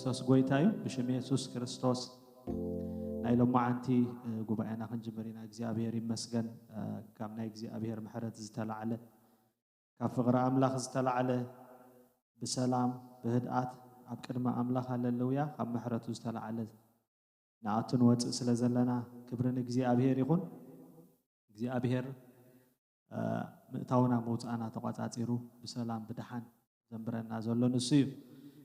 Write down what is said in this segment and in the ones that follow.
ክርስቶስ ጎይታ እዩ። ብሽም የሱስ ክርስቶስ ናይ ሎማዓንቲ፣ እ፣ ጉባኤና ክንጅምር ኢና። እግዚኣብሔር ይመስገን። እ፣ ካብ ናይ እግዚኣብሔር ምሕረት ዝተላዕለ፣ ካብ ፍቕሪ ኣምላኽ ዝተላዕለ፣ ብሰላም ብህድኣት ኣብ ቅድሚ ኣምላኽ፣ ሃለሉያ፣ ካብ ምሕረቱ ዝተላዕለ ንኣቱ ንወፅእ ስለ ዘለና ክብሪ ንእግዚኣብሔር ይኹን። እግዚኣብሔር፣ እ፣ ምእታውና መውፃእና ተቋፃፂሩ ብሰላም ብድሓን ዘንብረና ዘሎ ንሱ እዩ።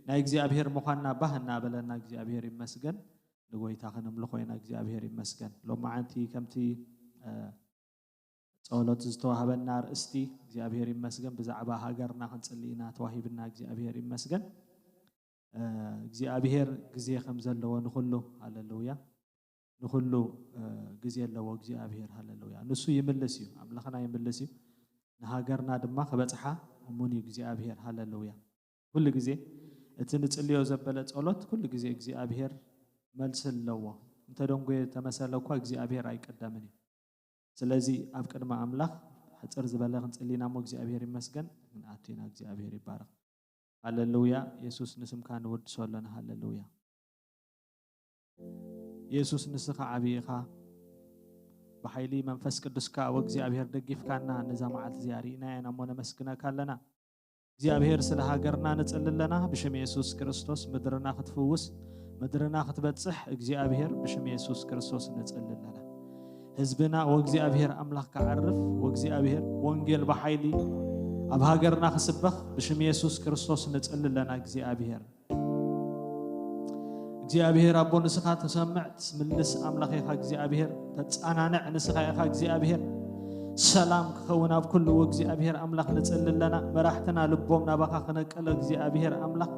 ናይ እግዚኣብሔር ምዃንና ባህ እናበለና እግዚኣብሔር ይመስገን። ንጎይታ ክነምልኾ ኢና። እግዚኣብሔር ይመስገን። ሎማዓንቲ ከምቲ፣ እ፣ ጸሎት ዝተዋህበና ኣርእስቲ እግዚኣብሔር ይመስገን። ብዛዕባ ሃገርና ክንጽሊ ኢና ተዋሂብና። እግዚኣብሔር ይመስገን። እ፣ እግዚኣብሔር ግዜ ከም ዘለዎ ንኹሉ፣ ሃለሉያ፣ ንኹሉ፣ እ፣ ግዜ ኣለዎ እግዚኣብሔር፣ ሃለሉያ። ንሱ ይምልስ እዩ፣ ኣምላኽና ይምልስ እዩ። ንሃገርና ድማ ክበጽሓ እሙን እዩ እግዚኣብሔር፣ ሃለሉያ። ኩሉ ግዜ እቲ ንጽልዮ ዘበለ ጸሎት ኩሉ ግዜ እግዚኣብሔር መልሲ ኣለዎ። እንተ ደንጎየ ተመሰለ እኳ እግዚኣብሔር ኣይቀደምን እዩ። ስለዚ ኣብ ቅድሚ ኣምላኽ ሕጽር ዝበለ ክንጽሊ ኢና እሞ እግዚኣብሔር ይመስገን። ክንኣቱ ኢና። እግዚኣብሔር ይባረኽ። ሃለሉያ። የሱስ ንስምካ ንወድሶ ኣለና። ሃለሉያ። የሱስ ንስኻ ዓቢ ኢኻ። ብሓይሊ መንፈስ ቅዱስካ ወእግዚኣብሔር ደጊፍካና ነዛ መዓልቲ እዚኣ ርኢናያ ኢና እሞ ነመስግነካ ኣለና። እግዚኣብሔር ስለ ሃገርና ንጽሊ ኣለና። ብሽም የሱስ ክርስቶስ ምድርና ክትፍውስ፣ ምድርና ክትበጽሕ እግዚኣብሔር ብሽም የሱስ ክርስቶስ ንጽሊ ኣለና። ህዝብና ወእግዚኣብሔር ኣምላኽ ክዓርፍ፣ ወእግዚኣብሔር ወንጌል ብሓይሊ ኣብ ሃገርና ክስበኽ ብሽም የሱስ ክርስቶስ ንጽሊ ኣለና። እግዚኣብሔር እግዚኣብሔር ኣቦ ንስኻ ተሰምዕ ትምልስ ኣምላኽ ኢኻ። እግዚኣብሔር ተጻናንዕ ንስኻ ኢኻ። እግዚኣብሔር ሰላም ክኸውን ኣብ ኩሉ እግዚኣብሔር ኣምላኽ ንጽሊ ኣለና። መራሕትና ልቦም ናባኻ ክነቀሎ እግዚኣብሔር ኣምላኽ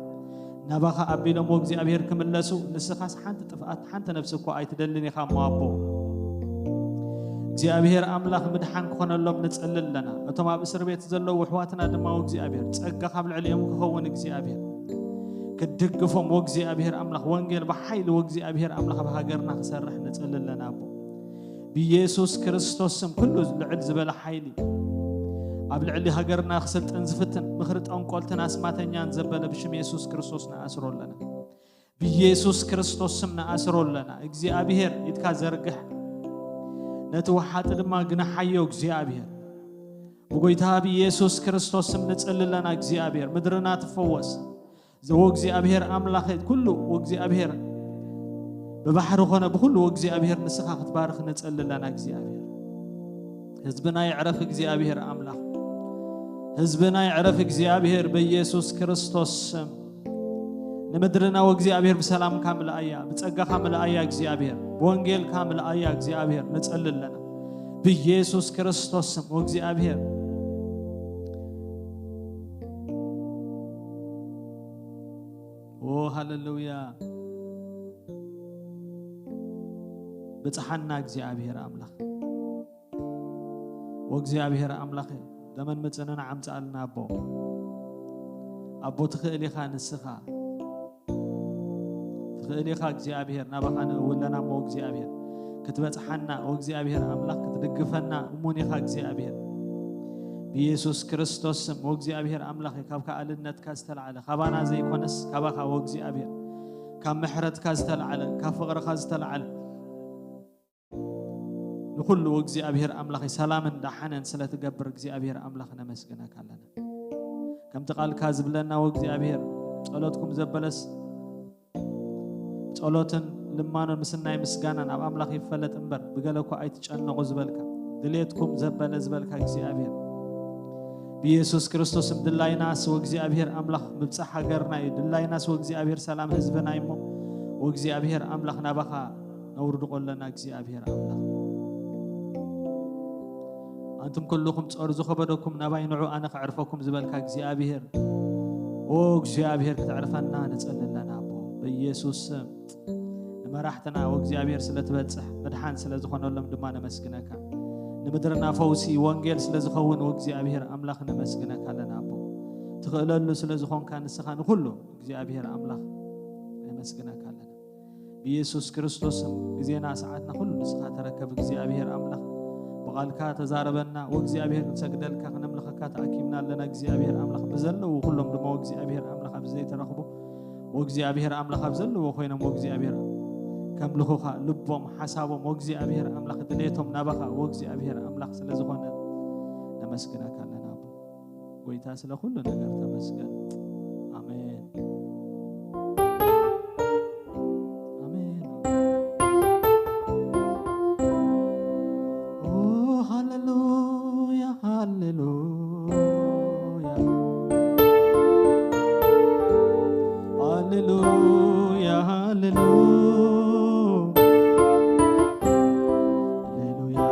ናባኻ ኣቢሎም እግዚኣብሔር ክምለሱ ንስኻስ ሓንቲ ጥፍኣት ሓንቲ ነብሲ እኮ ኣይትደልን ኢኻ እሞ ኣቦ እግዚኣብሔር ኣምላኽ ምድሓን ክኾነሎም ንጽሊ ኣለና። እቶም ኣብ እስር ቤት ዘለዉ ኣሕዋትና ድማ እግዚኣብሔር ጸጋ ካብ ልዕሊኦም ክኸውን እግዚኣብሔር ክድግፎም ወእግዚኣብሔር ኣምላኽ ወንጌል ብሓይሊ ወእግዚኣብሔር ኣምላኽ ኣብ ሃገርና ክሰርሕ ንጽሊ ኣለና ኣቦ። ብየሱስ ክርስቶስ ስም ኩሉ ልዕል ዝበለ ሓይሊ ኣብ ልዕሊ ሃገርና ክስልጥን ዝፍትን ምኽሪ ጠንቆልትን ኣስማተኛን ዘበለ ብሽም የሱስ ክርስቶስ ንኣስሮ ኣለና። ብየሱስ ክርስቶስ ስም ንኣስሮ ኣለና። እግዚኣብሔር ኢድካ ዘርግሕ ነቲ ወሓጢ ድማ ግናሓዮ እግዚኣብሔር ብጎይታ ብየሱስ ክርስቶስ ስም ንጽሊ ኣለና። እግዚኣብሔር ምድርና ትፈወስ። ወእግዚኣብሔር ኣምላኸ ኩሉ ወእግዚኣብሔር ብባሕሪ ኾነ ብኩሉ ወእግዚኣብሔር ንስኻ ክትባርኽ ንጸሊ ኣለና እግዚኣብሔር። ህዝብና ይዕረፍ እግዚኣብሔር ኣምላኽ። ህዝብና ይዕረፍ እግዚኣብሔር በኢየሱስ ክርስቶስ ስም። ንምድርና ወእግዚኣብሔር ብሰላምካ ምልኣያ፣ ብጸጋኻ ምልኣያ እግዚኣብሔር፣ ብወንጌልካ ምልኣያ እግዚኣብሔር ንጸሊ ኣለና። ብኢየሱስ ክርስቶስ ስም ወእግዚኣብሔር። ኦ ሃሌሉያ። ብጽሓና እግዚኣብሔር ኣምላኽ። ወእግዚኣብሔር ኣምላኽ ደመን ምጽንና ዓምጻልና ኣቦ። ኣቦ ትኽእል ኢኻ ንስኻ። ትኽእል ኢኻ እግዚኣብሔር ናባኻ ንእውለና እሞ እግዚኣብሔር ክትበጽሓና ወእግዚኣብሔር ኣምላኽ ክትድግፈና እሙን ኢኻ እግዚኣብሔር። ብኢየሱስ ክርስቶስ ስም ወእግዚኣብሔር ኣምላኽ ካብ ከኣልነትካ ዝተላዕለ ካባና ዘይኮነስ ካባኻ ወእግዚኣብሔር ካብ ምሕረትካ ዝተላዕለ ካብ ፍቕርኻ ዝተላዕለ ንኹሉ ወእግዚኣብሔር ኣምላኽ ሰላምን ደሓንን ስለ ትገብር እግዚኣብሔር ኣምላኽ ነመስግነካ ኣለና። ከምቲ ቃልካ ዝብለና ወእግዚኣብሔር ጸሎትኩም ዘበለስ ጸሎትን ልማኖን ምስናይ ምስጋናን ኣብ ኣምላኽ ይፈለጥ እምበር ብገለ እኳ ኣይትጨነቑ ዝበልካ ድሌትኩም ዘበለ ዝበልካ እግዚኣብሔር ብኢየሱስ ክርስቶስም ድላይናስ ወእግዚኣብሔር ኣምላኽ ምብጻሕ ሃገርና እዩ። ድላይናስ ወእግዚኣብሔር ሰላም ህዝብና እዩ እሞ ወእግዚኣብሔር ኣምላኽ ናባኻ ነውርድቆ ኣለና እግዚኣብሔር ኣምላኽ። ኣንቱም ኩልኹም ጾር ዝኸበደኩም ናባይ ንዑ ኣነ ከዕርፈኩም ዝበልካ እግዚኣብሔር ኦ እግዚኣብሔር ክትዕርፈና ንጸሊ ኣለና ኣቦ በኢየሱስ ስም። ንመራሕትና ወእግዚኣብሔር ስለ ትበጽሕ ምድሓን ስለ ዝኾነሎም ድማ ነመስግነካ። ንምድርና ፈውሲ ወንጌል ስለ ዝኸውን ወእግዚኣብሔር ኣምላኽ ነመስግነካ ኣለና ኣቦ። ትኽእለሉ ስለ ዝኾንካ ንስኻ ንኹሉ እግዚኣብሔር ኣምላኽ ነመስግነካ ኣለና። ብኢየሱስ ክርስቶስ ስም ግዜና ሰዓትና ኩሉ ንስኻ ተረከብ እግዚኣብሔር ኣምላኽ። ብቓልካ ተዛረበና ወእግዚኣብሔር ክንሰግደልካ ክነምልኸካ ተኣኪብና ኣለና እግዚኣብሔር ኣምላኽ። ብዘለዉ ኩሎም ድማ ወእግዚኣብሔር ኣምላኽ ኣብዚ ዘይተረኽቡ ወእግዚኣብሔር ኣምላኽ ኣብ ዘለዎ ኮይኖም ወእግዚኣብሔር ከምልኹኻ፣ ልቦም ሓሳቦም ወእግዚኣብሔር ኣምላኽ ድሌቶም ናባኻ ወእግዚኣብሔር ኣምላኽ ስለ ዝኾነ ነመስግነካ ኣለና ኣቦ። ጎይታ ስለ ኩሉ ነገር ተመስገን። ኣሜን። ኣሜን። ኦ ሃሌሉያ፣ ሃሌሉያ። ሃሌሉያ፣ ሃሌሉያ። ሃሌሉያ።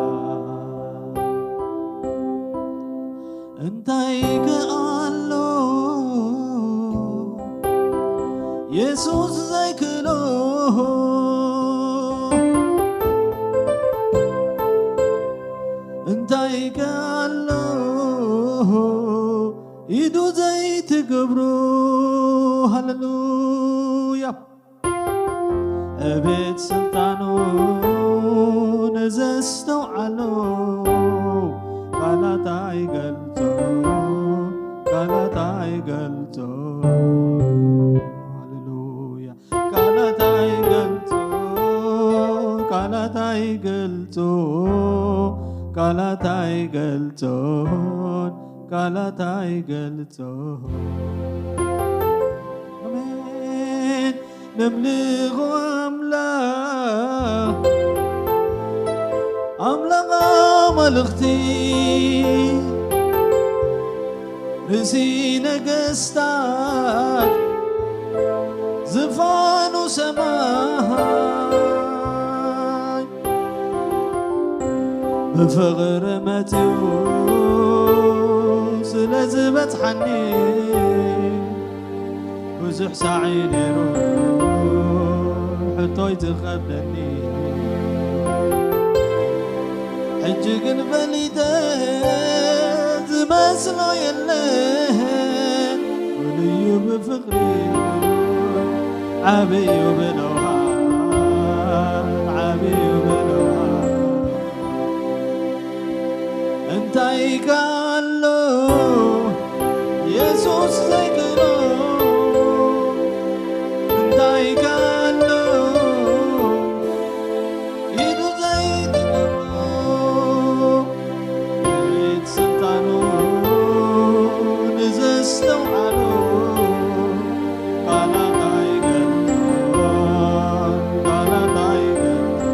እንታይ ከኣሎ የሱስ ዘይክሎ? እንታይ ከኣሎ ኢዱ ዘይትገብሮ? ሃሌሉያ። እቤት ስልጣኑ ንዘስተውዓሎ ቃላት ኣይገልጾ፣ ቃላት ኣይገልጾ። ሃሌሉያ። ቃላት ኣይገልጾ፣ ቃላት ኣይገልጾ፣ ቃላት ኣይገልጾን፣ ቃላት ኣይገልጾ። ኣሜን። ነምልኾ ኣምላኽ፣ ኣምላኽ ኣማልኽቲ፣ ርእሲ ነገስታት፣ ዝፋኑ ሰማይ፣ ብፍቕሪ መጺኡ ስለ ዝበጽሓኒ፣ ብዙሕ ሳዒ ነይሩ ሕቶይ ዝኸብደኒ። ሕጂ ግን ፈሊጠ ዝመስሎ የለን። ፍሉይ እዩ ብፍቕሪ፣ ዓብይ እዩ ብለውሃት፣ ዓብይ እዩ ብለውሃት። እንታይ ከኣሎ የሱስ ዘይክእሎ? እንታይ ከኣሎ ኢዱ ዘይትገብሮ? መሬት ስልጣኑ ንዘስተውዓሎ ቃላት ኣይገልጾን፣ ቃላት ኣይገልጾን።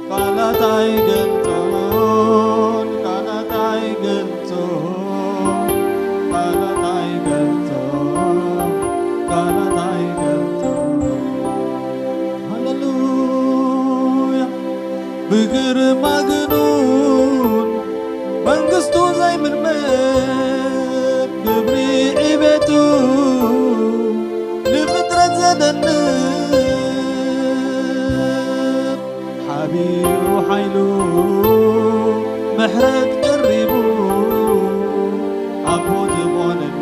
ቃላት ኣይገልጾን፣ ቃላት ኣይገልጾን፣ ቃላት ኣይገልጾን፣ ቃላት ኣይገልጾን። ሃሌሉያ። ብግርማ ግኑን መንግስቱ ዘይምርመር፣ ግብሪ ዕቤቱ ንፍጥረት ዘደንቅ፣ ሓቢሩ ሓይሉ ምሕረት ቀሪቡ፣ ኣቦ ዝኾነኒ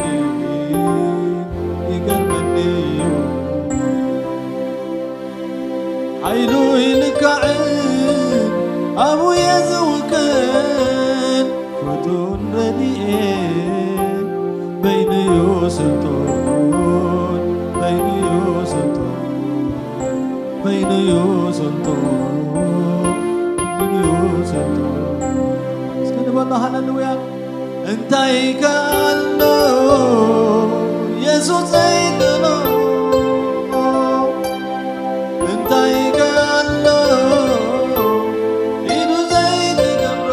ይገርመኒ እዩ። ሓይሉ ይልካዕን ኣብኡ እየ ዝውከል፣ ፍቱን ረድኤት በይኑ'ዩ ስልጡን፣ በይኑ'ዩ ስልጡን፣ በይኑ'ዩ ስልጡን፣ በይኑ'ዩ ስልጡን። እስኪ ንበሎ ሃሌሉያ። እንታይ ከኣሎ የሱስ ዘይክእሎ? እንታይ ከኣሎ ኢዱ ዘይትገብሮ?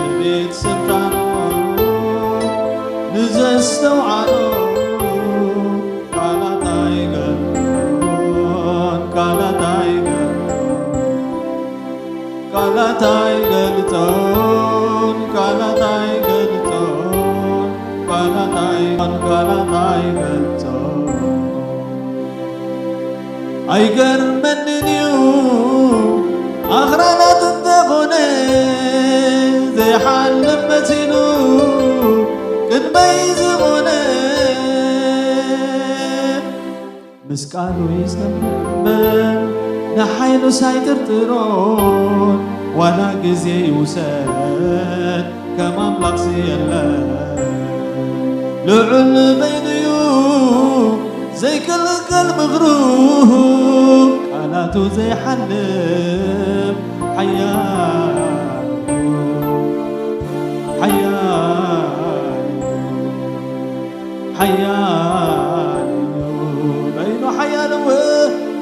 እቤት ስልጣኑ ንዘስተውዓሎ ቃላት ኣይገልጾን፣ ቃላት ኣይገልጾን። ቃላት ኣይገልጾን፣ ቃላት ኣይገልጾን፣ ቃላት ኣይ-፣ ቃላት ኣይገልጾን። ኣይገርመንን እዩ ኣኽራናት እንተኾነ ዘይሓልፍ መሲሉ ቅድመይ ዝኾነ። ምስ ቃሉ ይጸንዕ እምበር ንሓይሉስ ኣይጥርጥሮን፣ ዋላ ግዜ ይውሰድ ከም ኣምላኽሲ የለን። ልዑል በይኑዩ ዘይክልከል ምኽሩ፣ ቃላቱ ዘይሓልፍ ሓያል ሓያል ሓያል እዩ በይኑ ሓያል እወ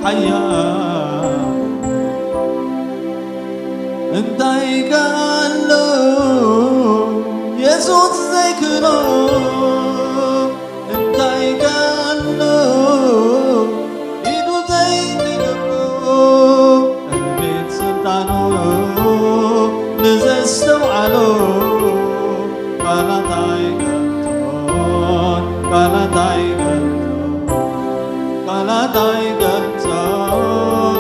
ሓያል እንታይ ከኣሎ የሱስ ዘይክሎ እንታይ ከኣሎ ኢዱ ዘይትገብሮ ኣቤት ስልጣኑ ንዘስተውዓሎ ቃላት ኣይገልጾን ቃላት ኣይገልጾን ቃላት ኣይገልጾን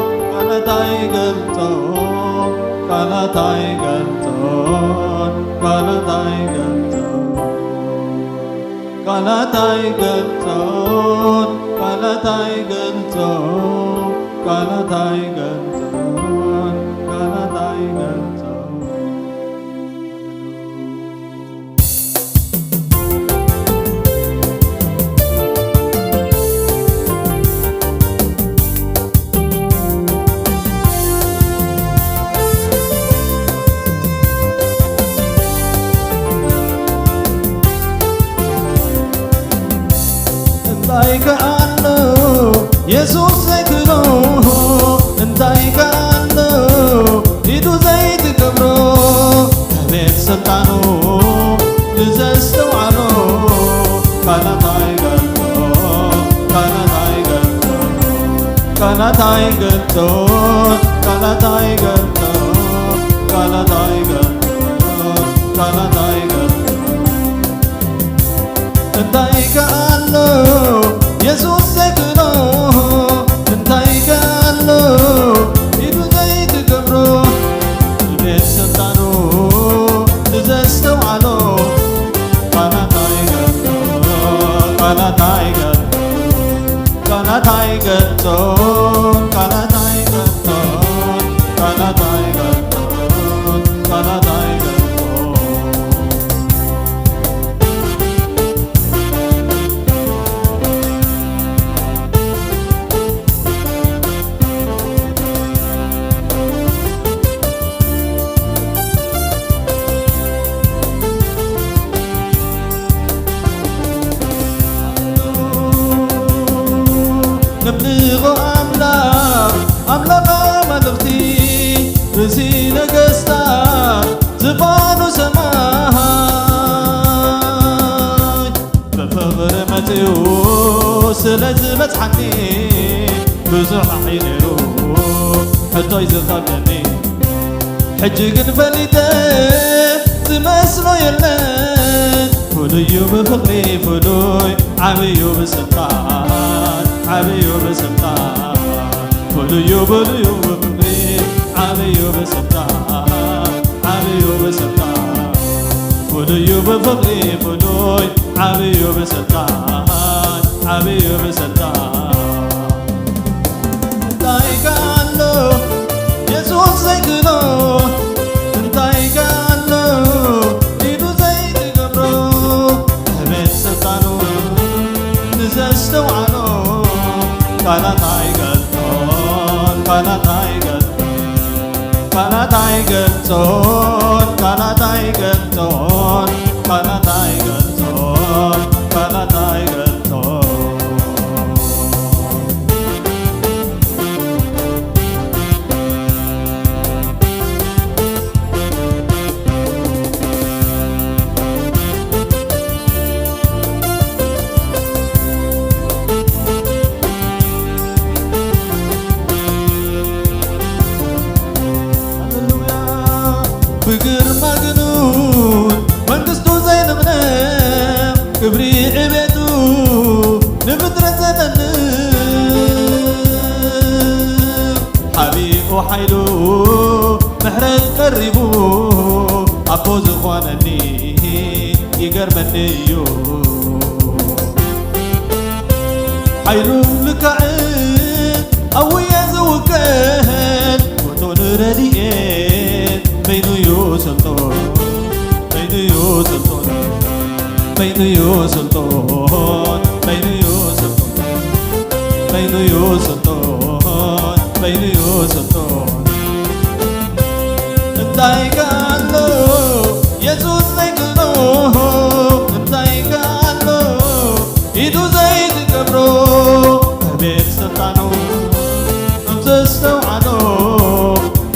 ቃላት ኣይገልጾን ቃላት ኣይገልጾን ቃላት ኣይገልጾን ቃላት ኣይገልጾን ቃላት ኣይገልጾን ቃላት ኣይገልጾን ቃላት ኣይገልጾን። እንታይ ከኣሎ የሱስ ዘይክሎ እንታይ ከኣሎ ኢዱ ዘይትገብሮ ኣቤት ስልጣኑ ንዘስተውዓሎ ቃላት ኣይገልጾ ቃላት ኣይገልጾ ቃላት ኣይገልጾ ቃላት ኣይገልጾ ቃላት ኣይገልጾ ቃላት ኣይገልጾ እንታይ ከኣሎ የሱስ ዘይክእሎ እንታይ ከኣሎ ኢዱ ዘይትገብሮ ቤት ስልጣኑ ንዘስተውዓሎ ቃላት ኣይገልጾ ቃላት ኣይገልጾ ቃላት ኣይገልጾ ቃላት ኣይገልጾ ቃላት ኣይገልጾ ቃላት ኣይገልጾ ነምልኾ ኣምላኽ ኣምላኽ ኣማልኽቲ ርእሲ ነገስታት ዝፋኑ ሰማይ ብፍቕሪ መጺኡ ስለ ዝበጽሓኒ ብዙሕ ኣሒ ነይሩ ሕቶይ ዝኸብደኒ ሕጂ ግን ፈሊጠ ዝመስሎ የለን ፍሉዩ ብፍቕሪ ፍሉይ ዓብዩ ብስልጣን ዓብዩ ብስልጣን ፍሉዩ ብሉዩ ብፍቕሪ ዓብዩ ብስልጣን ዓብዩ ብስልጣን ፍሉዩ ብፍቕሪ ፍሉይ ዓብዩ ብስልጣን ዓብዩ ብስልጣን እንታይ ከኣሎ የሱስ ዘይክእሎ እንታይ ከኣሎ ኢዱ ዘይትገብሮ ኣቤት ስልጣኑ ንዘስተውዓሎ ቃላት ኣይገልጾን ቃላት ኣይገልጾን ቃላት ኣይገልጾን ቃላት ኣይገልጾን ቃላት ኣይገልጾን ቃላት ኣይገልጾን ሃሌሉያ ብግርማ ግኑን መንግስቱ ዘይንቕነቕ ክብሪ ዕቤቱ ንፍጥረት ዘደንቕ ሓቢኡ ሓይሉ ምሕረት ቀሪቡ ኣቦ ዝኾነኒ ይገርመኒ እዩ ሓይሉ ልካዕ ኣውየ ዝውከል ፍጡን ረድኤት በይኑዩ ስልጡን በይኑዩ ስልጡን በይኑዩ ስልጡን እዩ ስልጡን፣ በይኑ እዩ ስልጡን። እንታይ ከኣሎ የሱስ ዘይክእሎ? እንታይ ከኣሎ ኢዱ ዘይትገብሮ? ኣቤት ስልጣኑ ዘስተውዓሎ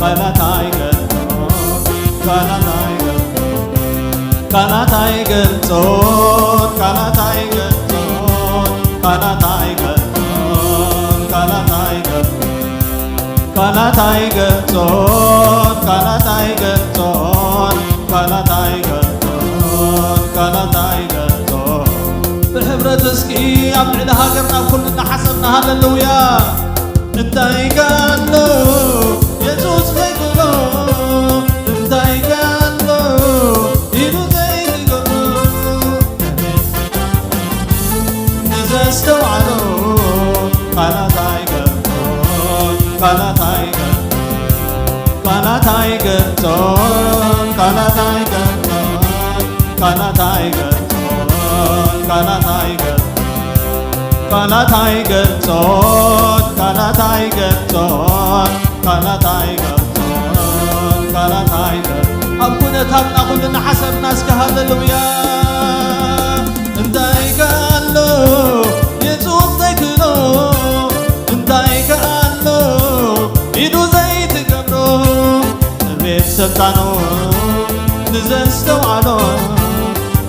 ቃላት ኣይገልጾን፣ ቃላት ኣይገልጾን፣ ቃላት ኣይገልጾን፣ ቃላት ኣይገልጾን፣ ቃላት ኣይገልጾን፣ ቃላት ኣይገልጾን፣ ቃላት ኣይገልጾን፣ ቃላት ኣይገልጾን፣ ቃላት ኣይገልጾን። ብሕብረት እስኪ ኣብ ልዕሊ ሃገርና ኩልና ሓሰብና ሃለሉያ። እንታይ ከኣሎ የሱስ ዘይክእሎ? እንታይ ከኣሎ ኢዱ ዘይትገብሮ? ንዘስተውዓሎ ቃላት ኣይገልጾን፣ ቃላት ኣይገልጾን፣ ቃላት ኣይገልጾን፣ ቃላት ኣይገልጾን፣ ቃላት ኣይገልጾን፣ ቃላት ኣይገልጾን። ቃላት ኣይገልጾን፣ ቃላት ኣይገልጾን፣ ቃላት ኣይገልጾን፣ ቃላት ኣይገልጾን። ኣብ ኩነታትና ኩሉ እናሓሰብና እስከ ሃለሉያ። እንታይ ከኣሎ የሱስ ዘይክእሎ? እንታይ ከኣሎ ኢዱ ዘይትገብሮ? ቤት ስልጣኑ ንዘስተውዓሎ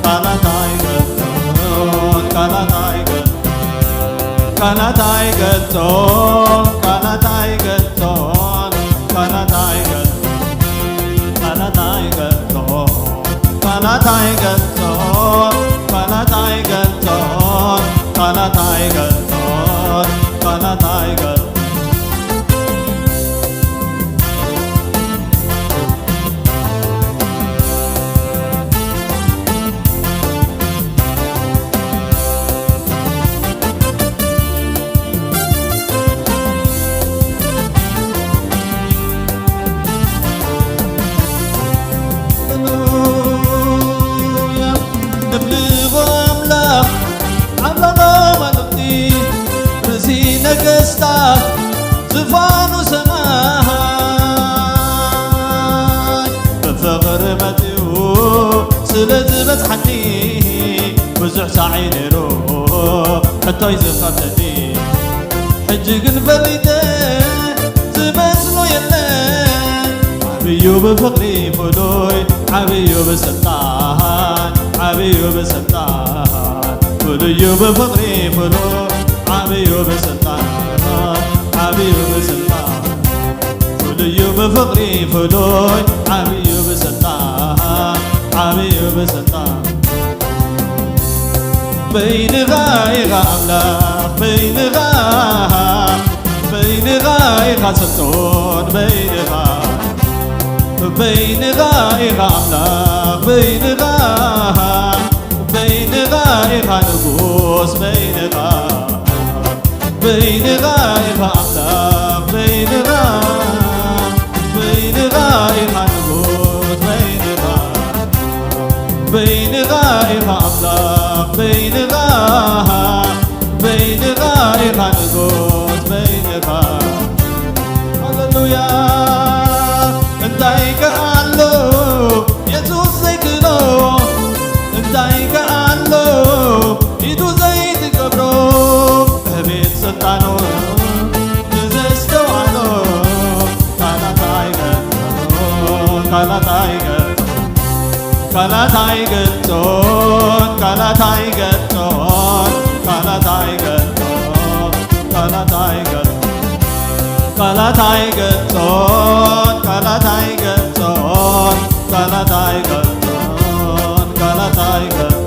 ቃላት ኣይገልጾን፣ ቃላት ኣይገልጾን፣ ቃላት ኣይገልጾን፣ ቃላት ኣይገልጾን፣ ቃላት ኣይገልጾን፣ ቃላት ኣይገልጾን፣ ቃላት ኣይገልጾን፣ ቃላት ኣይገልጾን፣ ቃላት ኣይገልጾን፣ ቃላት ኣይገልጾን። ሃሌሉያ። ነምልኾ ኣምላኽ ዓብላሎ ማለኽቲ ርእሲ ነገስታት ዝፋኑ ሰማይ ብፍቕሪ መጺኡ ስለ ዝበጽሓኒ ብዙሕ ሳዒ ነይሩ ሕቶይ ዝኸፍተኒ ሕጂ ግን ፈሊጠ ዝመስሎ የለ ዓብዩ ብፍቕሪ ፍሉይ ዓብዩ ብስልጣን ዓብዩ ብስልጣን ፍሉዩ ብፍቕሪ ፍሉይ ዓብዩ ብስልጣን ዓብዩ ብስልጣን ፍሉዩ ብፍቕሪ ፍሉይ ዓብዩ ብስልጣን ዓብዩ ብስልጣን በይንኻ ኢኻ ኣምላኽ በይንኻ በይንኻ ኢኻ ስልጡን በይንኻ በይንኻ ኢኻ ኣምላኽ በይንኻ በይንኻ ኢኻ ንጉስ በይንኻ በይንኻ ኢኻ ኣምላኽ በይንኻ በይንኻ ኢኻ ንጉስ በይንኻ በይንኻ ኢኻ ኣምላኽ በይንኻ በይንኻ ኢኻ ንጉስ በይንኻ ሃሌሉያ እንታይ ከኣሎ የሱስ ዘይክእሎ እንታይ ከኣሎ ኢዱ ዘይትገብሮ ኣቤት ስልጣኑ ንዘስተውዓሎ ቃላት ኣይገልጾ ቃላት ኣይገልጾ ቃላት ኣይገልጾን ቃላት ኣይገልጾን ቃላት ኣይገልጾን ቃላት ኣይገልጾን ቃላት ኣይገልጾን ቃላት ኣይገልጾን ቃላት ኣይገልጾን ቃላት ኣይገልጾን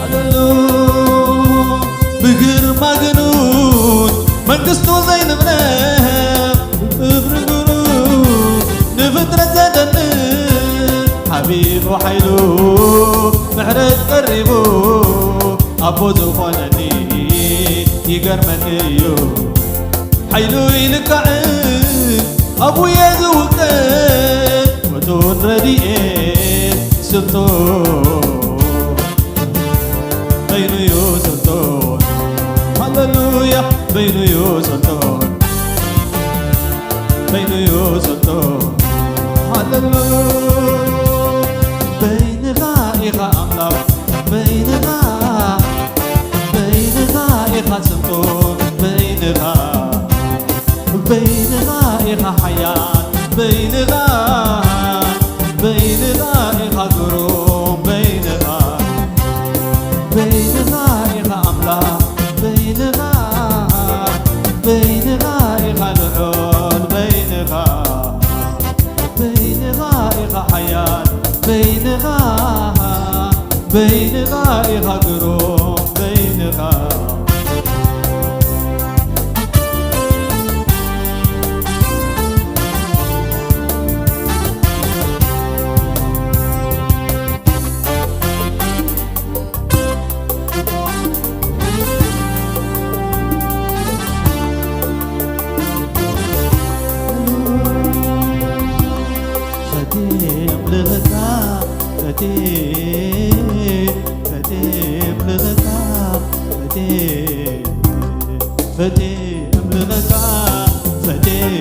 ኣለሉ ብግርማ ግኑን መንግስቱ ዘይንቕነቕ ብክብሪ ግኑን ንፍጥረት ዘደንቕ ሓቢሩ ሓይሉ ምሕረት ቀሪቡ ኣቦ ዝኾነኒ ይገርመኒ እዩ ሓይሉ ይልካዕን ኣቡየ ዝውቀ ቶን ረድኤት ስልጦን በይኑዩ ስልጦን። ሃሌሉያ በይኑዩ ስልጦን። በይኑዩ ስልጦን። ሃሌሉያ በይንኻ ኢኻ ኣምላኽ በይንኻ በይንኻ ኢኻ ስልጡን በይንኻ በይንኻ ኢኻ ሓያል በይንኻ በይንኻ ኢኻ ግሩም በይንኻ በይንኻ ኢኻ ኣምላኽ በይንኻ በይንኻ ኢኻ ልዑል በይንኻ በይንኻ ኢኻ ሓያል በይንኻ በይንኻ ኢኻ ግሩም በይንኻ ፈትየ ኣምልኸካ ፈትየ ፈትየ ኣምልኸካ ፈትየ ፈትየ ኣምልኸካ ፈትየ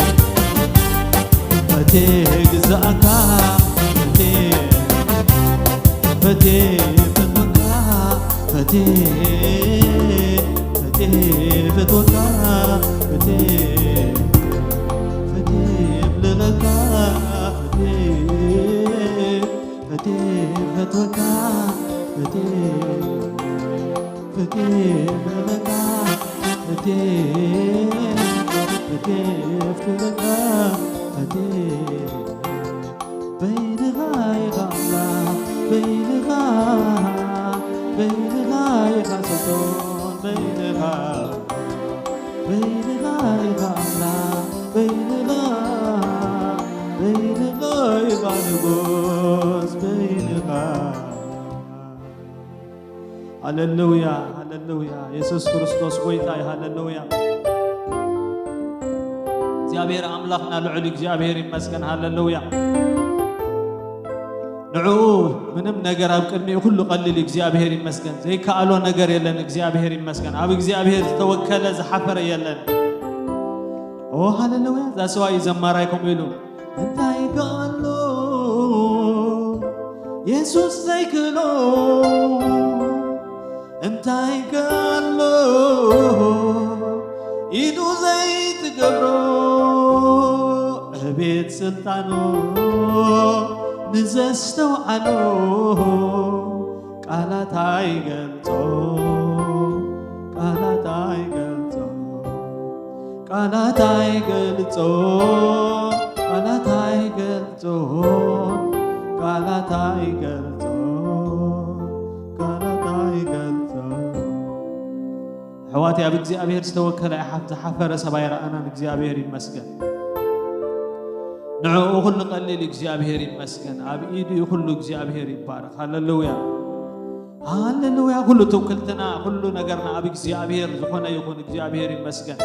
ፈትየ ግዛእካ ፈትየ ፈትየ ፈትወካ ፈትየ ፈትየ ፈትወካ ፈትየ ፈትየ እምልኸካ ፈትየ ፈትየ ፈትወካ ፈትየ ፈትየ እምልኸካ ፈትየ ፈትየ ፍትወካ ፈትየ በይንኻ ኢኻ ኣምላኽ በይንኻ በይንኻ ኢኻ ስልጣን በይንኻ በይንኻ ኢኻ ኣምላኽ በይንኻ በይንኻ ኢኻ ንጉስ በይንኻ ሃሌሉያ ሃሌሉያ የሱስ ክርስቶስ ጎይታ እዩ ሃሌሉያ እግዚኣብሔር ኣምላኽና ልዑል እግዚኣብሔር ይመስገን ሃሌሉያ ንዕኡ ምንም ነገር ኣብ ቅድሚኡ ኩሉ ቀሊል እግዚኣብሔር ይመስገን ዘይከኣሎ ነገር የለን እግዚኣብሔር ይመስገን ኣብ እግዚኣብሔር ዝተወከለ ዝሓፈረ የለን ኦ ሃሌሉያ እዛ ሰብኣይ ዘማራይ ከምኡ ኢሉ እንታይ ከኣሎ የሱስ ዘይክእሎ እንታይ ከኣሎ ኢዱ ዘይትገብሮ ዕቤት ስልጣኑ ንዘስተውዓሎ ቃላት ኣይገልጾ ቃላት ኣይገልጾ ቃላት ኣይገልጾ ቃላት ኣይገልጾ ቃላት ኣይገልጾ ቃላት ኣይገልጾ ኣሕዋተይ ኣብ እግዚኣብሔር ዝተወከለ ዝሓፈረ ሰብ ኣይረኣናን እግዚኣብሔር ይመስገን ንዕኡ ኩሉ ቀሊል እግዚኣብሔር ይመስገን ኣብ ኢዱ ኩሉ እግዚኣብሔር ይባረክ ሃለሉያ ሃለሉያ ኩሉ ትውክልትና ኩሉ ነገርና ኣብ እግዚኣብሔር ዝኾነ ይኹን እግዚኣብሔር ይመስገን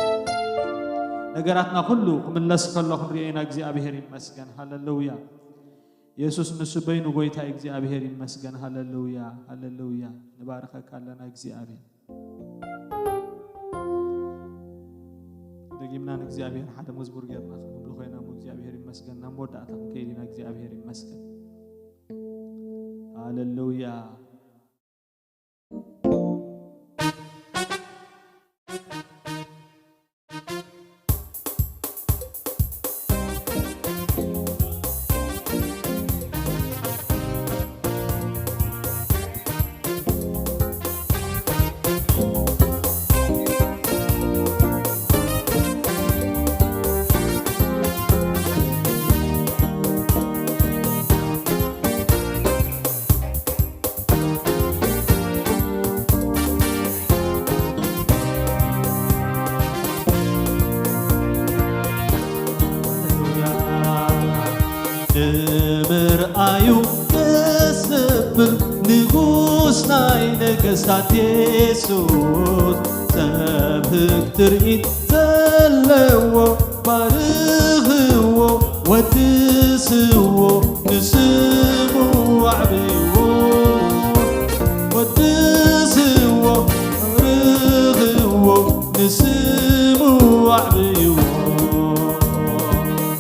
ነገራትና ኩሉ ክምለስ ከሎ ክንሪኦ ኢና እግዚኣብሔር ይመስገን ሃለሉያ የሱስ ንሱ በይኑ ጎይታ እግዚኣብሔር ይመስገን ሃለሉያ ሃለሉያ ንባርከካ ኣለና እግዚኣብሔር ደጊምና ንእግዚኣብሔር ሓደ መዝሙር ጌርና ክንብሉ ኮይና እሞ እግዚኣብሔር ይመስገን ናብ መወዳእታ ክንከይድ ኢና እግዚኣብሔር ይመስገን ሃለሉያ ንምርኣዩ ደስ ዘብል ንጉስ ናይ ነገስታት የሱስ ዘብህግ ትርኢት ዘለዎ ባርኽዎ ወድስዎ ንስሙ ኣዕብይዎ፣ ወድስዎ፣ ባርኽዎ፣ ንስሙ ኣዕብይዎ።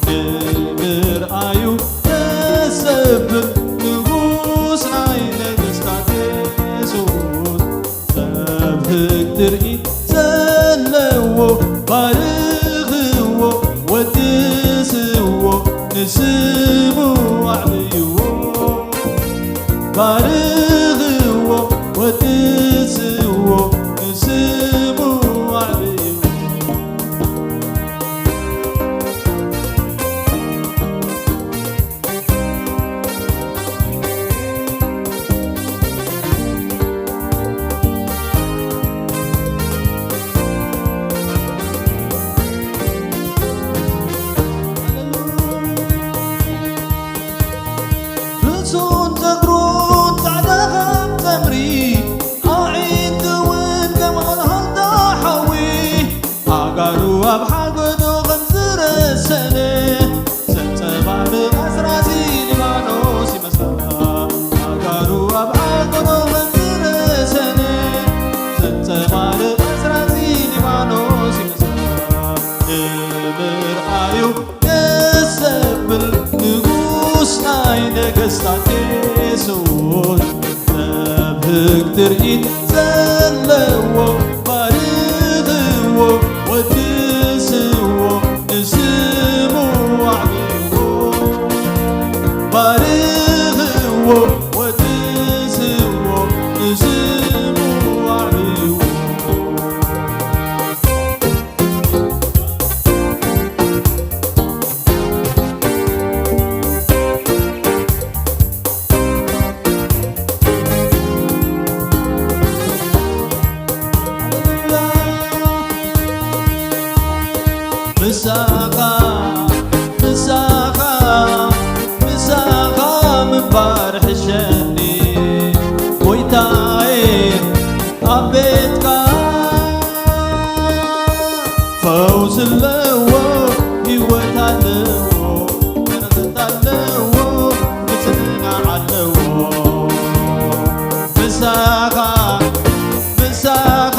ንምርኣዩ ደስ ዘብል ንጉስ ናይ ነገስታት የሱስ፣ ዘብህግ ትርኢት ዘለዎ፣ ባርኽዎ፣ ወድስዎ፣ ንስሙ ኣዕብይዎ። ባርኽዎ፣ ወድስዎ፣ ንስሙ ኣዕብይዎ። ርእሱን ጸጉሩን ጻዕዳ ከም ተምሪ፣ ኣዒንቱ እውን ከም ሃልሃልታ ሓዊ፣ ኣእጋሩ ኣብ ሓጎዶ ከም ዝረሰነ፣ ዘንጸባርቕ ኣስራዚ ሊባኖስ ይመስላ። ኣእጋሩ ኣብ ሓጎዶ ከም ዝረሰነ፣ ዘንጸባርቕ ኣስራዚ ሊባኖስ ይመስላ። ንምርኣዩ ደስ ዘብል ንጉስ ናይ ነገስታት የሱስ፣ ዘብህግ ትርኢት ዘለዎ፣ ባርኽዎ፣ ወድስዎ፣ ንስሙ ኣዕብይዎ። ባርኽዎ፣ ወድስዎ፣ ንስሙ ኣዕብይዎ። ምሳኻ፣ ምሳኻ፣ ምሳኻ ምንባር ሕሸኒ ጎይታዬ፣ ኣብ ቤትካ ፈውሲ ኣለዎ፣ ህይወት ኣለዎ፣ በረኸት ኣለዎ፣ ምጽንናዕ ኣለዎ። ምሳኻ፣ ምሳኻ፣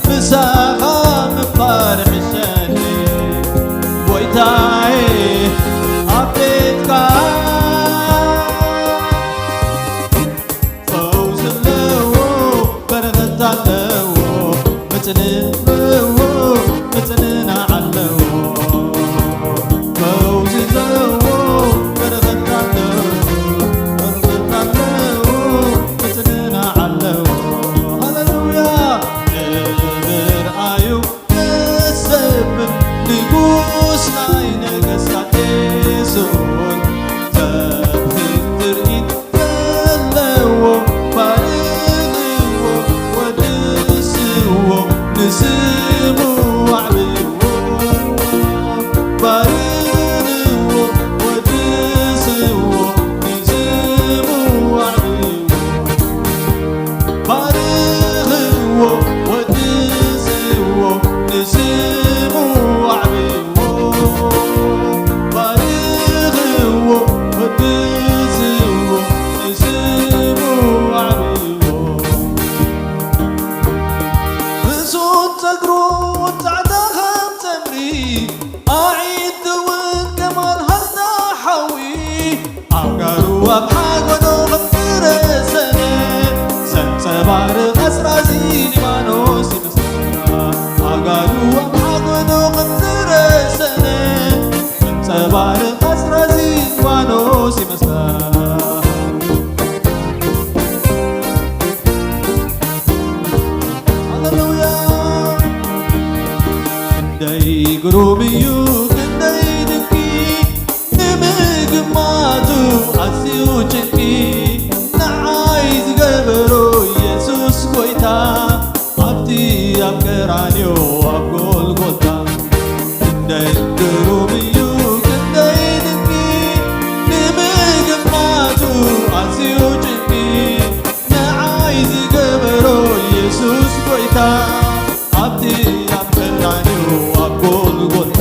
ምሳኻ ምንባር ሕሸኒ ጎይታዬ፣ ኣብ ቤትካ ፈውሲ ኣለዎ፣ በረኸት ኣለዎ፣ ምጽንናዕ ኣለዎ፣ ምጽንናዕ ኣለዎ። ፈውሲ ኣለዎ፣ በረኸት ኣለዎ፣ በረኸት ኣለዎ፣ ምጽንናዕ ኣለዎ። ሃሌሉያ! ንምርኣዩ ደስ ዘብል ንጉስ ናይ ነገስታት የሱስ፣ ዘብህግ ትርኢት ዘለዎ፣ ባርኽዎ፣ ወድስዎ፣ ንስሙ ኣዕብይዎ። ባርኽዎ፣ ወድስዎ፣ ንስሙ ኣዕብይዎ። ባርኽዎ፣ ወድስዎ፣ ንስሙ ኣዕብይዎ። ባርኽዎ፣ ወድስዎ፣ ንስሙ ኣዕብይዎ። ርእሱን ጸጉሩን ጻዕዳ ከም ተምሪ፣ ኣዒንቱ እውን ከም ኣልሃልታ ሓዊ፣ ኣእጋሩ ኣብ ሓጎዶ ከም ዝረሰነ፣ ዘንጸባርቕ ኣስራዚ ሊባኖስ ይመስላ። ኣእጋሩ ኣብ ሓጎዶ ከም ዝረሰነ፣ ዘንጸባርቕ ኣስራዚ ሊባኖስ ይመስላ። ሃሌሉያ! ክንደይ ግሩም እዩ፣ ክንደይ ድንቂ፣ ንምግማቱ ኣዝዩ ጭንቂ፣ ንዓይ ዝገበሮ የሱስ ጎይታ፣ ኣብቲ ኣብ ቀራንዮ ኣብ ጎልጎታ። ክንደይ ግሩም እዩ፣ ክንደይ ድንቂ፣ ንምግማቱ ኣዝዩ ጭንቂ፣ ንዓይ ዝገበሮ የሱስ ጎይታ፣ ኣብቲ ኣብ ቀራንዮ ኣብ ጎልጎታ።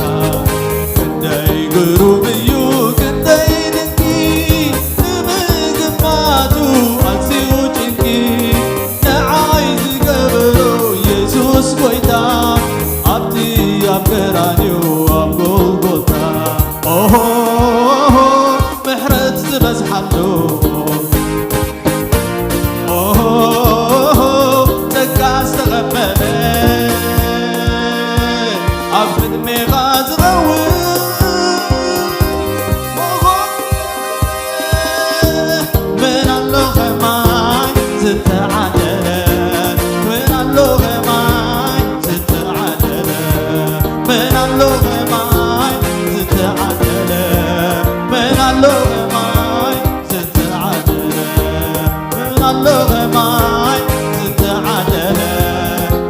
ኦሆ፣ ጸጋ ዝተቐበለ ኣብ ቅድሜኻ ዝኸውን ሞጎስ መን ኣሎ ከማይ ዝተዓደለ? መን ኣሎ ከማይ ዝተዓደለ? መን ኣሎ ከማይ ዝተዓደለ? መን ኣሎ ከማይ ዝተዓደለ? መን ኣሎ ከማይ ዝተዓደለ?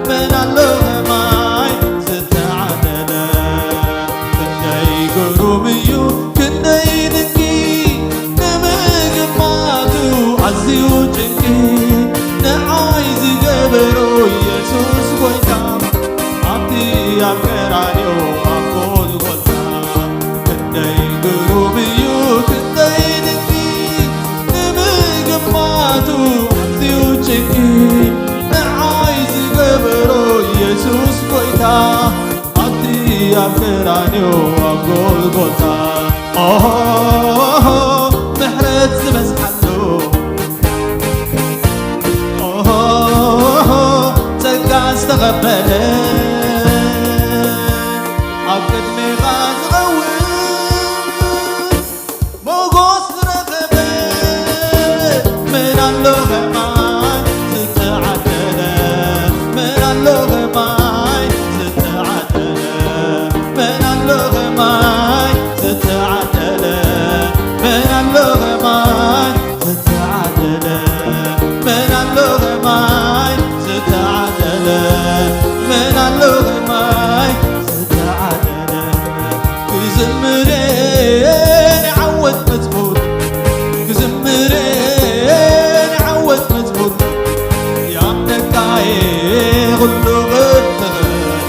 መን ኣሎ ከማይ ዝተዓደለ? ክንደይ ግሩም እዩ፣ ክንደይ ድንቂ፣ ንምግማቱ ኣዝዩ ጭንቂ፣ ንዓይ ዝገበሮ ኢየሱስ ጎይታ፣ ኣብቲ ኣብ ቀራንዮ ኣብ ጎልጎታ። ክንደይ ግሩም እዩ፣ ክንደይ ድንቂ፣ ንምግማቱ ኣዝዩ ጭንቂ፣ ንዓይ ዝገበሮ ኢየሱስ ጎይታ፣ ኣብቲ ኣብ ቀራንዮ ኣብ ጎልጎታ። ኦሆ፣ ምሕረት ዝበዝሓሉ። ኦሆ፣ ጸጋ ዝተቐበለ፣ ኣብ ቅድሜኻ ዝኸውን ሞጎስ ዝረኸበ፣ መን ኣሎ ከማይ ዝተዓደለ? መን ኣሎ ከማይ ዝተዓደለ? መን ኣሎ ከማይ ዝተዓደለ? መን ኣሎ ከማይ ዝተዓደለ? መን ኣሎ ከማይ ዝተዓደለ? መን ኣሎ ከማይ ዝተዓደለ? ክዝምር እየ ንዓወት መዝሙር፣ ክዝምር እየ ንዓወት መዝሙር። ያምነካ እየ ኩሉ ክብትኽእል፣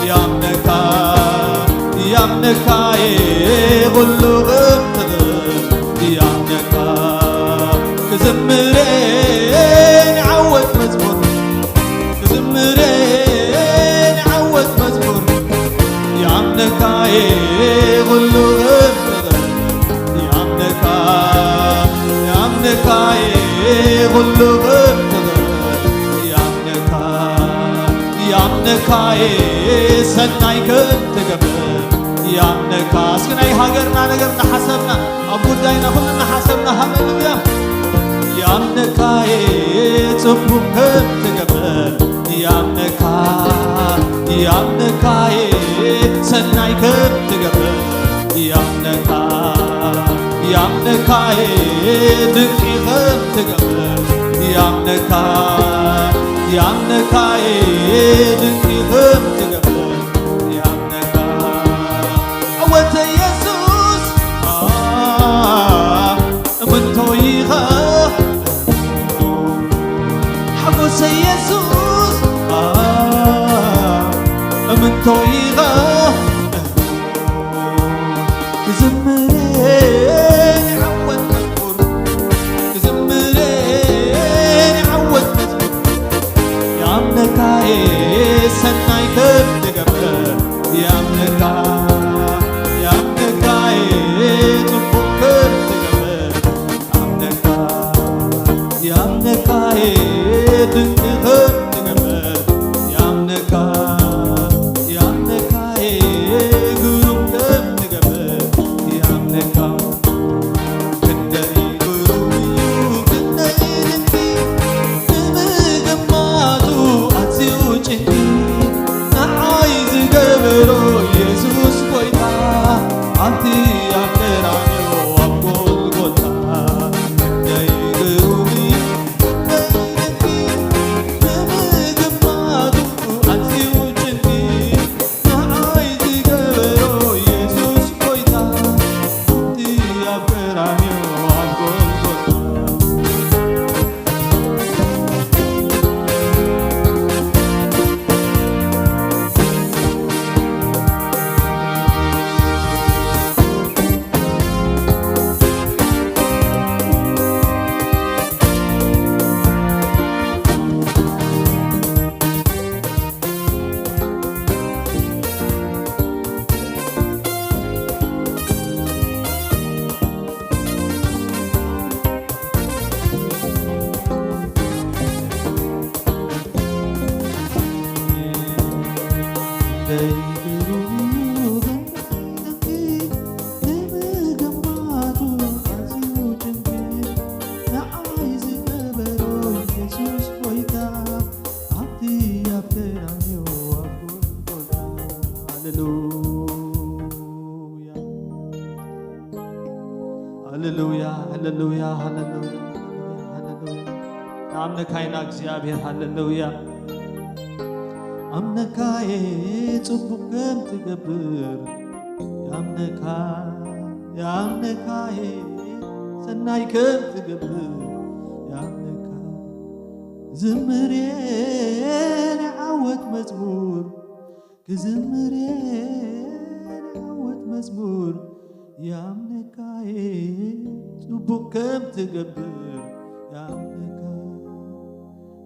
ያምነካ፣ ያምነካ እየ ኩሉ ክብትኽእል፣ ያምነካ። ክዝምር እየ ንዓወት መዝሙር፣ ክዝምር እየ ንዓወት መዝሙር። ያምነካ እየ ኩሉ ክብትኽእል፣ ያምነካ፣ ያምነካ እየ ኩሉ ክብትኽእል፣ ያምነካ፣ ያምነካ እየ ሰናይ ከም ትገብር፣ ያምነካ። እስኪ ናይ ሃገርና ነገር እናሓሰብና፣ ኣብ ጉዳይና ኩሉ እናሓሰብና፣ ሃሌሉያ። ያምነካ እየ ጽቡቕ ከም ትገብር፣ ያምነካ፣ ያምነካ እየ ሰናይ ከም ትገብር፣ ያምነካ፣ ያምነካ እየ ድንቂ ከም ትገብር፣ ያምነካ፣ ያምነካ እየ ድንቂ ከም ትገብር፣ ያምነካ። ዓወተ የሱስ፣ አ፣ እምንቶ ኢኻ፣ ሓጎሰ የሱስ፣ አ፣ እምንቶ ኢኻ። ክዝምር እየ ንዓወት መዝሙር፣ ክዝምር እየ ንዓወት መዝሙር። ያምነካ እየ ሰናይ ከም ትገብር፣ ያምነካ፣ ያምነካ እየ ጽቡቕ ከም ትገብር፣ ያምነካ፣ ያምነካ እየ ድንቂ ከም ትገብር፣ ያምነካ፣ ያምነካ እየ ግሩም ከም ትገብር፣ ያምነካ። ክንደይ ግሩም እዩ፣ ክንደይ ድንቂ፣ ንምግማቱ ኣዝዩ ጭንቂ፣ ንዓይ ዝገበሮ የሱስ ጎይታ፣ ኣብቲ ኣብ ቀራንዮ ኣብ ጎልጎታ። ክንደይ ግሩም እዩ፣ ክንደይ ድንቂ፣ ኣምነካ ኢና እግዚኣብሔር፣ ሃለሉያ። ኣምነካ እየ ጽቡቕ ከም ትገብር፣ ይኣምነካ፣ ይኣምነካ እየ ሰናይ ከም ትገብር፣ ይኣምነካ። ዝምር እየ ናይ ዓወት መዝሙር፣ ክዝምር እየ ናይ ዓወት መዝሙር፣ ይኣምነካ እየ ጽቡቕ ከም ትገብር፣ ይኣምነካ፣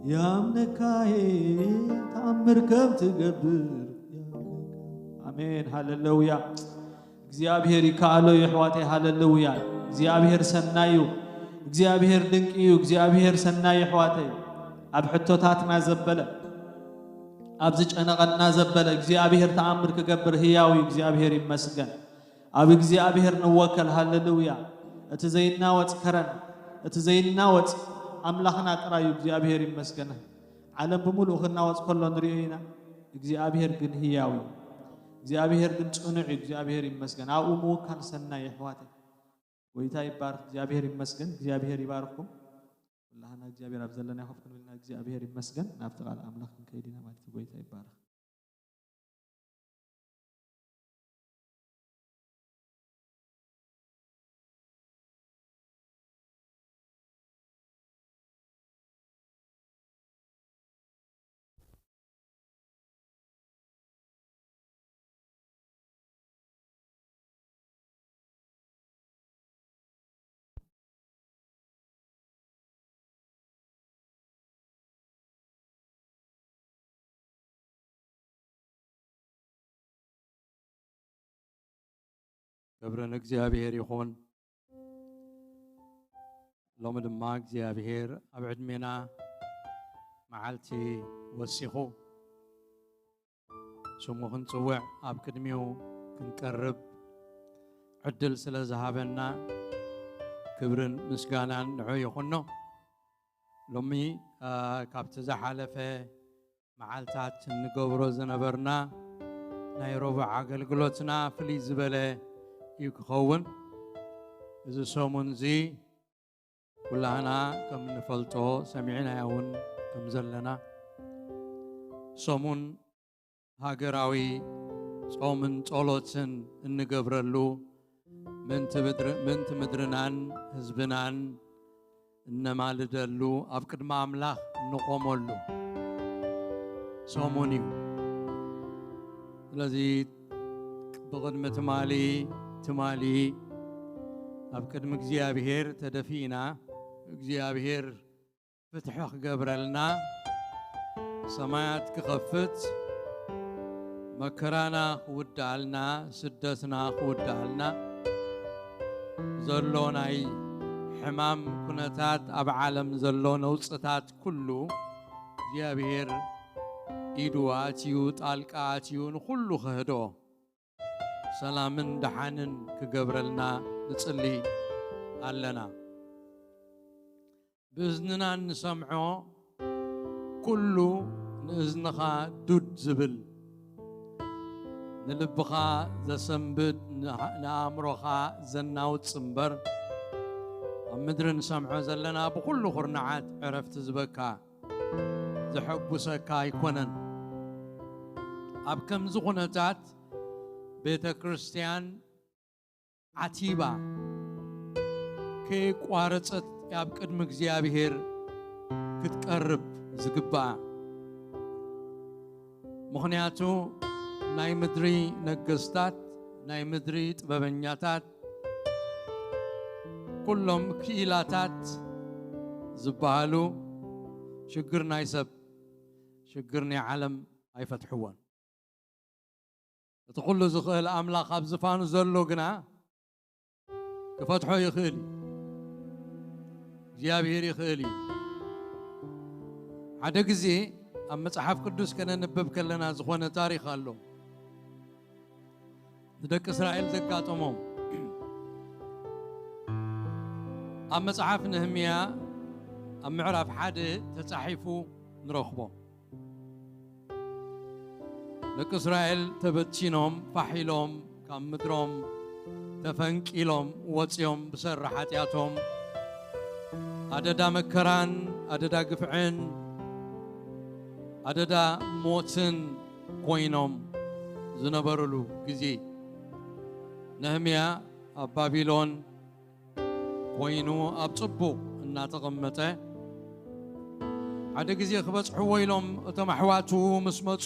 ይኣምነካ እየ ተኣምር ከም ትገብር፣ ይኣምነካ። ኣሜን፣ ሃለሉያ። እግዚኣብሔር ይከኣሎ እዩ ኣሕዋተይ፣ ሃለሉያ። እግዚኣብሔር ሰናይ እዩ። እግዚኣብሔር ድንቂ እዩ። እግዚኣብሔር ሰናይ እዩ ኣሕዋተይ። ኣብ ሕቶታትና ዘበለ፣ ኣብ ዝጨነቐና ዘበለ እግዚኣብሔር ተኣምር ክገብር ህያው እዩ። እግዚኣብሔር ይመስገን። ኣብ እግዚኣብሔር ንወከል፣ ሃለሉያ። እቲ ዘይናወጽ ከረን፣ እቲ ዘይናወጽ ኣምላኽና ጥራይ እዩ። እግዚኣብሔር ይመስገን። ዓለም ብምሉኡ ክናወጽ ከሎ ንሪኦ ኢና። እግዚኣብሔር ግን ህያው እዩ። እግዚኣብሔር ግን ጽኑዕ እዩ። እግዚኣብሔር ይመስገን። ኣብኡ ምውካል ሰናይ የሕዋተይ። ጎይታ ይባርክ። እግዚኣብሔር ይመስገን። እግዚኣብሔር ይባርኩም። ኩላህና እግዚኣብሔር ኣብ ዘለና ኮፍ ክንብል ኢና። እግዚኣብሔር ይመስገን። ናብቲ ቃል ኣምላኽ ክንከይድ ኢና ማለት እዩ። ጎይታ ይባረክ። ክብሪ ንእግዚኣብሔር ይኹን። ሎሚ ድማ እግዚኣብሔር ኣብ ዕድሜና መዓልቲ ወሲኹ ስሙ ክንጽውዕ፣ ኣብ ቅድሚኡ ክንቀርብ ዕድል ስለ ዝሃበና ክብርን ምስጋናን ንዑ ይኹኖ። ሎሚ፣ አ፣ ካብቲ ዝሓለፈ መዓልታት እንገብሮ ዝነበርና ናይ ረቡዕ ኣገልግሎትና ፍልይ ዝበለ እዩ ክኸውን። እዚ ሰሙን እዚ ኩላህና ከም እንፈልጦ ሰሚዕናዮ እውን ከም ዘለና፣ ሰሙን ሃገራዊ ጾምን ጸሎትን እንገብረሉ፣ ምእንቲ ምድሪ-፣ ምእንቲ ምድርናን ህዝብናን እነማልደሉ፣ ኣብ ቅድሚ ኣምላኽ እንቆመሉ ሰሙን እዩ። ስለዚ ብቕድሚ ትማሊ፣ ትማሊ ኣብ ቅድሚ እግዚኣብሔር ተደፊእና፣ እግዚኣብሔር ፍትሒ ክገብረልና፣ ሰማያት ክኸፍት፣ መከራና ክውድኣልና፣ ስደትና ክውድኣልና፣ ዘሎ ናይ ሕማም ኩነታት፣ ኣብ ዓለም ዘሎ ነውጽታት ኩሉ እግዚኣብሔር ኢዱ ኣትዩ፣ ጣልቃ ኣትዩ ንኹሉ ክህዶ፣ ሰላምን ደሓንን ክገብረልና ንጽሊ ኣለና። ብእዝንና እንሰምዖ ኩሉ ንእዝንኻ ዱድ ዝብል፣ ንልብኻ ዘሰንብድ፣ ንኣ-፣ ንኣእምሮኻ ዘናውጽ እምበር፣ ኣብ ምድሪ ንሰምዖ ዘለና ብኹሉ ኩርናዓት ዕረፍቲ ዝበካ፣ ዘሐጉሰካ ኣይኮነን። ኣብ ከምዚ ኩነታት ቤተ ክርስቲያን ዓቲባ ከየቋረጸት ኣብ ቅድሚ እግዚኣብሔር ክትቀርብ ዝግባኣ። ምኽንያቱ ናይ ምድሪ ነገስታት፣ ናይ ምድሪ ጥበበኛታት፣ ኩሎም ክኢላታት ዝበሃሉ ሽግር ናይ ሰብ፣ ሽግር ናይ ዓለም ኣይፈትሕዎን። እቲ ኩሉ ዝኽእል ኣምላኽ ኣብ ዝፋኑ ዘሎ ግና ክፈትሖ ይኽእል እዩ። እግዚኣብሔር ይኽእል እዩ። ሓደ ግዜ ኣብ መጽሓፍ ቅዱስ ከነንብብ ከለና ዝኾነ ታሪኽ ኣሎ። ንደቂ እስራኤል ዘጋጠሞም። ኣብ መጽሓፍ ነህምያ ኣብ ምዕራፍ ሓደ ተጻሒፉ ንረኽቦ። ደቂ እስራኤል ተበቲኖም፣ ፋሕ ኢሎም፣ ካብ ምድሮም ተፈንቂሎም ወጺኦም ብሰሪ ሓጢኣቶም። ኣደዳ መከራን ኣደዳ ግፍዕን ኣደዳ ሞትን ኮይኖም ዝነበሩሉ ግዜ፣ ነህምያ ኣብ ባቢሎን ኮይኑ ኣብ ጽቡቕ እናተቐመጠ፣ ሓደ ግዜ ክበጽሕዎ ኢሎም እቶም ኣሕዋቱ ምስ መጹ፣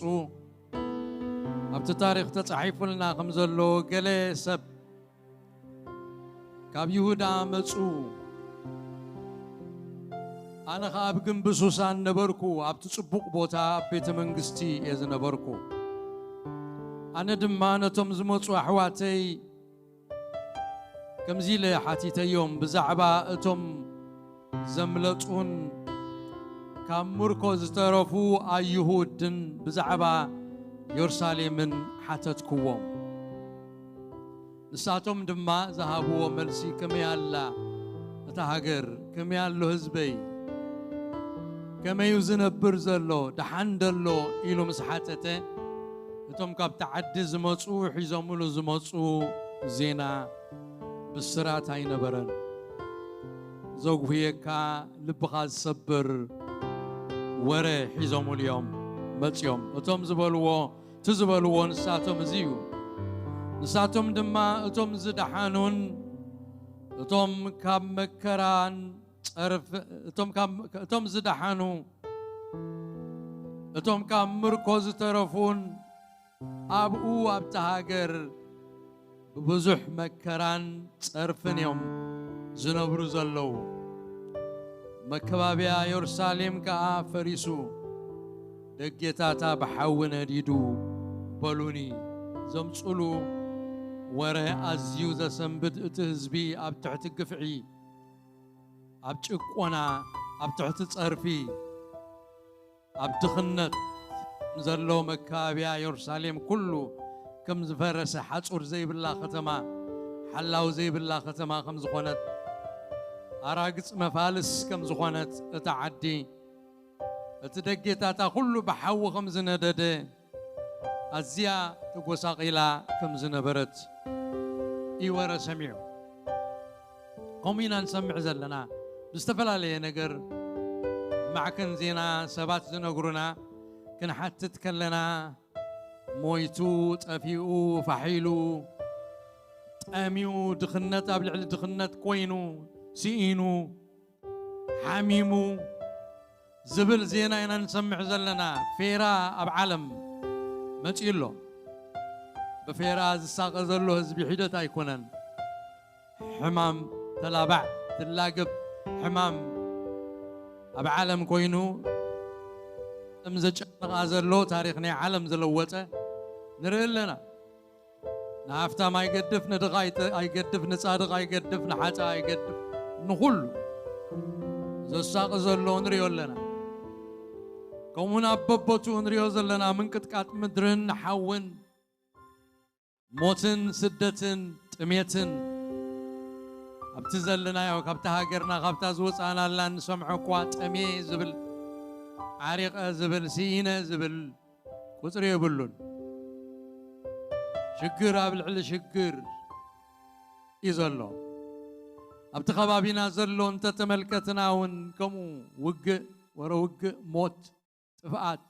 ኣብቲ ታሪኽ ተጻሒፉልና ከም ዘሎ፣ ገለ ሰብ ካብ ይሁዳ መጹ። ኣነ ኸኣ ኣብ ግንቢ ሱሳን ነበርኩ፣ ኣብቲ ጽቡቕ ቦታ ኣብ ቤተ መንግስቲ እየ ዝነበርኩ። ኣነ ድማ ነቶም ዝመጹ ኣሕዋተይ ከምዚ ኢለ ሓቲተዮም፣ ብዛዕባ እቶም ዘምለጡን ካብ ምርኮ ዝተረፉ ኣይሁድን ብዛዕባ የሩሳሌምን ሓተትክዎም። ንሳቶም ድማ ዝሃብዎ መልሲ፣ ከመይ ኣላ እታ ሃገር? ከመይ ኣሎ ህዝበይ? ከመይ እዩ ዝነብር ዘሎ? ደሓን ደሎ? ኢሉ ምስ ሓተተ፣ እቶም ካብቲ ዓዲ ዝመጹ ሒዞምሉ ዝመጹ ዜና ብስራት ኣይነበረን። ዘጉህየካ፣ ልብኻ ዝሰብር ወረ ሒዞምሉ እዮም መጺኦም። እቶም ዝበልዎ፣ እቲ ዝበልዎ ንሳቶም እዚ እዩ። ንሳቶም ድማ እቶም ዝደሓኑን እቶም ካብ መከራን ጸርፍ-፣ እቶም ካብ፣ እቶም ዝደሓኑ፣ እቶም ካብ ምርኮ ዝተረፉን ኣብኡ ኣብታ ሃገር ብብዙሕ መከራን ጸርፍን እዮም ዝነብሩ ዘለዉ። መከባብያ የሩሳሌም ከኣ ፈሪሱ፣ ደጌታታ ብሓዊ ነዲዱ በሉኒ ዘምጽሉ ወረ ኣዝዩ ዘሰንብድ፣ እቲ ህዝቢ ኣብ ትሕቲ ግፍዒ፣ ኣብ ጭቆና፣ ኣብ ትሕቲ ጸርፊ፣ ኣብ ድኽነት ዘሎ መከባብያ የሩሳሌም ኩሉ ከም ዝፈረሰ፣ ሓጹር ዘይብላ ከተማ፣ ሓላው ዘይብላ ከተማ ከም ዝኾነት፣ ኣራግጽ መፋልስ ከም ዝኾነት እታ ዓዲ፣ እቲ ደጌታታ ኩሉ ብሓዊ ከም ዝነደደ፣ ኣዝያ ተጎሳቒላ ከም ዝነበረት እዩ ወረ ሰሚዑ። ከምኡ ኢና ንሰምዕ ዘለና። ብዝተፈላለየ ነገር ማዕከን ዜና ሰባት ዝነግሩና ክንሓትት ከለና፣ ሞይቱ፣ ጠፊኡ፣ ፋሕ ኢሉ፣ ጠሚኡ፣ ድኽነት ኣብ ልዕሊ ድኽነት ኮይኑ፣ ስኢኑ፣ ሓሚሙ ዝብል ዜና ኢና ንሰምዕ ዘለና። ፌራ ኣብ ዓለም መጺኡ ኣሎ። ብፌራ ዝሳቐ ዘሎ ህዝቢ ሒደት ኣይኮነን። ሕማም ተላባዕ፣ ትላገብ ሕማም ኣብ ዓለም ኮይኑ፣ ዓለም ዘጨነቓ ዘሎ፣ ታሪኽ ናይ ዓለም ዝለወጠ ንርኢ ኣለና። ንሃፍታም ኣይገድፍ፣ ንድኻ ኣይተ-፣ ኣይገድፍ፣ ንጻድቕ ኣይገድፍ፣ ንሓጥእ ኣይገድፍ፣ ንኹሉ ዘሳቒ ዘሎ ንሪኦ ኣለና። ከምኡውን ኣብ በቦትኡ ንሪኦ ዘለና ምንቅጥቃጥ ምድርን ሓውን፣ ሞትን ስደትን ጥሜትን፣ ኣብቲ ዘለናዮ፣ ካብታ ሃገርና፣ ካብታ ዝወጻእናላ እንሰምዖ እኳ ጠሜ ዝብል፣ ዓሪቐ ዝብል፣ ስኢነ ዝብል ቁጽሪ የብሉን። ሽግር ኣብ ልዕሊ ሽግር እዩ ዘሎ። ኣብቲ ከባቢና ዘሎ እንተተመልከትና እውን ከምኡ ውግእ፣ ወረ ውግእ፣ ሞት፣ ጥፍኣት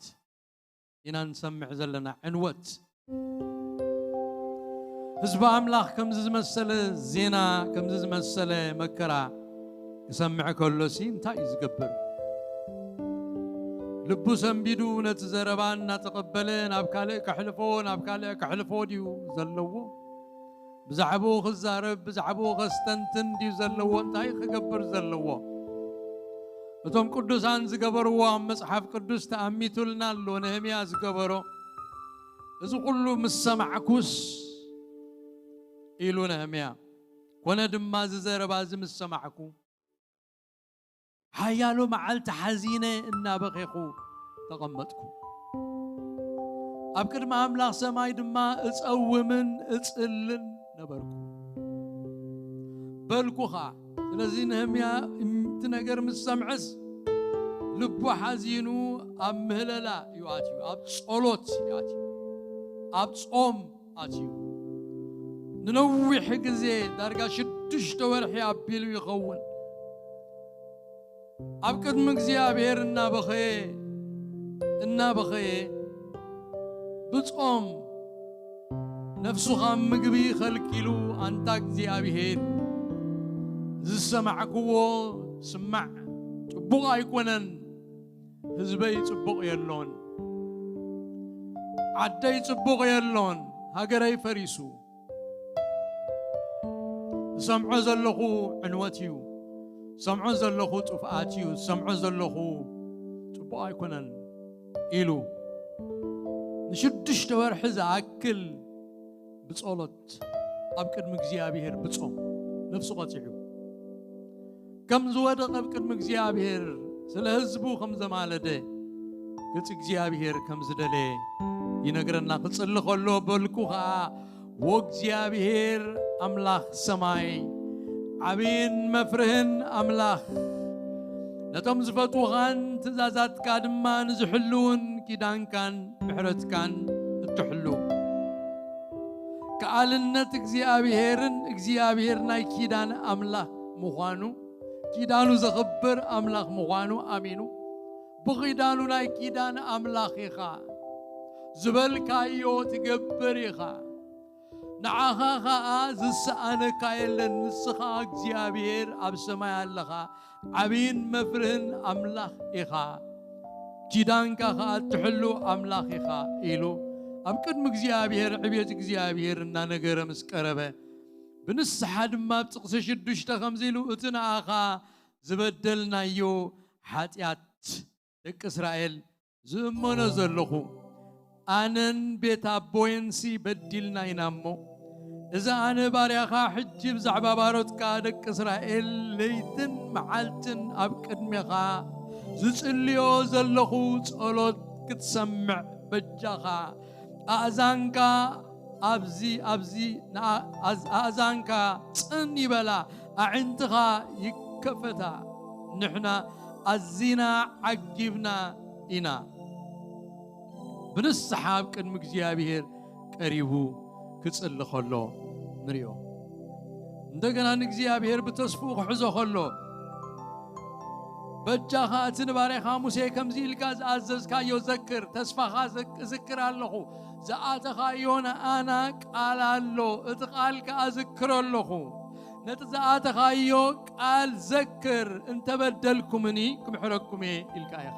ኢና ንሰምዕ ዘለና። ዕንወት። ህዝቢ ኣምላኽ ከምዚ ዝመሰለ ዜና፣ ከምዚ ዝመሰለ መከራ ክሰምዕ ከሎሲ እንታይ እዩ ዝገብር? ልቡ ሰንቢዱ ነቲ ዘረባ እናተቐበለ ናብ ካልእ ከሕልፎ፣ ናብ ካልእ ከሕልፎ ድዩ ዘለዎ? ብዛዕባኡ ክዛረብ፣ ብዛዕባኡ ከስተንትን ድዩ ዘለዎ? እንታይ ክገብር ዘለዎ? እቶም ቅዱሳን ዝገበርዎ ኣብ መጽሓፍ ቅዱስ ተኣሚቱልና ኣሎ። ነህምያ ዝገበሮ፣ እዚ ኩሉ ምስ ሰማዕኩስ፣ ኢሉ ነህምያ፣ ኮነ ድማ እዚ ዘረባ እዚ ምስ ሰማዕኩ፣ ሓያሎ መዓልቲ ሓዚነ እናበኼኹ ተቐመጥኩ። ኣብ ቅድሚ ኣምላኽ ሰማይ ድማ እጸውምን እጽልን ነበርኩ በልኩ ኸኣ። ስለዚ ነህምያ እቲ ነገር ምስ ሰምዐስ፣ ልቡ ሓዚኑ ኣብ ምህለላ እዩ ኣትዩ፣ ኣብ ጸሎት እዩ ኣትዩ፣ ኣብ ጾም ኣትዩ። ንነዊሕ ግዜ፣ ዳርጋ ሽዱሽተ ወርሒ ኣቢሉ ይኸውን። ኣብ ቅድሚ እግዚኣብሔር እናበኸየ እናበኸየ ብጾም ነፍሱ ካብ ምግቢ ከልኪሉ፣ ኣንታ እግዚኣብሔር፣ ዝሰማዕክዎ ስማዕ፣ ጽቡቕ ኣይኮነን፣ ህዝበይ ጽቡቕ የሎን፣ ዓደይ ጽቡቕ የሎን፣ ሃገረይ ፈሪሱ፣ ዝሰምዖ ዘለኹ ዕንወት እዩ፣ ዝሰምዖ ዘለኹ ጥፍኣት እዩ፣ ዝሰምዖ ዘለኹ ጽቡቕ ኣይኮነን ኢሉ ንሽዱሽተ ወርሒ ዝኣክል ብጸሎት ኣብ ቅድሚ እግዚኣብሔር ብጾም ነፍሱ ቀጺዑ ከም ዝወደቐ ኣብ ቅድሚ እግዚኣብሔር ስለ ህዝቡ ከም ዘማለደ ገጽ እግዚኣብሔር ከም ዝደለየ ይነግረና። ክጽሊ ከሎ በልኩ ኸኣ፣ "ወእግዚኣብሔር ኣምላኽ ሰማይ፣ ዓብይን መፍርህን ኣምላኽ፣ ነቶም ዝፈትዉኻን ትእዛዛትካ ድማ ንዝሕልዉን ኪዳንካን ምሕረትካን እትሕሉ፣ ከኣልነት እግዚኣብሔርን እግዚኣብሔር ናይ ኪዳን ኣምላኽ ምዃኑ፣ ኪዳኑ ዘኽብር ኣምላኽ ምዃኑ ኣሚኑ፣ ብኺዳኑ ናይ ኪዳን ኣምላኽ ኢኻ፣ ዝበልካዮ ትገብር ኢኻ፣ ንዓኻ ኸኣ ዝሰኣነካ የለን፣ ንስኻ እግዚኣብሔር ኣብ ሰማይ ኣለኻ፣ ዓብይን መፍርህን ኣምላኽ ኢኻ፣ ኪዳንካ ኸኣ እትሕሉ ኣምላኽ ኢኻ" ኢሉ ኣብ ቅድሚ እግዚኣብሔር ዕብየት እግዚኣብሔር እናነገረ ምስ ቀረበ፣ ብንስሓ ድማ ኣብ ጥቕሲ ሽዱሽተ ከምዚ ኢሉ፣ "እቲ ንኣኻ ዝበደልናዮ ሓጢኣት ደቂ እስራኤል ዝእመኖ ዘለኹ፣ ኣነን ቤት ኣቦይንሲ በዲልና ኢና እሞ፣ እዚ ኣነ ባርያኻ ሕጂ ብዛዕባ ባሮትካ ደቂ እስራኤል ለይትን መዓልትን ኣብ ቅድሜኻ ዝጽልዮ ዘለኹ ጸሎት ክትሰምዕ በጃኻ፣ ኣእዛንካ ኣብዚ፣ ኣብዚ ንኣ-፣ ኣዝ-፣ ኣእዛንካ ጽን ይበላ፣ ኣዒንትኻ ይከፈታ። ንሕና ኣዚና ዓጊብና ኢና።" ብንስሓ ኣብ ቅድሚ እግዚኣብሔር ቀሪቡ ክጽሊ ከሎ ንሪኦ። እንደገና ንእግዚኣብሔር ብተስፍኡ ክሕዞ ከሎ፣ "በጃኻ እቲ ንባርያኻ ሙሴ ከምዚ ኢልካ ዝኣዘዝካዮ ዘክር፣ ተስፋኻ ዘክ-፣ እዝክር ኣለኹ፣ ዝኣተኻዮ ንኣና ቃል ኣሎ፣ እቲ ቃል ከኣ እዝክሮ ኣለኹ፣ ነቲ ዝኣተኻዮ ቃል ዘክር፣ እንተበደልኩምኒ ክምሕረኩም እየ" ኢልካ ኢኻ።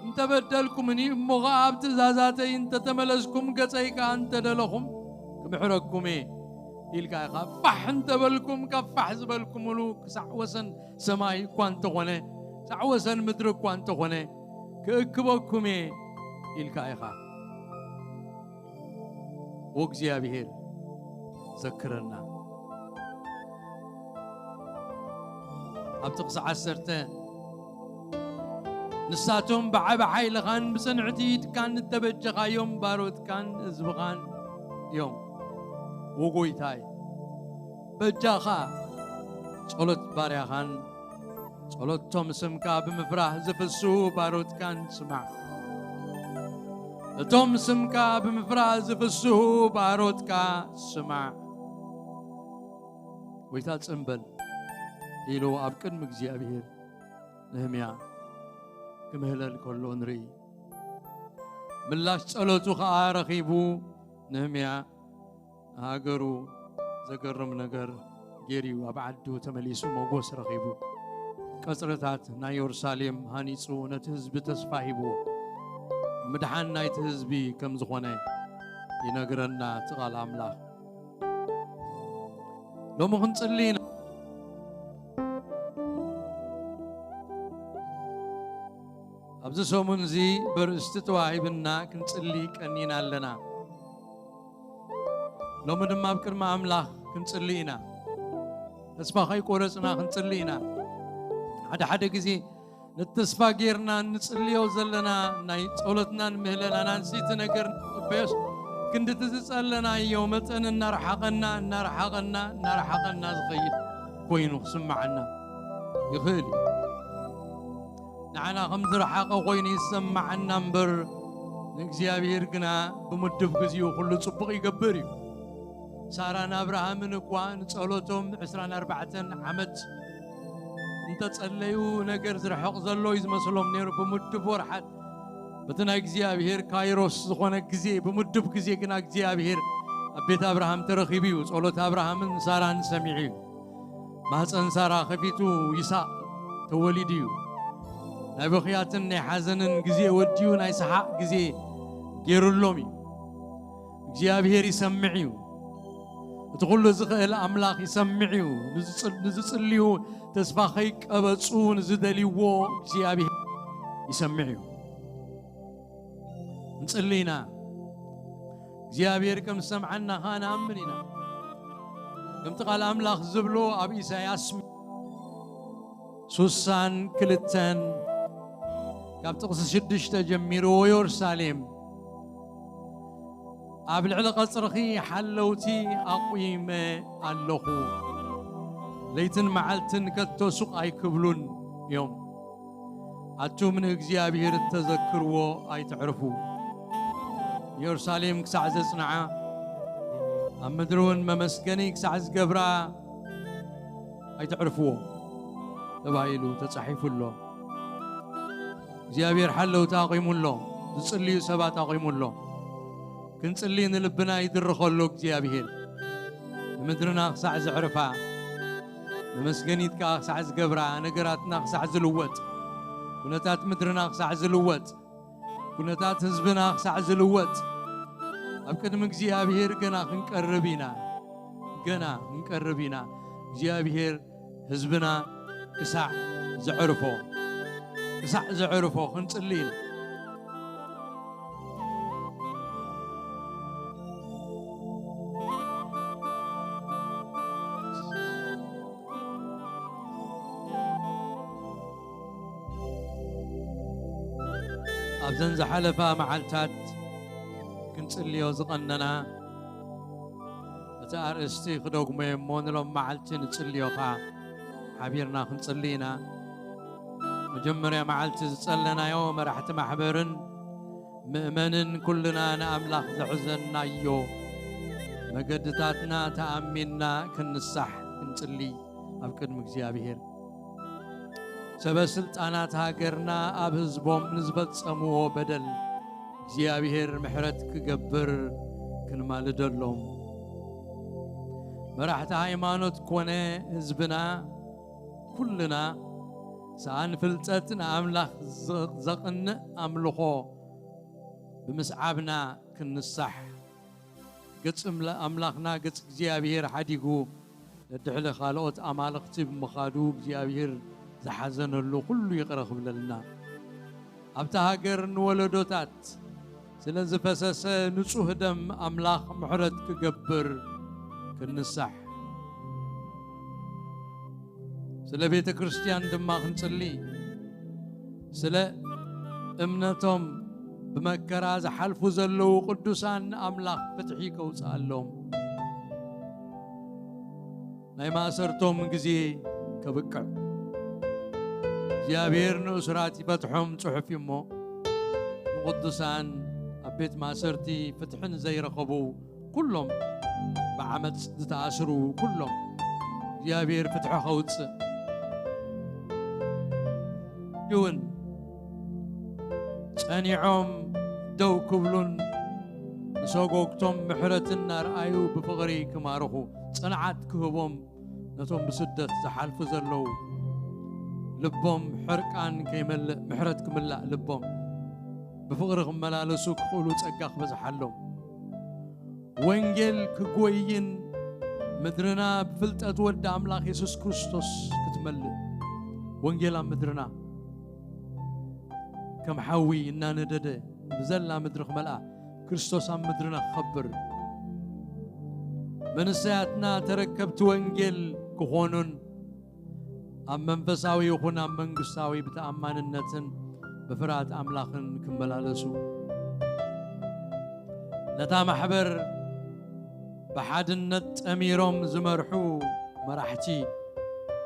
"እንተበደልኩምኒ እሞ ኸኣ ኣብ ትእዛዛተይ እንተተመለስኩም፣ ገጸይ ከኣ እንተደለኹም ክምሕረኩም እየ" ኢልካ ኢኻ። ፋሕ እንተበልኩም፣ ካብ ፋሕ ዝበልኩምሉ ክሳዕ ወሰን ሰማይ እኳ እንተኾነ፣ ክሳዕ ወሰን ምድሪ እኳ እንተኾነ፣ ክእክበኩም እየ ኢልካ ኢኻ። ወእግዚኣብሔር ዘክረና። ኣብ ጥቕሲ ዓሰርተ፣ "ንሳቶም ብዓቢ ሓይልኻን ብጽንዕቲ ኢድካን እተበጀኻዮም ባሮትካን ህዝብኻን እዮም። ወጎይታይ፣ በጃኻ ጸሎት ባርያኻን ጸሎቶም ስምካ ብምፍራህ ዝፍስሁ ባሮትካን ስማዕ። እቶም ስምካ ብምፍራህ ዝፍስሁ ባሮትካ ስማዕ። ጎይታ ጽምበል" ኢሉ ኣብ ቅድሚ እግዚኣብሔር ነህምያ ክምህለል ከሎ ንርኢ። ምላሽ ጸሎቱ ኸኣ ረኺቡ ነህምያ ንሃገሩ ዘገርም ነገር ገይሩ እዩ። ኣብ ዓዱ ተመሊሱ ሞጎስ ረኺቡ። ቀጽርታት ናይ የሩሳሌም ሃኒጹ ነቲ ህዝቢ ተስፋ ሂብዎ። ምድሓን ናይቲ ህዝቢ ከም ዝኾነ ይነግረና እቲ ቃል ኣምላኽ። ሎሚ ክንጽሊ ኢና። ኣብዚ ሰሙን እዚ በርእስቲ ተዋሂብና ክንጽሊ ቀኒና ኣለና። ሎሚ ድማ ኣብ ቅድሚ ኣምላኽ ክንጽሊ ኢና። ተስፋ ከይቆረጽና ክንጽሊ ኢና። ሓደ ሓደ ግዜ ነቲ ተስፋ ጌርና እንጽልዮ ዘለና ናይ ጸሎትናን ምህለላናን እቲ ነገር ንጽበዮስ ክንድቲ ዝጸለናዮ መጠን እናረሓቐና፣ እናረሓቐና፣ እናረሓቐና ዝኸይድ ኮይኑ ክስምዓና ይኽእል እዩ። ንዓና ከም ዝረሓቐ ኮይኑ ይሰምዓና እምበር፣ ንእግዚኣብሔር ግና ብምድብ ግዚኡ ኩሉ ጽቡቕ ይገብር እዩ። ሳራን ኣብርሃምን እኳ ንጸሎቶም ዕስራን ኣርባዕተን ዓመት እንተጸለዩ ነገር ዝርሕቕ ዘሎ እዩ ዝመስሎም ነይሩ። ብምድብ ወርሓት በቲ ናይ እግዚኣብሔር ካይሮስ ዝኾነ ግዜ፣ ብምድብ ግዜ ግና እግዚኣብሔር ኣብ ቤት ኣብርሃም ተረኺቡ እዩ። ጸሎት ኣብርሃምን ሳራን ሰሚዑ እዩ። ማህፀን ሳራ ከፊቱ ይስሐቅ ተወሊዱ እዩ። ናይ በኽያትን ናይ ሓዘንን ግዜ ወዲኡ ናይ ሰሓቕ ግዜ ገይሩሎም እዩ። እግዚኣብሔር ይሰምዕ እዩ። እቲ ኩሉ ዝኽእል ኣምላኽ ይሰምዕ እዩ። ንዝጽ-፣ ንዝጽልዩ ተስፋ ከይቀበጹ ንዝደልይዎ እግዚኣብሔር ይሰምዕ እዩ። ንጽሊ ኢና። እግዚኣብሔር ከም ዝሰምዓና ኸኣ ንኣምን ኢና። ከምቲ ቃል ኣምላኽ ዝብሎ ኣብ ኢሳያስ ሱሳን ክልተን ካብ ጥቕሲ ሽዱሽተ ጀሚሩ፣ ወየሩሳሌም ኣብ ልዕሊ ቀጽርኺ ሓለውቲ ኣቑመ ኣለኹ፣ ለይትን መዓልትን ከቶ ሱቕ ኣይክብሉን እዮም። ኣቱም ንእግዚኣብሔር እተዘክርዎ ኣይትዕርፉ። ኢየሩሳሌም ክሳዕ ዘጽንዓ፣ ኣብ ምድሪ እውን መመስገኒ ክሳዕ ዝገብራ ኣይትዕርፍዎ ተባሂሉ ተጻሒፉ ኣሎ። እግዚኣብሔር ሓለውቲ ኣቑሙ ኣሎ። ዝጽልዩ ሰባት ኣቑሙ ኣሎ። ክንጽሊ ንልብና ይድርኸሉ እግዚኣብሔር። ንምድርና ክሳዕ ዘዕርፋ፣ መመስገኒት ከኣ ክሳዕ ዝገብራ፣ ነገራትና ክሳዕ ዝልወጥ፣ ኩነታት ምድርና ክሳዕ ዝልወጥ፣ ኩነታት ህዝብና ክሳዕ ዝልወጥ፣ ኣብ ቅድሚ እግዚኣብሔር ገና ክንቀርብ ኢና። ገና ክንቀርብ ኢና። እግዚኣብሔር ህዝብና ክሳዕ ዘዕርፎ፣ ክሳዕ ዘዕርፎ ክንጽሊ ኢና። ኣብዘን ዝሓለፋ መዓልታት ክንጽልዮ ዝቐነና፣ እቲ ኣርእስቲ ክደግሞ እየ እሞ፣ ንሎም መዓልቲ ንጽልዮ ኸኣ ሓቢርና ክንጽሊ ኢና። መጀመርያ መዓልቲ ዝጸለናዮ፣ መራሕቲ ማሕበርን ምእመንን ኩልና ንኣምላኽ ዘሕዘንናዮ መገድታትና ተኣሚንና ክንሳሕ ክንጽሊ ኣብ ቅድሚ እግዚኣብሔር። ሰበ ስልጣናት ሃገርና ኣብ ህዝቦም ንዝፈጸምዎ በደል እግዚኣብሔር ምሕረት ክገብር ክንማልደሎም። መራሕቲ ሃይማኖት ኮነ ህዝብና ኩልና ሰኣን ፍልጠት ንኣምላኽ ዘ-፣ ዘቕንእ ኣምልኾ ብምስዓብና ክንሳሕ። ገጽ እምላ-፣ ኣምላኽና ገጽ እግዚኣብሔር ሓዲጉ ነድሕሊ ካልኦት ኣማልኽቲ ብምኻዱ እግዚኣብሔር ዝሓዘነሉ ኩሉ ይቕረ ክብለልና። ኣብታ ሃገር ንወለዶታት ስለ ዝፈሰሰ ንጹህ ደም ኣምላኽ ምሕረት ክገብር ክንሳሕ። ስለ ቤተ ክርስቲያን ድማ ክንጽሊ። ስለ እምነቶም ብመከራ ዝሓልፉ ዘለዉ ቅዱሳን ኣምላኽ ፍትሒ ከውጽኣሎም። ናይ ማእሰርቶም ግዜ ከብቅዕ። እግዚኣብሔር ንእሱራት ይፈትሖም ጽሑፍ እዩ እሞ፣ ንቅዱሳን ኣብ ቤት ማእሰርቲ ፍትሒ ንዘይረኸቡ ኩሎም ብዓመፅ ዝተኣስሩ ኩሎም እግዚኣብሔር ፍትሒ ከውፅእ እውን ጸኒዖም ደው ክብሉን ንሰጎግቶም ምሕረት እናርኣዩ ብፍቕሪ ክማርኹ ጽንዓት ክህቦም ነቶም ብስደት ዝሓልፉ ዘለዉ ልቦም ሕርቃን ከይመልእ ምሕረት ክምላእ ልቦም ብፍቕሪ ክመላለሱ ክኽእሉ ጸጋ ክበዝሓሎም ወንጌል ክጎይን ምድርና ብፍልጠት ወዲ ኣምላኽ የሱስ ክርስቶስ ክትመልእ ወንጌል ኣብ ምድርና ከም ሓዊ እናነደደ ብዘላ ምድሪ ክመልኣ ክርስቶስ ኣብ ምድርና ክኸብር መንሰያትና ተረከብቲ ወንጌል ክኾኑን ኣብ መንፈሳዊ ይኹን ኣብ መንግስታዊ ብተኣማንነትን ብፍርሃት ኣምላኽን ክመላለሱ ነታ ማሕበር ብሓድነት ጠሚሮም ዝመርሑ መራሕቲ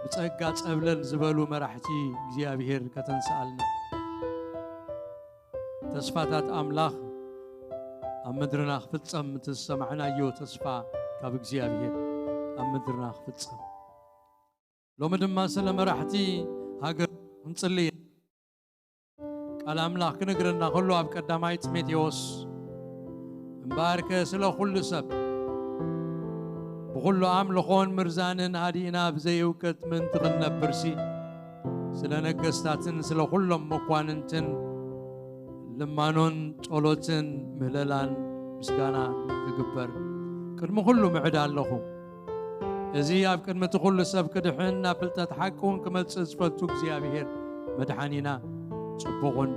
ብጸጋ ጸብለል ዝበሉ መራሕቲ እግዚኣብሔር ከተንስኣልና። ተስፋታት ኣምላኽ ኣብ ምድርና ክፍጸም እቲ ዝሰማዕናዮ ተስፋ ካብ እግዚኣብሔር ኣብ ምድርና ክፍጸም። ሎሚ ድማ ስለ መራሕቲ ሃገር ክንጽሊ ኢና። ቃል ኣምላኽ ክነግረና ከሎ ኣብ ቀዳማይ ጢሞቴዎስ፣ እምበኣርከ ስለ ኩሉ ሰብ ብኹሉ ኣምልኾን ምርዛንን ሃዲእና ብዘይ እውቀት ምእንቲ ክንነብርሲ፣ ስለ ነገስታትን ስለ ኩሎም መኳንንትን ልማኖን ጸሎትን ምህለላን ምስጋና ክግበር ቅድሚ ኩሉ ምዕዳ ኣለኹ። እዚ ኣብ ቅድሚ እቲ ኩሉ ሰብ ክድሕን ናብ ፍልጠት ሓቂ እውን ክመጽእ ዝፈቱ እግዚኣብሔር መድሓኒና ጽቡቕን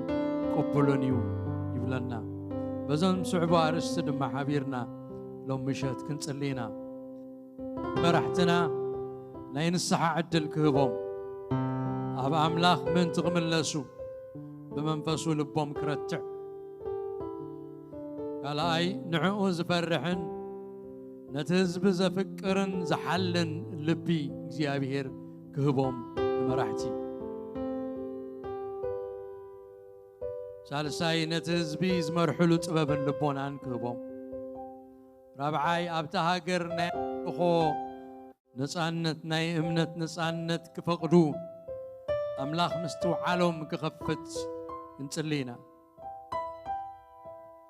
ቅቡልን እዩ ይብለና። በዞም ዝስዕቡ ኣርእስቲ ድማ ሓቢርና ሎም ምሸት ክንጽሊ ኢና። መራሕትና ናይ ንስሓ ዕድል ክህቦም፣ ኣብ ኣምላኽ ምእንቲ ክምለሱ፣ ብመንፈሱ ልቦም ክረትዕ። ካልኣይ፣ ንዕኡ ዝፈርሕን ነቲ ህዝቢ ዘፍቅርን ዝሓልን ልቢ እግዚኣብሔር ክህቦም ንመራሕቲ። ሳልሳይ፣ ነቲ ህዝቢ ዝመርሕሉ ጥበብን ልቦናን ክህቦም። ራብዓይ፣ ኣብታ ሃገር ናይ ኣምልኾ ነጻነት፣ ናይ እምነት ነጻነት ክፈቕዱ፣ ኣምላኽ ምስትውዓሎም ክኸፍት ክንጽሊ ኢና።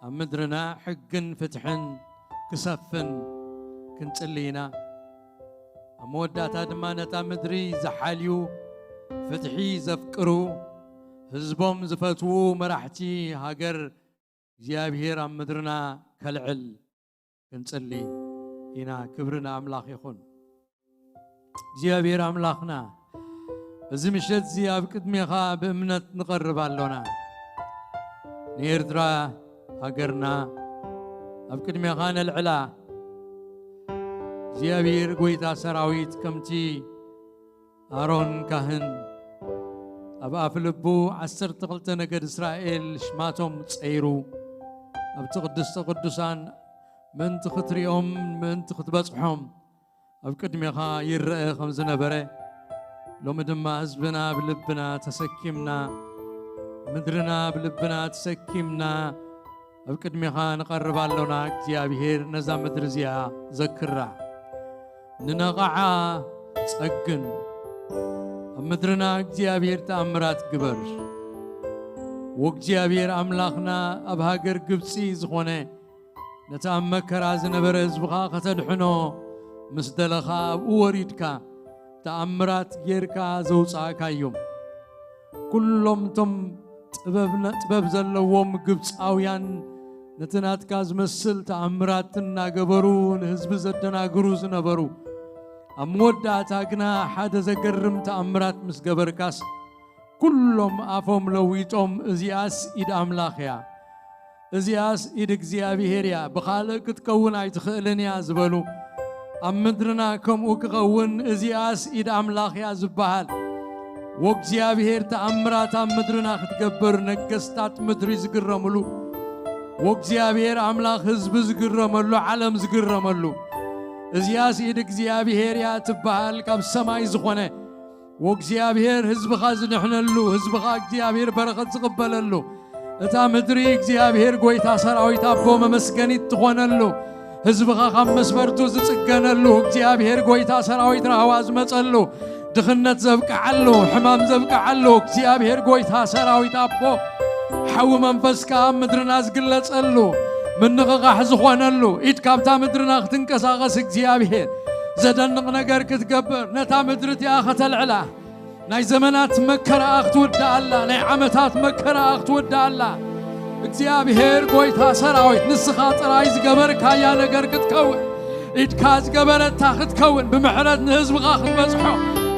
ኣብ ምድርና ሕግን ፍትሕን ክሰፍን ክንጽሊ ኢና። ኣብ መወዳእታ ድማ ነታ ምድሪ ዝሓልዩ፣ ፍትሒ ዘፍቅሩ፣ ህዝቦም ዝፈትዉ መራሕቲ ሃገር እግዚኣብሔር ኣብ ምድርና ከልዕል ክንጽሊ ኢና። ክብሪ ንኣምላኽ ይኹን። እግዚኣብሔር ኣምላኽና፣ በዚ ምሸት እዚ ኣብ ቅድሜኻ ብእምነት ንቐርብ ኣሎና። ንኤርትራ ሃገርና ኣብ ቅድሜኻ ነልዕላ። እግዚኣብሔር ጐይታ ሰራዊት፣ ከምቲ ኣሮን ካህን ኣብ ኣፍ ልቡ ዓሰርተ ክልተ ነገድ እስራኤል ሽማቶም ጸይሩ፣ ኣብቲ ቅድስተ ቅዱሳን ምእንቲ ክትሪኦም፣ ምእንቲ ክትበጽሖም ኣብ ቅድሜኻ ይረአ ከም ዝነበረ፣ ሎሚ ድማ ህዝብና ኣብ ልብና ተሰኪምና፣ ምድርና ኣብ ልብና ተሰኪምና ኣብ ቅድሜኻ ንቐርብ ኣሎና። እግዚኣብሔር ነዛ ምድሪ እዚኣ ዘክራ፣ ንነቓዓ ጸግን። ኣብ ምድርና እግዚኣብሔር ተኣምራት ግበር። ወእግዚኣብሔር ኣምላኽና፣ ኣብ ሃገር ግብጺ ዝኾነ ነቲ ኣብ መከራ ዝነበረ ህዝብኻ ከተድሕኖ ምስ ደለኻ፣ ኣብኡ ወሪድካ ተኣምራት ጌርካ ዘውጻእካዮም። ኩሎም እቶም ጥበብና-፣ ጥበብ ዘለዎም ግብጻውያን ነቲ ናትካ ዝመስል ተኣምራት እናገበሩ ንህዝቢ ዘደናግሩ ዝነበሩ፣ ኣብ መወዳእታ ግና ሓደ ዘገርም ተኣምራት ምስ ገበርካስ፣ ኩሎም ኣፎም ለዊጦም፣ "እዚኣስ ኢድ ኣምላኽ እያ፣ እዚኣስ ኢድ እግዚኣብሄር እያ፣ ብኻልእ ክትከውን ኣይትኽእልን እያ" ዝበሉ፣ ኣብ ምድርና ከምኡ ክኸውን፣ "እዚኣስ ኢድ ኣምላኽ እያ" ዝበሃል። ወእግዚኣብሄር ተኣምራት ኣብ ምድርና ክትገብር፣ ነገስታት ምድሪ ዝግረምሉ፣ ወእግዚኣብሄር ኣምላኽ ህዝቢ ዝግረመሉ፣ ዓለም ዝግረመሉ፣ "እዚኣስ ኢድ እግዚኣብሄር እያ" ትበሃል፣ ካብ ሰማይ ዝኾነ ወእግዚኣብሔር ህዝብኻ ዝድሕነሉ፣ ህዝብኻ እግዚኣብሔር በረኸት ዝቕበለሉ፣ እታ ምድሪ እግዚኣብሔር ጐይታ ሰራዊት ኣቦ መመስገኒት ትኾነሉ፣ ህዝብኻ ካብ መስፈርቱ ዝጽገነሉ፣ እግዚኣብሔር ጐይታ ሰራዊት ራህዋ ዝመጸሉ፣ ድኽነት ዘብቅዓሉ፣ ሕማም ዘብቅዓሉ፣ እግዚኣብሔር ጐይታ ሰራዊት ኣቦ ሓዊ መንፈስካ ኣብ ምድርና ዝግለጸሉ፣ ምንቕቓሕ ዝኾነሉ፣ ኢድ ካብታ ምድርና ክትንቀሳቐስ እግዚኣብሔር ዘደንቕ ነገር ክትገብር፣ ነታ ምድሪ እቲኣ ከተልዕላ፣ ናይ ዘመናት መከራኣ ክትውድኣላ፣ ናይ ዓመታት መከራኣ ክትውድኣላ፣ እግዚኣብሔር ጐይታ ሰራዊት ንስኻ ጥራይ ዝገበርካያ ነገር ክትከውን፣ ኢድካ ዝገበረታ ክትከውን፣ ብምሕረት ንህዝብኻ ክትበጽሖ፣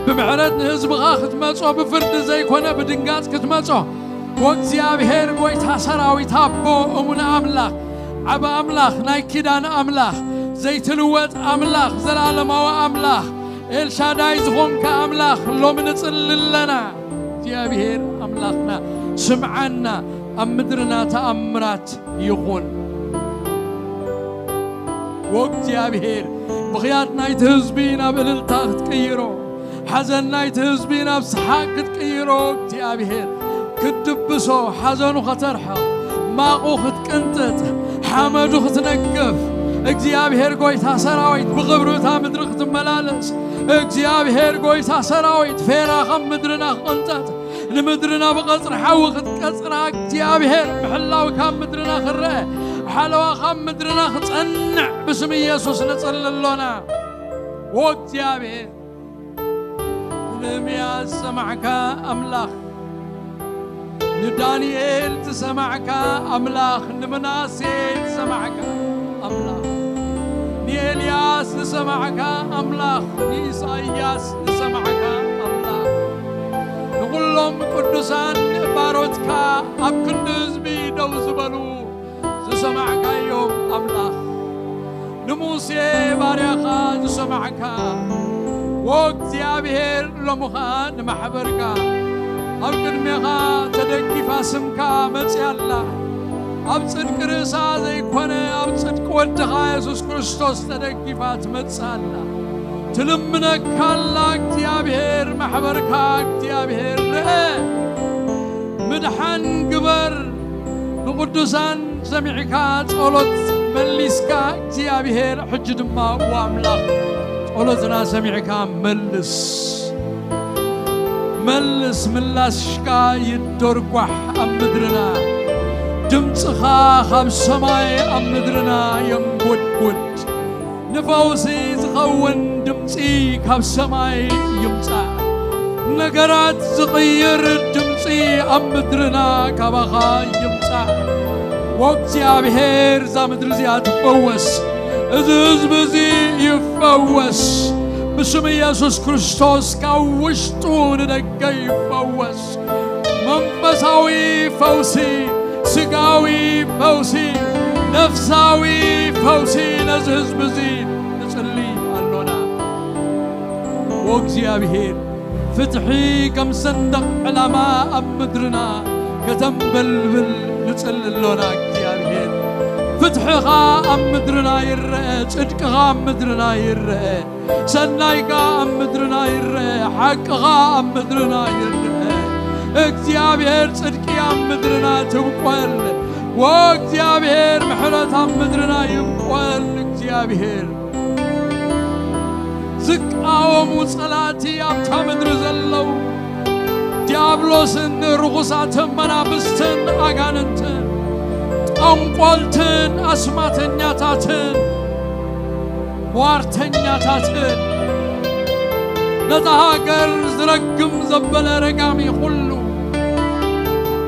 ብምሕረት ንህዝብኻ ክትመጾ፣ ብፍርዲ ዘይኮነ ብድንጋጽ ክትመጾ፣ ወእግዚኣብሔር ጐይታ ሰራዊት ኣቦ እሙን ኣምላኽ፣ ዓቢ ኣምላኽ፣ ናይ ኪዳን ኣምላኽ፣ ዘይትልወጥ ኣምላኽ፣ ዘላለማዊ ኣምላኽ፣ ኤልሻዳይ ዝኾንካ ኣምላኽ፣ ሎሚ ንጽሊ ኣለና። እግዚኣብሔር ኣምላኽና፣ ስምዓና፣ ኣብ ምድርና ተኣምራት ይኹን። ወእግዚኣብሔር፣ ብኽያት ናይቲ ህዝቢ ናብ እልልታ ክትቅይሮ፣ ሓዘን ናይቲ ህዝቢ ናብ ሰሓቕ ክትቅይሮ፣ እግዚኣብሔር ክትድብሶ፣ ሓዘኑ ከተርሕቕ፣ ማቑ ክትቅንጥጥ፣ ሓመዱ ክትነግፍ፣ እግዚኣብሔር ጐይታ ሰራዊት ብኽብሪ እታ ምድሪ ክትመላለስ፣ እግዚኣብሔር ጐይታ ሰራዊት፣ ፌራ ካብ ምድርና ክቕንጠጥ፣ ንምድርና ብቐጽሪ ሓዊ ክትቀጽራ፣ እግዚኣብሔር ምሕላው ካብ ምድርና ክረአ፣ ሓለዋ ካብ ምድርና ክጸንዕ ብስም ኢየሱስ ንጽሊ ኣሎና። ወእግዚኣብሔር፣ ንኤርምያስ ዝሰማዕካ ኣምላኽ፣ ንዳንኤል ዝሰማዕካ ኣምላኽ፣ ንምናሴ ዝሰማዕካ ኣምላኽ፣ ንኤልያስ ዝሰማዕካ ኣምላኽ፣ ንኢሳይያስ ዝሰማዕካ ኣምላኽ፣ ንኹሎም ቅዱሳን ባሮትካ፣ ኣብ ክንዲ ህዝቢ ደው ዝበሉ ዝሰማዕካዮም ኣምላኽ፣ ንሙሴ ባርያኻ ዝሰማዕካ፣ ወእግዚኣብሔር፣ ሎሚ ኸኣ ንማሕበርካ ኣብ ቅድሜኻ ተደጊፋ ስምካ መጺኣ ኣላ። ኣብ ጽድቂ ርእሳ ዘይኮነ፣ ኣብ ጽድቂ ወድኻ የሱስ ክርስቶስ ተደጊፋ ትመጽእ ኣላ። ትልምነካ ኣላ እግዚኣብሔር፣ ማሕበርካ እግዚኣብሔር ርአ። ምድሓን ግበር፣ ንቅዱሳን ሰሚዕካ ጸሎት መሊስካ እግዚኣብሔር፣ ሕጂ ድማ እወ ኣምላኽ ጸሎትና ሰሚዕካ መልስ። መልስ፣ ምላሽካ ይደርጓሕ ኣብ ምድርና። ድምጽኻ ካብ ሰማይ ኣብ ምድርና የንጎድጉድ። ንፈውሲ ዝኸውን ድምጺ ካብ ሰማይ ይምጻእ። ነገራት ዝቕይር ድምጺ ኣብ ምድርና ካባኻ ይምጻእ። ወእግዚኣብሔር፣ እዛ ምድሪ እዚኣ ትፈወስ። እዚ ህዝቢ እዚ ይፈወስ። ብስም ኢየሱስ ክርስቶስ ካብ ውሽጡ ንደገ ይፈወስ። መንፈሳዊ ፈውሲ፣ ስጋዊ ፈውሲ፣ ነፍሳዊ ፈውሲ ነዚ ህዝቢ እዚ ንጽሊ ኣሎና። ወእግዚኣብሔር፣ ፍትሒ ከም ሰንደቕ ዕላማ ኣብ ምድርና ከተንበልብል ንጽሊ ኣሎና። እግዚኣብሔር፣ ፍትሕኻ ኣብ ምድርና ይረአ፣ ጽድቅኻ ኣብ ምድርና ይረአ። ሰናይካ ኣብ ምድርና ይረአ፣ ሓቅኻ ኣብ ምድርና ይረአ። እግዚኣብሔር፣ ጽድቂ ኣብ ምድርና ትብቆል። ወእግዚኣብሔር፣ ምሕረት ኣብ ምድርና ይብቆል። እግዚኣብሔር፣ ዝቃወሙ ጸላእቲ ኣብታ ምድሪ ዘለዉ፣ ዲያብሎስን ርኹሳትን መናፍስትን ኣጋንንትን፣ ጠንቆልትን ኣስማተኛታትን ሟርተኛታትን፣ ነታ ሃገር ዝረግም ዘበለ ረጋሚ ኩሉ፣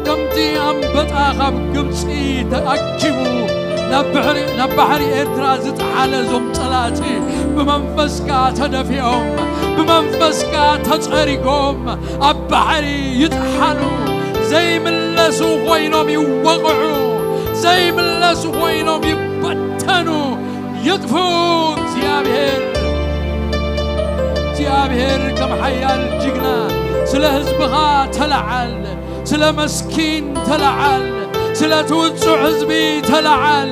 ከምቲ ኣንበጣ ካብ ግብጺ ተኣኪቡ ናብ ባሕሪ፣ ናብ ባሕሪ ኤርትራ ዝጠሓለ፣ እዞም ጸላእቲ ብመንፈስካ ተደፊኦም፣ ብመንፈስካ ተጸሪጎም ኣብ ባሕሪ ይጥሓሉ። ዘይምለሱ ኮይኖም ይወቕዑ። ዘይምለሱ ኮይኖም ይበተኑ። ይጥፉ። እግዚኣብሔር፣ እግዚኣብሔር ከም ሓያል ጅግና ስለ ህዝብኻ ተለዓል፣ ስለ መስኪን ተለዓል፣ ስለቲ ውጹዕ ህዝቢ ተለዓል፣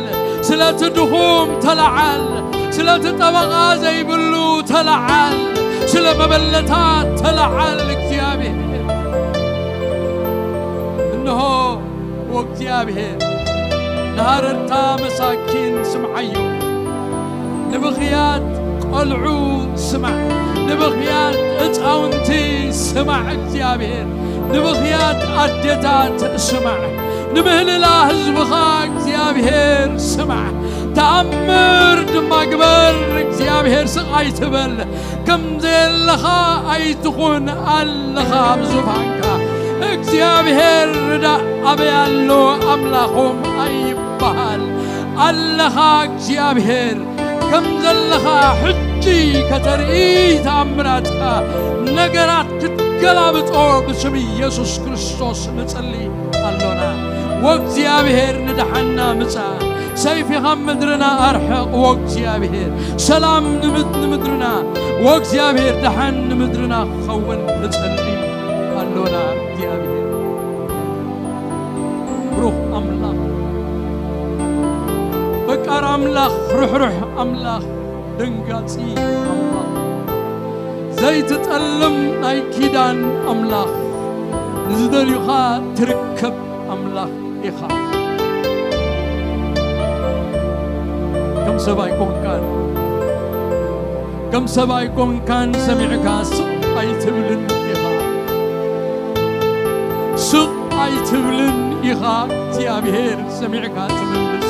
ስለቲ ድኹም ተለዓል፣ ስለቲ ጠበቓ ዘይብሉ ተለዓል፣ ስለ መበለታት ተለዓል። እግዚኣብሔር፣ እንሆ ወእግዚኣብሔር፣ ንሃረርታ መሳኪን ስምዓዮ። ንብኽያት ቈልዑ ስማዕ፣ ንብኽያት ህጻውንቲ ስማዕ እግዚኣብሔር፣ ንብኽያት ኣዴታት ስማዕ፣ ንምህልላ ህዝብኻ እግዚኣብሔር ስማዕ፣ ተኣምር ድማ ግበር እግዚኣብሔር፣ ስቕ ኣይትበል። ከም ዘየለኻ ኣይትኹን፣ ኣለኻ ኣብ ዙፋንካ። እግዚኣብሔር ርዳእ ኣበይ ኣሎ ኣምላኾም ኣይበሃል። ኣለኻ እግዚኣብሔር፣ ከም ዘለኻ ሕጂ ከተርኢ ተኣምራትካ፣ ነገራት ክትገላብጦ ብስም ኢየሱስ ክርስቶስ ንጽሊ ኣሎና። ወእግዚኣብሔር ንደሓንና ምጻእ፣ ሰይፊ ካብ ምድርና ኣርሕቕ። ወእግዚኣብሔር ሰላም ንምድ-፣ ንምድርና፣ ወእግዚኣብሔር ደሓን ንምድርና ክኸውን ንጸሊ ኣሎና። እግዚኣብሔር ብሩኽ ኣምላኽ፣ ፈቃር ኣምላኽ፣ ርሕሩሕ ኣምላኽ፣ ደንጋጺ ኣምላኽ፣ ዘይትጠልም ናይ ኪዳን ኣምላኽ፣ ንዝደልዩኻ ትርከብ ኣምላኽ ኢኻ። ከም ሰብ ኣይኮንካን። ከም ሰብ ኣይኮንካን ሰሚዕካ ስቕ ኣይትብልን ኢኻ። ስቕ ኣይትብልን ኢኻ እግዚኣብሔር ሰሚዕካ ትምልስ።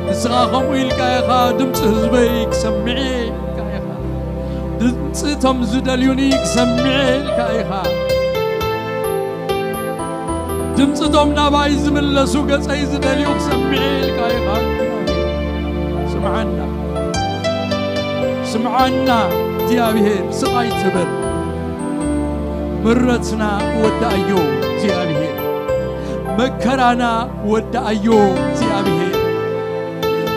ንስኻ ከምኡ ኢልካ ኢኻ፣ ድምፂ ህዝበይ ክሰምዕ ኢልካ ኢኻ። ድምፂ እቶም ዝደልዩኒ ክሰምዕ ኢልካ ኢኻ። ድምፂ እቶም ናባይ ዝምለሱ ገፀይ ዝደልዩ ክሰምዕ ኢልካ ኢኻ። ስምዓና፣ ስምዓና እግዚኣብሔር፣ ስቕ ኣይትበል። ምረትና ወዳእዮ እግዚኣብሔር፣ መከራና ወዳእዮ እግዚኣብሔር፣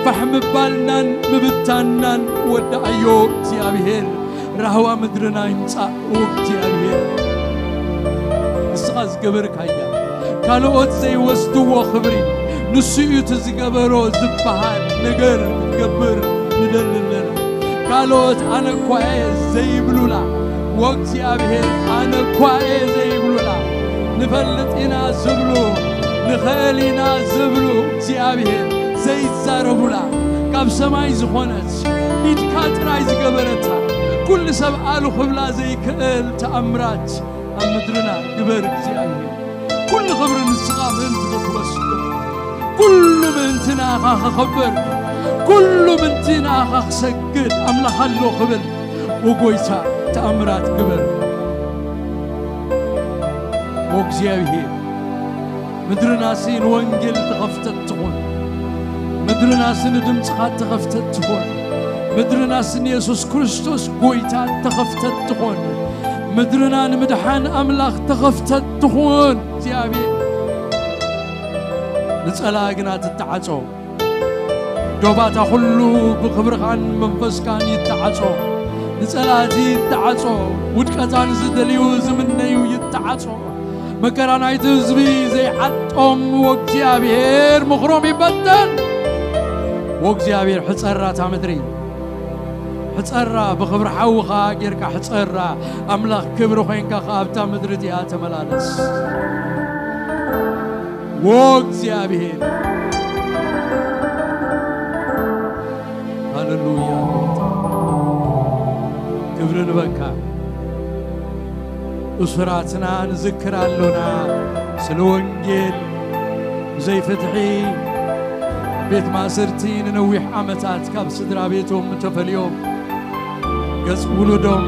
ፋሕ ምባልናን ምብታንናን ወዳእዮ እግዚኣብሔር፣ ራህዋ ምድርና ይምጻእ እግዚኣብሔር። ንስኻ ዝገበርካያ ካልኦት ዘይወስድዎ ክብሪ፣ ንሱ እዩ እቲ ዝገበሮ ዝበሃል ነገር ክትገብር ንደሊ ኣለና። ካልኦት ኣነ እኳ እየ ዘይብሉላ፣ ወእግዚኣብሔር ኣነ እኳ እየ ዘይብሉላ፣ ንፈልጥ ኢና ዝብሉ፣ ንኽእል ኢና ዝብሉ እግዚኣብሔር ዘይዛረቡላ፣ ካብ ሰማይ ዝኾነት ኢድካ ጥራይ ዝገበረታ፣ ኩሉ ሰብ ኣሉ ክብላ ዘይክእል ተኣምራት ኣብ ምድርና ግበር እግዚኣብሔር። ኩሉ ክብሪ ንስኻ ምእንቲ ክትወስዶ፣ ኩሉ ምእንቲ ንኣኻ ክኸበር፣ ኩሉ ምእንቲ ንኣኻ ክሰግድ ኣምላኽ ኣሎ ክብል፣ ወጎይታ ተኣምራት ግበር ወእግዚኣብሔር። ምድርናሲ ንወንጌል ተኸፍተት ትኹን። ምድርናሲ ንድምፅኻ ተኸፍተት ትኹን። ምድርናሲ ንየሱስ ክርስቶስ ጎይታ ተኸፍተት ትኹን። ምድርና ንምድሓን ኣምላኽ ተኸፍተት ትኹን። እግዚኣብሔር፣ ንጸላኢ ግና ትተዓጾ። ዶባታ ኩሉ ብኽብርኻን መንፈስካን ይተዓጾ። ንጸላእቲ ይተዓጾ። ውድቀታን ዝደልዩ ዝምነዩ ይተዓጾ። መከራ ናይቲ ህዝቢ ዘይዓጦም ወእግዚኣብሔር ምኽሮም ይበተን። ወእግዚኣብሔር ሕጸራ እታ ምድሪ። ሕጸራ፣ ብኽብሪ ሓውኻ ጌርካ ሕጸራ። ኣምላኽ ክብሪ ኮይንካ ከኣ ኣብታ ምድሪ እቲኣ ተመላለስ። ወእግዚኣብሔር። ሃሌሉያ። ክብሪ ንበካ። እሱራትና ንዝክር ኣሎና። ስለ ወንጌል ብዘይ ፍትሒ ቤት ማእሰርቲ ንነዊሕ ዓመታት ካብ ስድራ ቤቶም ተፈልዮም፣ ገጽ ውሉዶም፣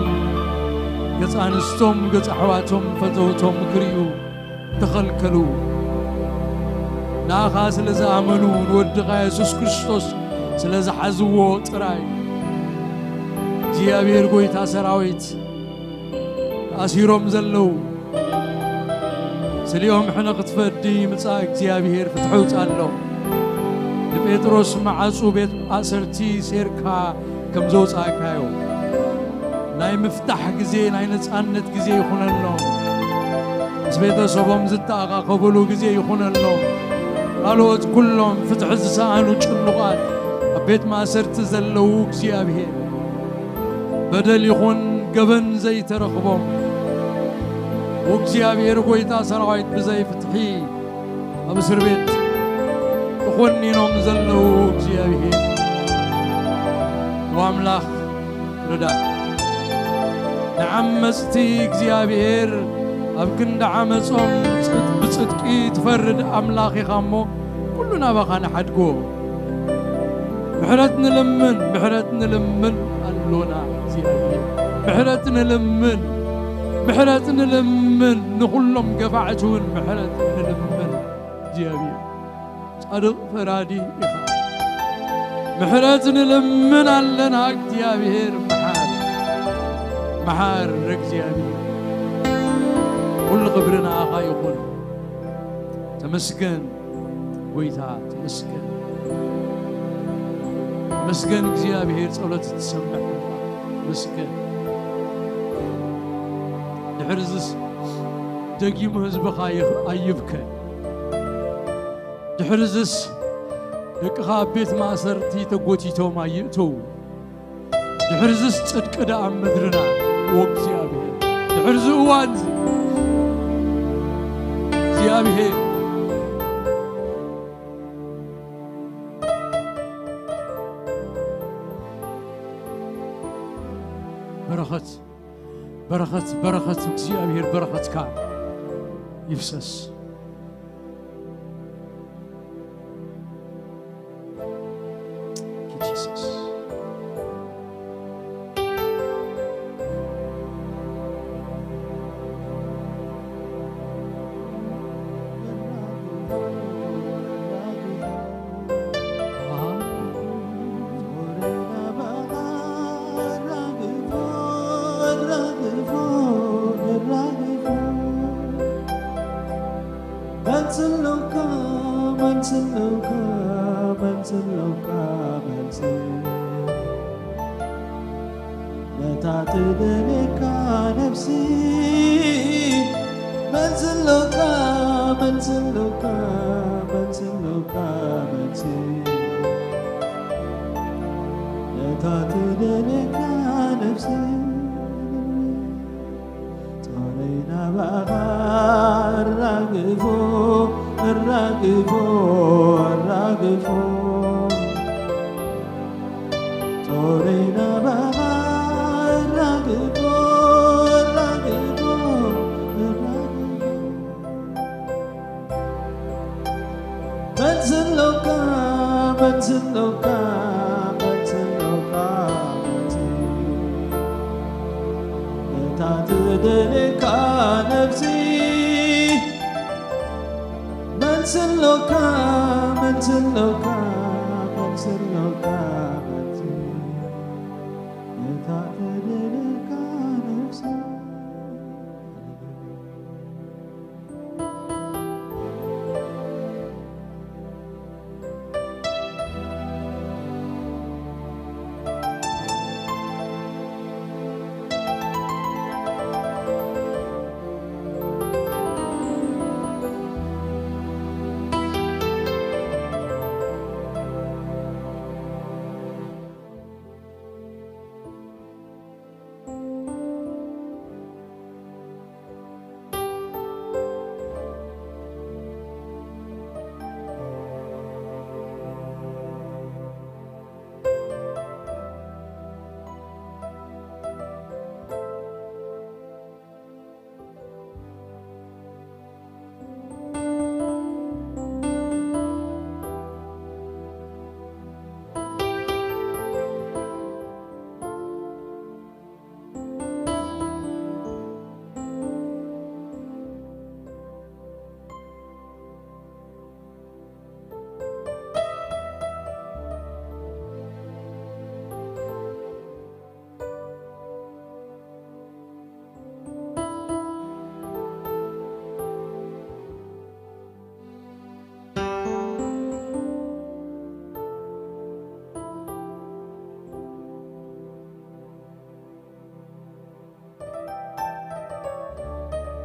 ገጽ ኣንስቶም፣ ገጽ ኣሕዋቶም፣ ፈተውቶም ክርእዩ ተኸልከሉ። ንኣኻ ስለ ዝኣመኑ፣ ንወድኻ የሱስ ክርስቶስ ስለ ዝሓዝዎ ጥራይ፣ እግዚኣብሔር ጐይታ ሰራዊት፣ ተኣሲሮም ዘለዉ፣ ስሊኦም ሕነ ክትፈዲ ምጻእ እግዚኣብሔር ፍትሒ ኣውጽኣሎም። ንጴጥሮስ መዓጹ ቤት ማእሰርቲ ሴርካ ከም ዘውጻእካዮ፣ ናይ ምፍታሕ ግዜ፣ ናይ ነጻነት ግዜ ይኹነሎም። ምስ ቤተሰቦም ዝተኣኻኸብሉ ግዜ ይኹነሎም። ካልኦት ኩሎም ፍትሒ ዝሰኣኑ ጭኑቓት ኣብ ቤት ማእሰርቲ ዘለዉ እግዚኣብሔር፣ በደል ይኹን ገበን ዘይተረኽቦም፣ እግዚኣብሔር ጐይታ ሰራዊት፣ ብዘይ ፍትሒ ኣብ እስር ቤት ተኾኒኖም ዘለዉ እግዚኣብሔር፣ ወኣምላኽ ርዳእ። ንዓመጽቲ እግዚኣብሔር ኣብ ክንዲ ዓመጾም ጽድ-፣ ብጽድቂ ትፈርድ ኣምላኽ ኢኻ እሞ፣ ኩሉ ናባኻ ንሓድጎ። ምሕረት ንልምን፣ ምሕረት ንልምን ኣሎና እግዚኣብሔር። ምሕረት ንልምን፣ ምሕረት ንልምን፣ ንኹሎም ገፋዕቲ እውን ምሕረት ንልምን እግዚኣብሔር። ጻድቕ ፈራዲ ኢኻ። ምሕረት ንልምን ኣለና እግዚኣብሔር፣ መሓር፣ መሓር እግዚኣብሔር። ኩሉ ክብሪ ንኣኻ ይኹን። ተመስገን። ጎይታ ተመስገን። ተመስገን እግዚኣብሔር፣ ጸሎት ትሰምዕ እባ። ተመስገን። ድሕሪ ዝስ ደጊሙ ህዝብኻ ይኽ-፣ ኣይብከ። ድሕሪ ዝስ ደቅኻ ኣብ ቤት ማእሰርቲ ተጎቲቶም ኣይእተዉ። ድሕርዝስ ጽድቂ ደኣ ኣብ ምድርና፣ ወእግዚኣብሔር። ድሕርዚ እዋንዚ እግዚኣብሔር፣ በረኸት፣ በረኸት እግዚኣብሔር በረኸትካ ይፍሰስ። Thank you, Jesus. መንስለውካ መንስለውካ መንስለውካ መንስል ነታ ትደልየካ ነፍሲ መንስለውካ መንስለውካ መንስለውካ መንስል ነታ ትደልየካ ነፍሲ ጾረይ ናባኻ ኣራግፎ ኣራግፎ ኣራግፎ ጾረይ ናባኻ ኣራግፎ ኣራግፎ ኣራግፎ መንስለውካ መንስለውካ መንስለውካ መንስል ነታ ትደልየካ ነፍሲ መንስለውካ መንስለውካ መንስለውካ መንስል ነታ ትደልየካ ነፍሲ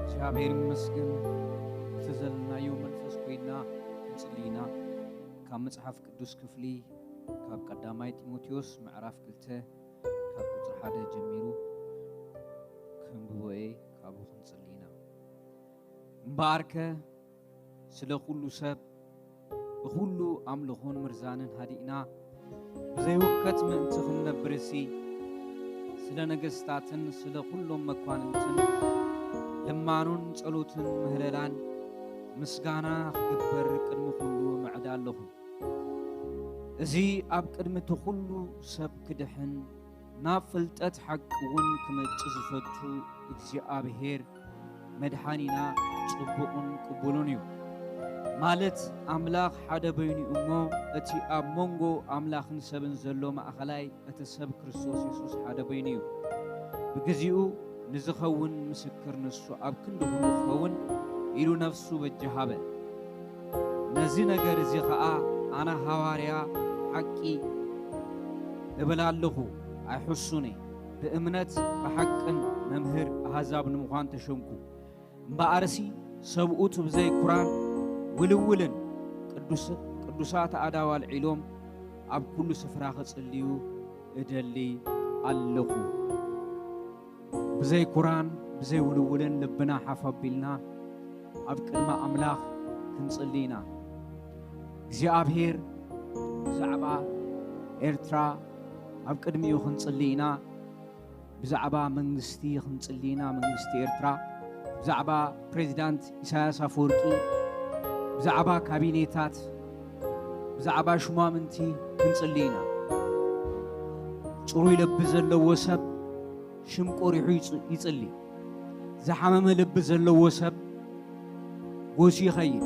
እግዚኣብሔር ይመስገን። እቲ ዘለናዮ መንፈስ ኮይና ክንጽሊ ኢና። ካብ መጽሓፍ ቅዱስ ክፍሊ ካብ ቀዳማይ ጢሞቴዎስ ምዕራፍ ክልተ ካብ ቁጽሪ ሓደ ጀሚሩ ከንብቦ እየ። ካብኡ ክንጽሊ ኢና። እምበኣርከ ስለ ኩሉ ሰብ ብኹሉ ኣምልኾን ምርዛንን ሃዲእና ብዘይውከት ምእንቲ ክንነብርሲ ስለ ነገስታትን ስለ ኩሎም መኳንንትን ልማኖን ጸሎትን ምህለላን ምስጋና ክግበር ቅድሚ ኩሉ እምዕድ ኣለኹ። እዚ ኣብ ቅድሚ እቲ ኩሉ ሰብ ክድሕን ናብ ፍልጠት ሓቂ እውን ክመጽእ ዝፈቱ እግዚኣብሔር መድሓኒና ጽቡቕን ቅቡልን እዩ። ማለት ኣምላኽ ሓደ በይኑ እዩ እሞ፣ እቲ ኣብ መንጎ ኣምላኽን ሰብን ዘሎ ማእኸላይ እቲ ሰብ ክርስቶስ የሱስ ሓደ በይኑ እዩ። ብግዚኡ ንዝኸውን ምስክር ንሱ ኣብ ክንዲ ኩሉ ክኸውን ኢሉ ነፍሱ በጃ ሃበ። ነዚ ነገር እዚ ኸኣ ኣነ ሃዋርያ ሓቂ እብል ኣለኹ፣ ኣይሕሱን እየ። ብእምነት ብሓቅን መምህር ኣህዛብ ንምዃን ተሸምኩ። እምበኣርሲ ሰብኡት ብዘይ ኩራን ውልውልን ቅዱስ-፣ ቅዱሳት ኣእዳው ኣልዒሎም ኣብ ኩሉ ስፍራ ክጽልዩ እደሊ ኣለኹ። ብዘይ ኩራን ብዘይ ውልውልን ልብና ሓፍ ኣቢልና ኣብ ቅድሚ ኣምላኽ ክንጽሊ ኢና። እግዚኣብሔር ብዛዕባ ኤርትራ ኣብ ቅድሚኡ ክንጽሊ ኢና። ብዛዕባ መንግስቲ ክንጽሊ ኢና፣ መንግስቲ ኤርትራ፣ ብዛዕባ ፕሬዚዳንት ኢሳያስ ኣፈወርቂ፣ ብዛዕባ ካቢኔታት፣ ብዛዕባ ሹማምንቲ ክንጽሊ ኢና። ጽሩይ ልቢ ዘለዎ ሰብ ሽም ቆሪሑ ይጽ-፣ ይጽሊ። ዝሓመመ ልቢ ዘለዎ ሰብ ጎስዩ ይኸይድ።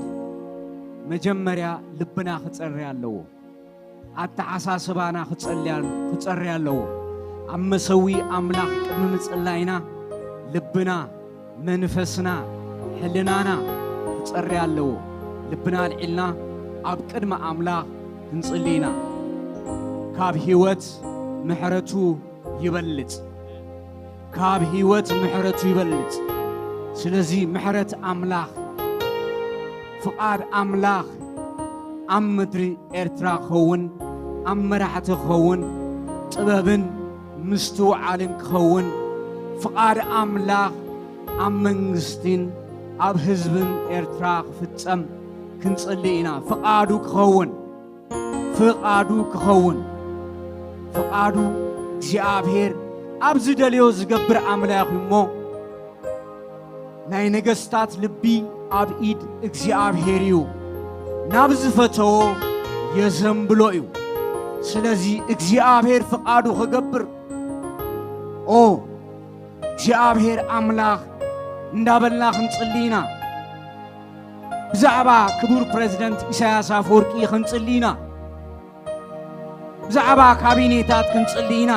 መጀመርያ ልብና ክጸሪ ኣለዎ። ኣተሓሳስባና ክጸልያ-፣ ክጸሪ ኣለዎ። ኣብ መሰዊ ኣምላኽ ቅድሚ ምጽላይና ልብና፣ መንፈስና፣ ሕልናና ክጸሪ ኣለዎ። ልብና ኣልዒልና ኣብ ቅድሚ ኣምላኽ ክንጽሊ ኢና። ካብ ህይወት ምሕረቱ ይበልጽ። ካብ ህይወት ምሕረቱ ይበልጽ። ስለዚ ምሕረት ኣምላኽ፣ ፍቓድ ኣምላኽ ኣብ ምድሪ ኤርትራ ክኸውን፣ ኣብ መራሕቲ ክኸውን፣ ጥበብን ምስትውዓልን ክኸውን፣ ፍቓድ ኣምላኽ ኣብ መንግስትን ኣብ ህዝብን ኤርትራ ክፍጸም ክንጽሊ ኢና። ፍቓዱ ክኸውን፣ ፍቓዱ ክኸውን። ፍቓዱ እግዚኣብሔር ኣብ ዝደልዮ ዝገብር ኣምላኽ እዩ እሞ፣ ናይ ነገስታት ልቢ ኣብ ኢድ እግዚኣብሔር እዩ፣ ናብ ዝፈተዎ የዘንብሎ እዩ። ስለዚ እግዚኣብሔር ፍቓዱ ክገብር፣ ኦ እግዚኣብሔር ኣምላኽ እንዳበልና ክንጽሊ ኢና። ብዛዕባ ክቡር ፕረዚደንት ኢሳያስ ኣፈወርቂ ክንጽሊ ኢና። ብዛዕባ ካቢኔታት ክንጽሊ ኢና።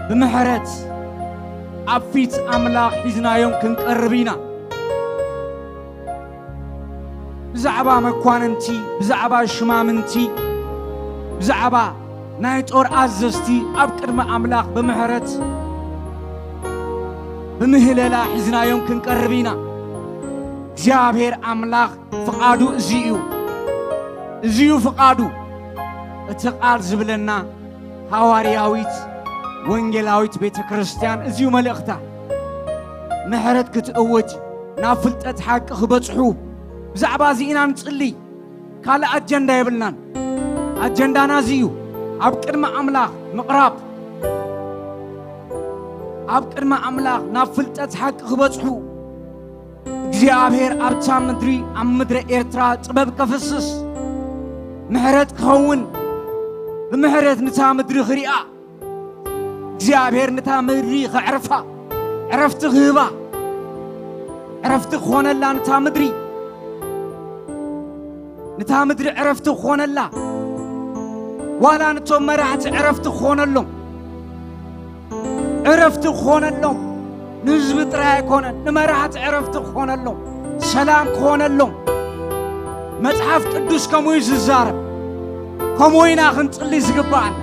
ብምሕረት ኣብ ፊት ኣምላኽ ሒዝናዮም ክንቀርብ ኢና። ብዛዕባ መኳንንቲ፣ ብዛዕባ ሽማምንቲ፣ ብዛዕባ ናይ ጦር ኣዘዝቲ ኣብ ቅድሚ ኣምላኽ ብምሕረት፣ ብምህለላ ሒዝናዮም ክንቀርብ ኢና። እግዚኣብሔር ኣምላኽ ፍቓዱ እዚ እዩ። እዚ እዩ ፍቓዱ። እቲ ቃል ዝብለና፣ ሃዋርያዊት ወንጌላዊት ቤተ ክርስቲያን እዚ እዩ መልእኽታ። ምሕረት ክትእውጅ፣ ናብ ፍልጠት ሓቂ ክበጽሑ፣ ብዛዕባ እዚ ኢና ንጽሊ። ካልእ ኣጀንዳ የብልናን። ኣጀንዳና እዚ እዩ። ኣብ ቅድሚ ኣምላኽ ምቕራብ። ኣብ ቅድሚ ኣምላኽ ናብ ፍልጠት ሓቂ ክበጽሑ፣ እግዚኣብሔር ኣብታ ምድሪ፣ ኣብ ምድረ ኤርትራ ጥበብ ከፍስስ፣ ምሕረት ክኸውን፣ ብምሕረት ንታ ምድሪ ክሪኣ፣ እግዚኣብሔር ንታ ምድሪ ከዕርፋ፣ ዕረፍቲ ክህባ፣ ዕረፍቲ ክኾነላ ንታ ምድሪ፣ ንታ ምድሪ ዕረፍቲ ክኾነላ፣ ዋላ ንቶም መራሕቲ ዕረፍቲ ክኾነሎም፣ ዕረፍቲ ክኾነሎም፣ ንህዝቢ ጥራይ ኣይኮነን፣ ንመራሕቲ ዕረፍቲ ክኾነሎም፣ ሰላም ክኾነሎም። መጽሓፍ ቅዱስ ከምኡ እዩ ዝዛረብ። ከምኡ ኢና ክንጽሊ ዝግብኣና።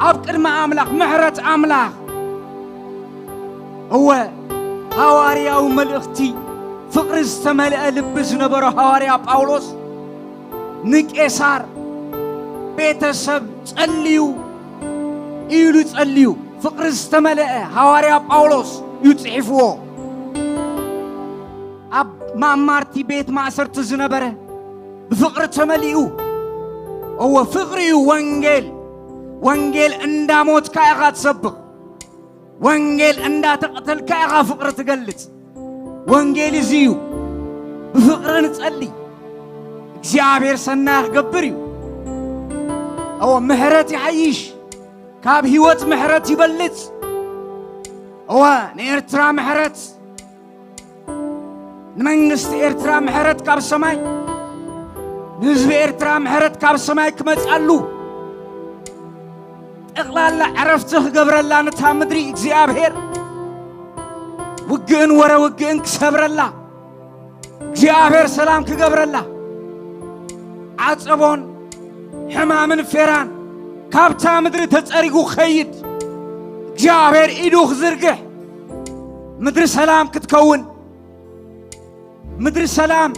ኣብ ቅድሚ ኣምላኽ፣ ምሕረት ኣምላኽ። እወ፣ ሃዋርያዊ መልእኽቲ፣ ፍቕሪ ዝተመልአ ልቢ ዝነበሮ ሃዋርያ ጳውሎስ ንቄሳር ቤተሰብ ጸልዩ ኢሉ ጸልዩ፣ ፍቕሪ ዝተመልአ ሃዋርያ ጳውሎስ እዩ ጽሒፍዎ። ኣብ ማማርቲ ቤት ማእሰርቲ ዝነበረ ብፍቕሪ ተመሊኡ፣ እወ፣ ፍቕሪ እዩ ወንጌል። ወንጌል እንዳሞትካ ኢኻ ትሰብኽ። ወንጌል እንዳተቐተልካ ኢኻ ፍቕሪ ትገልጽ። ወንጌል እዚ እዩ። ብፍቕሪ ንጸሊ። እግዚኣብሔር ሰናይ ክገብር እዩ። እወ፣ ምሕረት ይሓይሽ። ካብ ህይወት ምሕረት ይበልጽ። እወ፣ ንኤርትራ ምሕረት፣ ንመንግስቲ ኤርትራ ምሕረት ካብ ሰማይ፣ ንህዝቢ ኤርትራ ምሕረት ካብ ሰማይ ክመጽኣሉ፣ ጠቕላላ ዕረፍቲ ክገብረላ ነታ ምድሪ እግዚኣብሔር፣ ውግእን ወረ ውግእን ክሰብረላ፣ እግዚኣብሔር ሰላም ክገብረላ፣ ዓጸቦን ሕማምን ፌራን ካብታ ምድሪ ተጸሪጉ ክኸይድ፣ እግዚኣብሔር ኢዱ ክዝርግሕ፣ ምድሪ ሰላም ክትከውን፣ ምድሪ ሰላም፣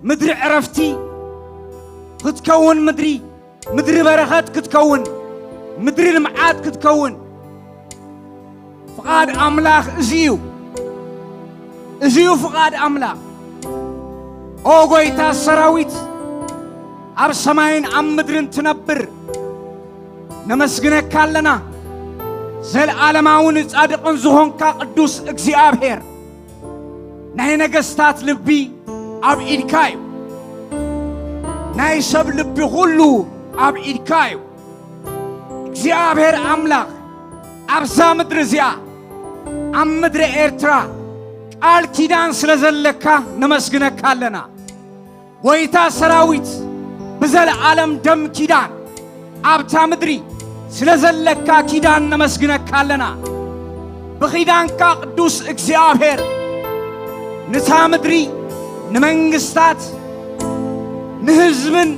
ምድሪ ዕረፍቲ ክትከውን፣ ምድሪ፣ ምድሪ በረኸት ክትከውን፣ ምድሪ ልምዓት ክትከውን፣ ፍቓድ ኣምላኽ እዚ እዩ። እዚ እዩ ፍቓድ ኣምላኽ። ኦ ጎይታ ሰራዊት፣ ኣብ ሰማይን ኣብ ምድርን ትነብር፣ ነመስግነካ ኣለና። ዘለዓለማውን ጻድቕን ዝኾንካ ቅዱስ እግዚኣብሔር፣ ናይ ነገስታት ልቢ ኣብ ኢድካ እዩ። ናይ ሰብ ልቢ ኩሉ ኣብ ኢድካ እዩ። እግዚኣብሔር ኣምላኽ፣ ኣብዛ ምድሪ እዚኣ፣ ኣብ ምድሪ ኤርትራ ቃል ኪዳን ስለ ዘለካ ነመስግነካ ኣለና። ጎይታ ሰራዊት፣ ብዘለዓለም ደም ኪዳን ኣብታ ምድሪ ስለ ዘለካ ኪዳን ነመስግነካ ኣለና። ብኺዳንካ ቅዱስ እግዚኣብሔር፣ ንታ ምድሪ፣ ንመንግስታት፣ ንህዝብን፣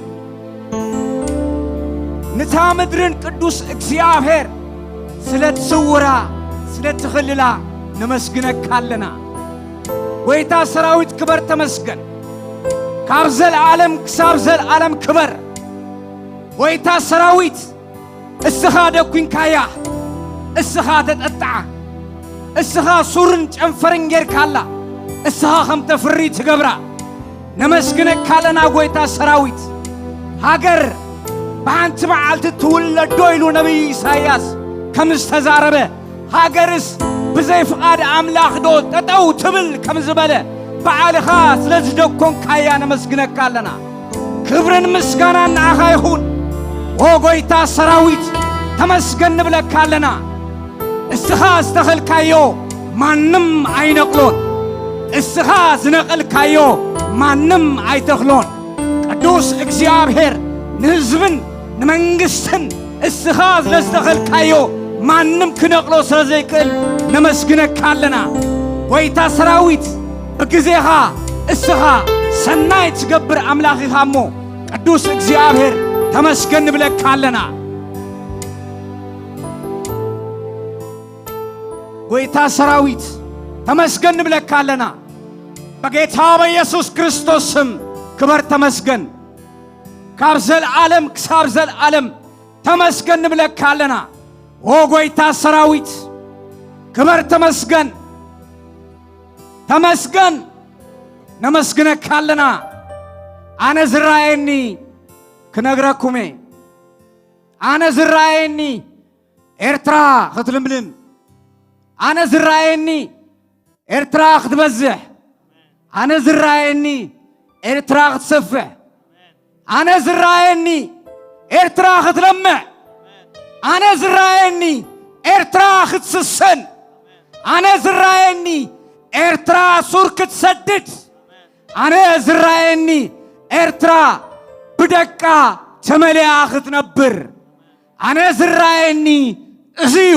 ንታ ምድርን ቅዱስ እግዚኣብሔር ስለ ትስውራ፣ ስለ ትኽልላ ነመስግነካ ኣለና። ጎይታ ሰራዊት፣ ክበር፣ ተመስገን። ካብ ዘለዓለም ክሳብ ዘለዓለም ክበር። ጎይታ ሰራዊት፣ እስኻ ደኩንካያ፣ እስኻ ተጠጥዓ፣ እስኻ ሱርን ጨንፈርን ጌርካላ፣ እስኻ ከም ተፍሪ ትገብራ። ነመስግነካ ኣለና ጎይታ ሰራዊት። ሃገር ብሓንቲ መዓልቲ ትውለዶ ኢሉ ነቢይ ኢሳይያስ ከም ዝተዛረበ፣ ሃገርስ ብዘይ ፍቓድ ኣምላኽ ዶ ጠጠው ትብል ከም ዝበለ፣ ባዕልኻ ስለ ዝደኮንካያ ነመስግነካ ኣለና። ክብርን ምስጋናን ንዓኻ ይኹን። ኦ ጎይታ ሰራዊት፣ ተመስገን ንብለካ ኣለና። እስኻ ዝተኸልካዮ ማንም ኣይነቕሎን፣ እስኻ ዝነቐልካዮ ማንም ኣይተኽሎን። ቅዱስ እግዚኣብሔር፣ ንህዝብን ንመንግስትን እስኻ ስለ ዝተኸልካዮ ማንም ክነቕሎ ስለ ዘይክእል ነመስግነካ ኣለና። ጎይታ ሰራዊት፣ ብግዜኻ እስኻ ሰናይ ትገብር ኣምላኽ ኢኻ እሞ፣ ቅዱስ እግዚኣብሔር፣ ተመስገን ንብለካ ኣለና። ጎይታ ሰራዊት፣ ተመስገን ንብለካ ኣለና። በጌታ በኢየሱስ ክርስቶስ ስም ክበር፣ ተመስገን። ካብ ዘልዓለም ክሳብ ዘልዓለም ተመስገን ንብለካ ኣለና። ኦ ጎይታ ሰራዊት፣ ክበር፣ ተመስገን፣ ተመስገን፣ ነመስግነካ ኣለና። ኣነ ዝረኣየኒ ክነግረኩም እየ። ኣነ ዝረኣየኒ ኤርትራ ክትልምልም፣ ኣነ ዝረኣየኒ ኤርትራ ክትበዝሕ፣ ኣነ ዝረኣየኒ ኤርትራ ክትሰፍሕ፣ ኣነ ዝረኣየኒ ኤርትራ ክትለምዕ፣ ኣነ ዝረኣየኒ ኤርትራ ክትስሰን፣ ኣነ ዝረኣየኒ ኤርትራ ሱር ክትሰድድ፣ ኣነ ዝረኣየኒ ኤርትራ ብደቃ ተመሊኣ ክትነብር፣ ኣነ ዝረኣየኒ እዚ እዩ።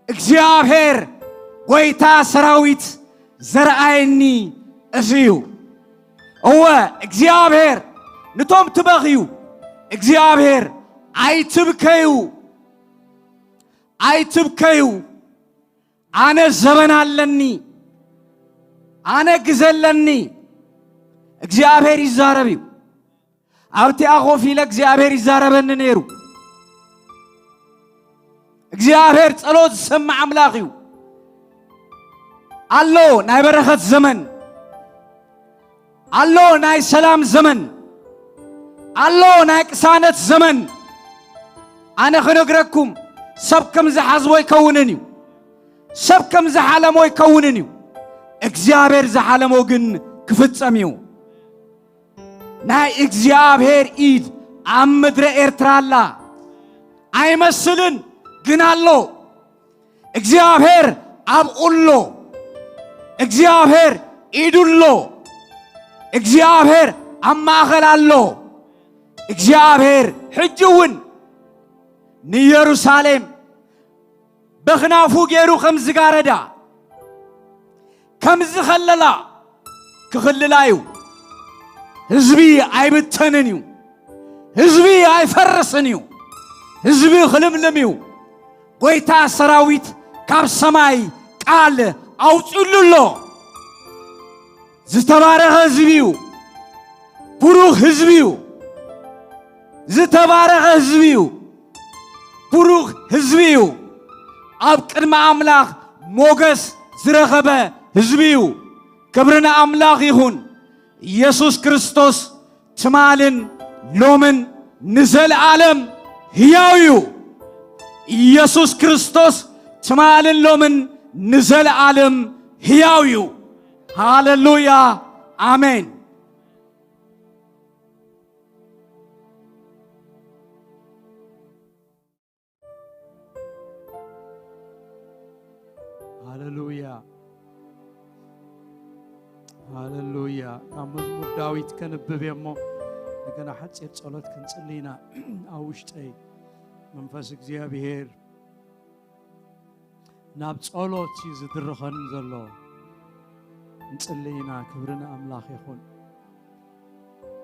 እግዚኣብሔር ጎይታ ሰራዊት ዘርኣየኒ እዚ እዩ። እወ፣ እግዚኣብሔር ንቶም ትበኽዩ፣ እግዚኣብሔር ኣይትብከዩ፣ ኣይትብከዩ። ኣነ ዘበን ኣለኒ፣ ኣነ ግዘ ኣለኒ። እግዚኣብሔር ይዛረብ እዩ። ኣብቲኣ ኮፍ ኢለ እግዚኣብሔር ይዛረበኒ ነይሩ። እግዚኣብሔር ጸሎት ዝሰምዕ ኣምላኽ እዩ። ኣሎ ናይ በረኸት ዘመን፣ ኣሎ ናይ ሰላም ዘመን፣ ኣሎ ናይ ቅሳነት ዘመን። ኣነ ክነግረኩም፣ ሰብ ከም ዝሓዝቦ ኣይከውንን እዩ፣ ሰብ ከም ዝሓለሞ ኣይከውንን እዩ። እግዚኣብሔር ዝሓለሞ ግን ክፍጸም እዩ። ናይ እግዚኣብሔር ኢድ ኣብ ምድረ ኤርትራ ኣላ። ኣይመስልን ግን ኣሎ። እግዚኣብሔር ኣብኡ ኣሎ። እግዚኣብሔር ኢዱ ኣሎ። እግዚኣብሔር ኣብ ማእኸል ኣሎ። እግዚኣብሔር ሕጂ እውን ንኢየሩሳሌም በኽናፉ ገይሩ ከም ዝጋረዳ፣ ከም ዝኸለላ ክኽልላ እዩ። ህዝቢ ኣይብተንን እዩ። ህዝቢ ኣይፈርስን እዩ። ህዝቢ ክልምልም እዩ። ጎይታ ሰራዊት ካብ ሰማይ ቃል ኣውጺኡሉ ኣሎ። ዝተባረኸ ህዝቢ እዩ። ብሩኽ ህዝቢ እዩ። ዝተባረኸ ህዝቢ እዩ። ብሩኽ ህዝቢ እዩ። ኣብ ቅድሚ ኣምላኽ ሞገስ ዝረኸበ ህዝቢ እዩ። ክብሪ ንኣምላኽ ይኹን። ኢየሱስ ክርስቶስ ትማልን ሎምን ንዘለዓለም ህያው እዩ። ኢየሱስ ክርስቶስ ትማልን ሎምን ንዘለዓለም ሕያው እዩ። ሃሌሉያ፣ ኣሜን። ሃሌሉያ፣ ሃሌሉያ። ካብ መዝሙር ዳዊት ከንብብ እየ እሞ፣ እንደገና ሓጺር ጸሎት ክንጽሊ ኢና። ኣብ ውሽጠይ መንፈስ እግዚኣብሔር ናብ ጸሎት እዩ ዝድርኸን ዘሎ። ንጽሊ ኢና። ክብሪ ንኣምላኽ ይኹን።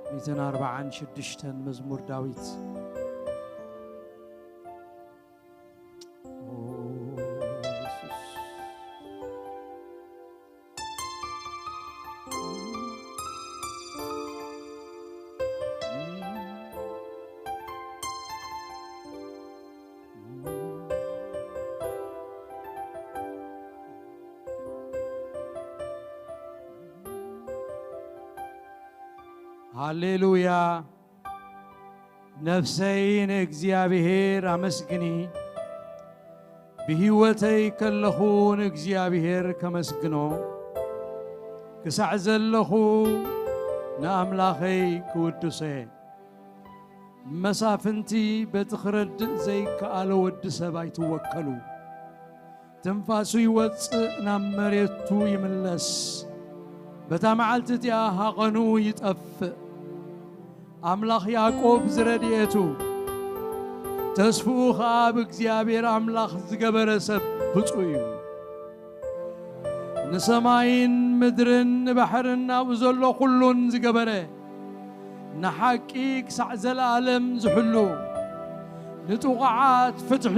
ሚእትን ኣርባዓን ሽዱሽተን መዝሙር ዳዊት። ኦ፣ ኢየሱስ። ሃሌሉያ። ነፍሰይ ንእግዚኣብሔር ኣመስግኒ፣ ብህይወተይ ከለኹ ንእግዚኣብሔር ከመስግኖ፣ ክሳዕ ዘለኹ ንኣምላኸይ ክውድሶ እየ። መሳፍንቲ በቲ ክረድእ ዘይከኣሎ ወዲ ሰብ ኣይትወከሉ። ትንፋሱ ይወጽእ፣ ናብ መሬቱ ይምለስ። በታ መዓልቲ እቲኣ ሃቐኑ ይጠፍእ። ኣምላኽ ያዕቆብ ዝረድኤቱ፣ ተስፍኡ ኸኣ ኣብ እግዚኣብሔር ኣምላኽ ዝገበረ ሰብ ብፁዕ እዩ። ንሰማይን ምድርን ንባሕርን ኣብኡ ዘሎ ኹሉን ዝገበረ፣ ንሓቂ ክሳዕ ዘለኣለም ዝሕሉ፣ ንጥቑዓት ፍትሒ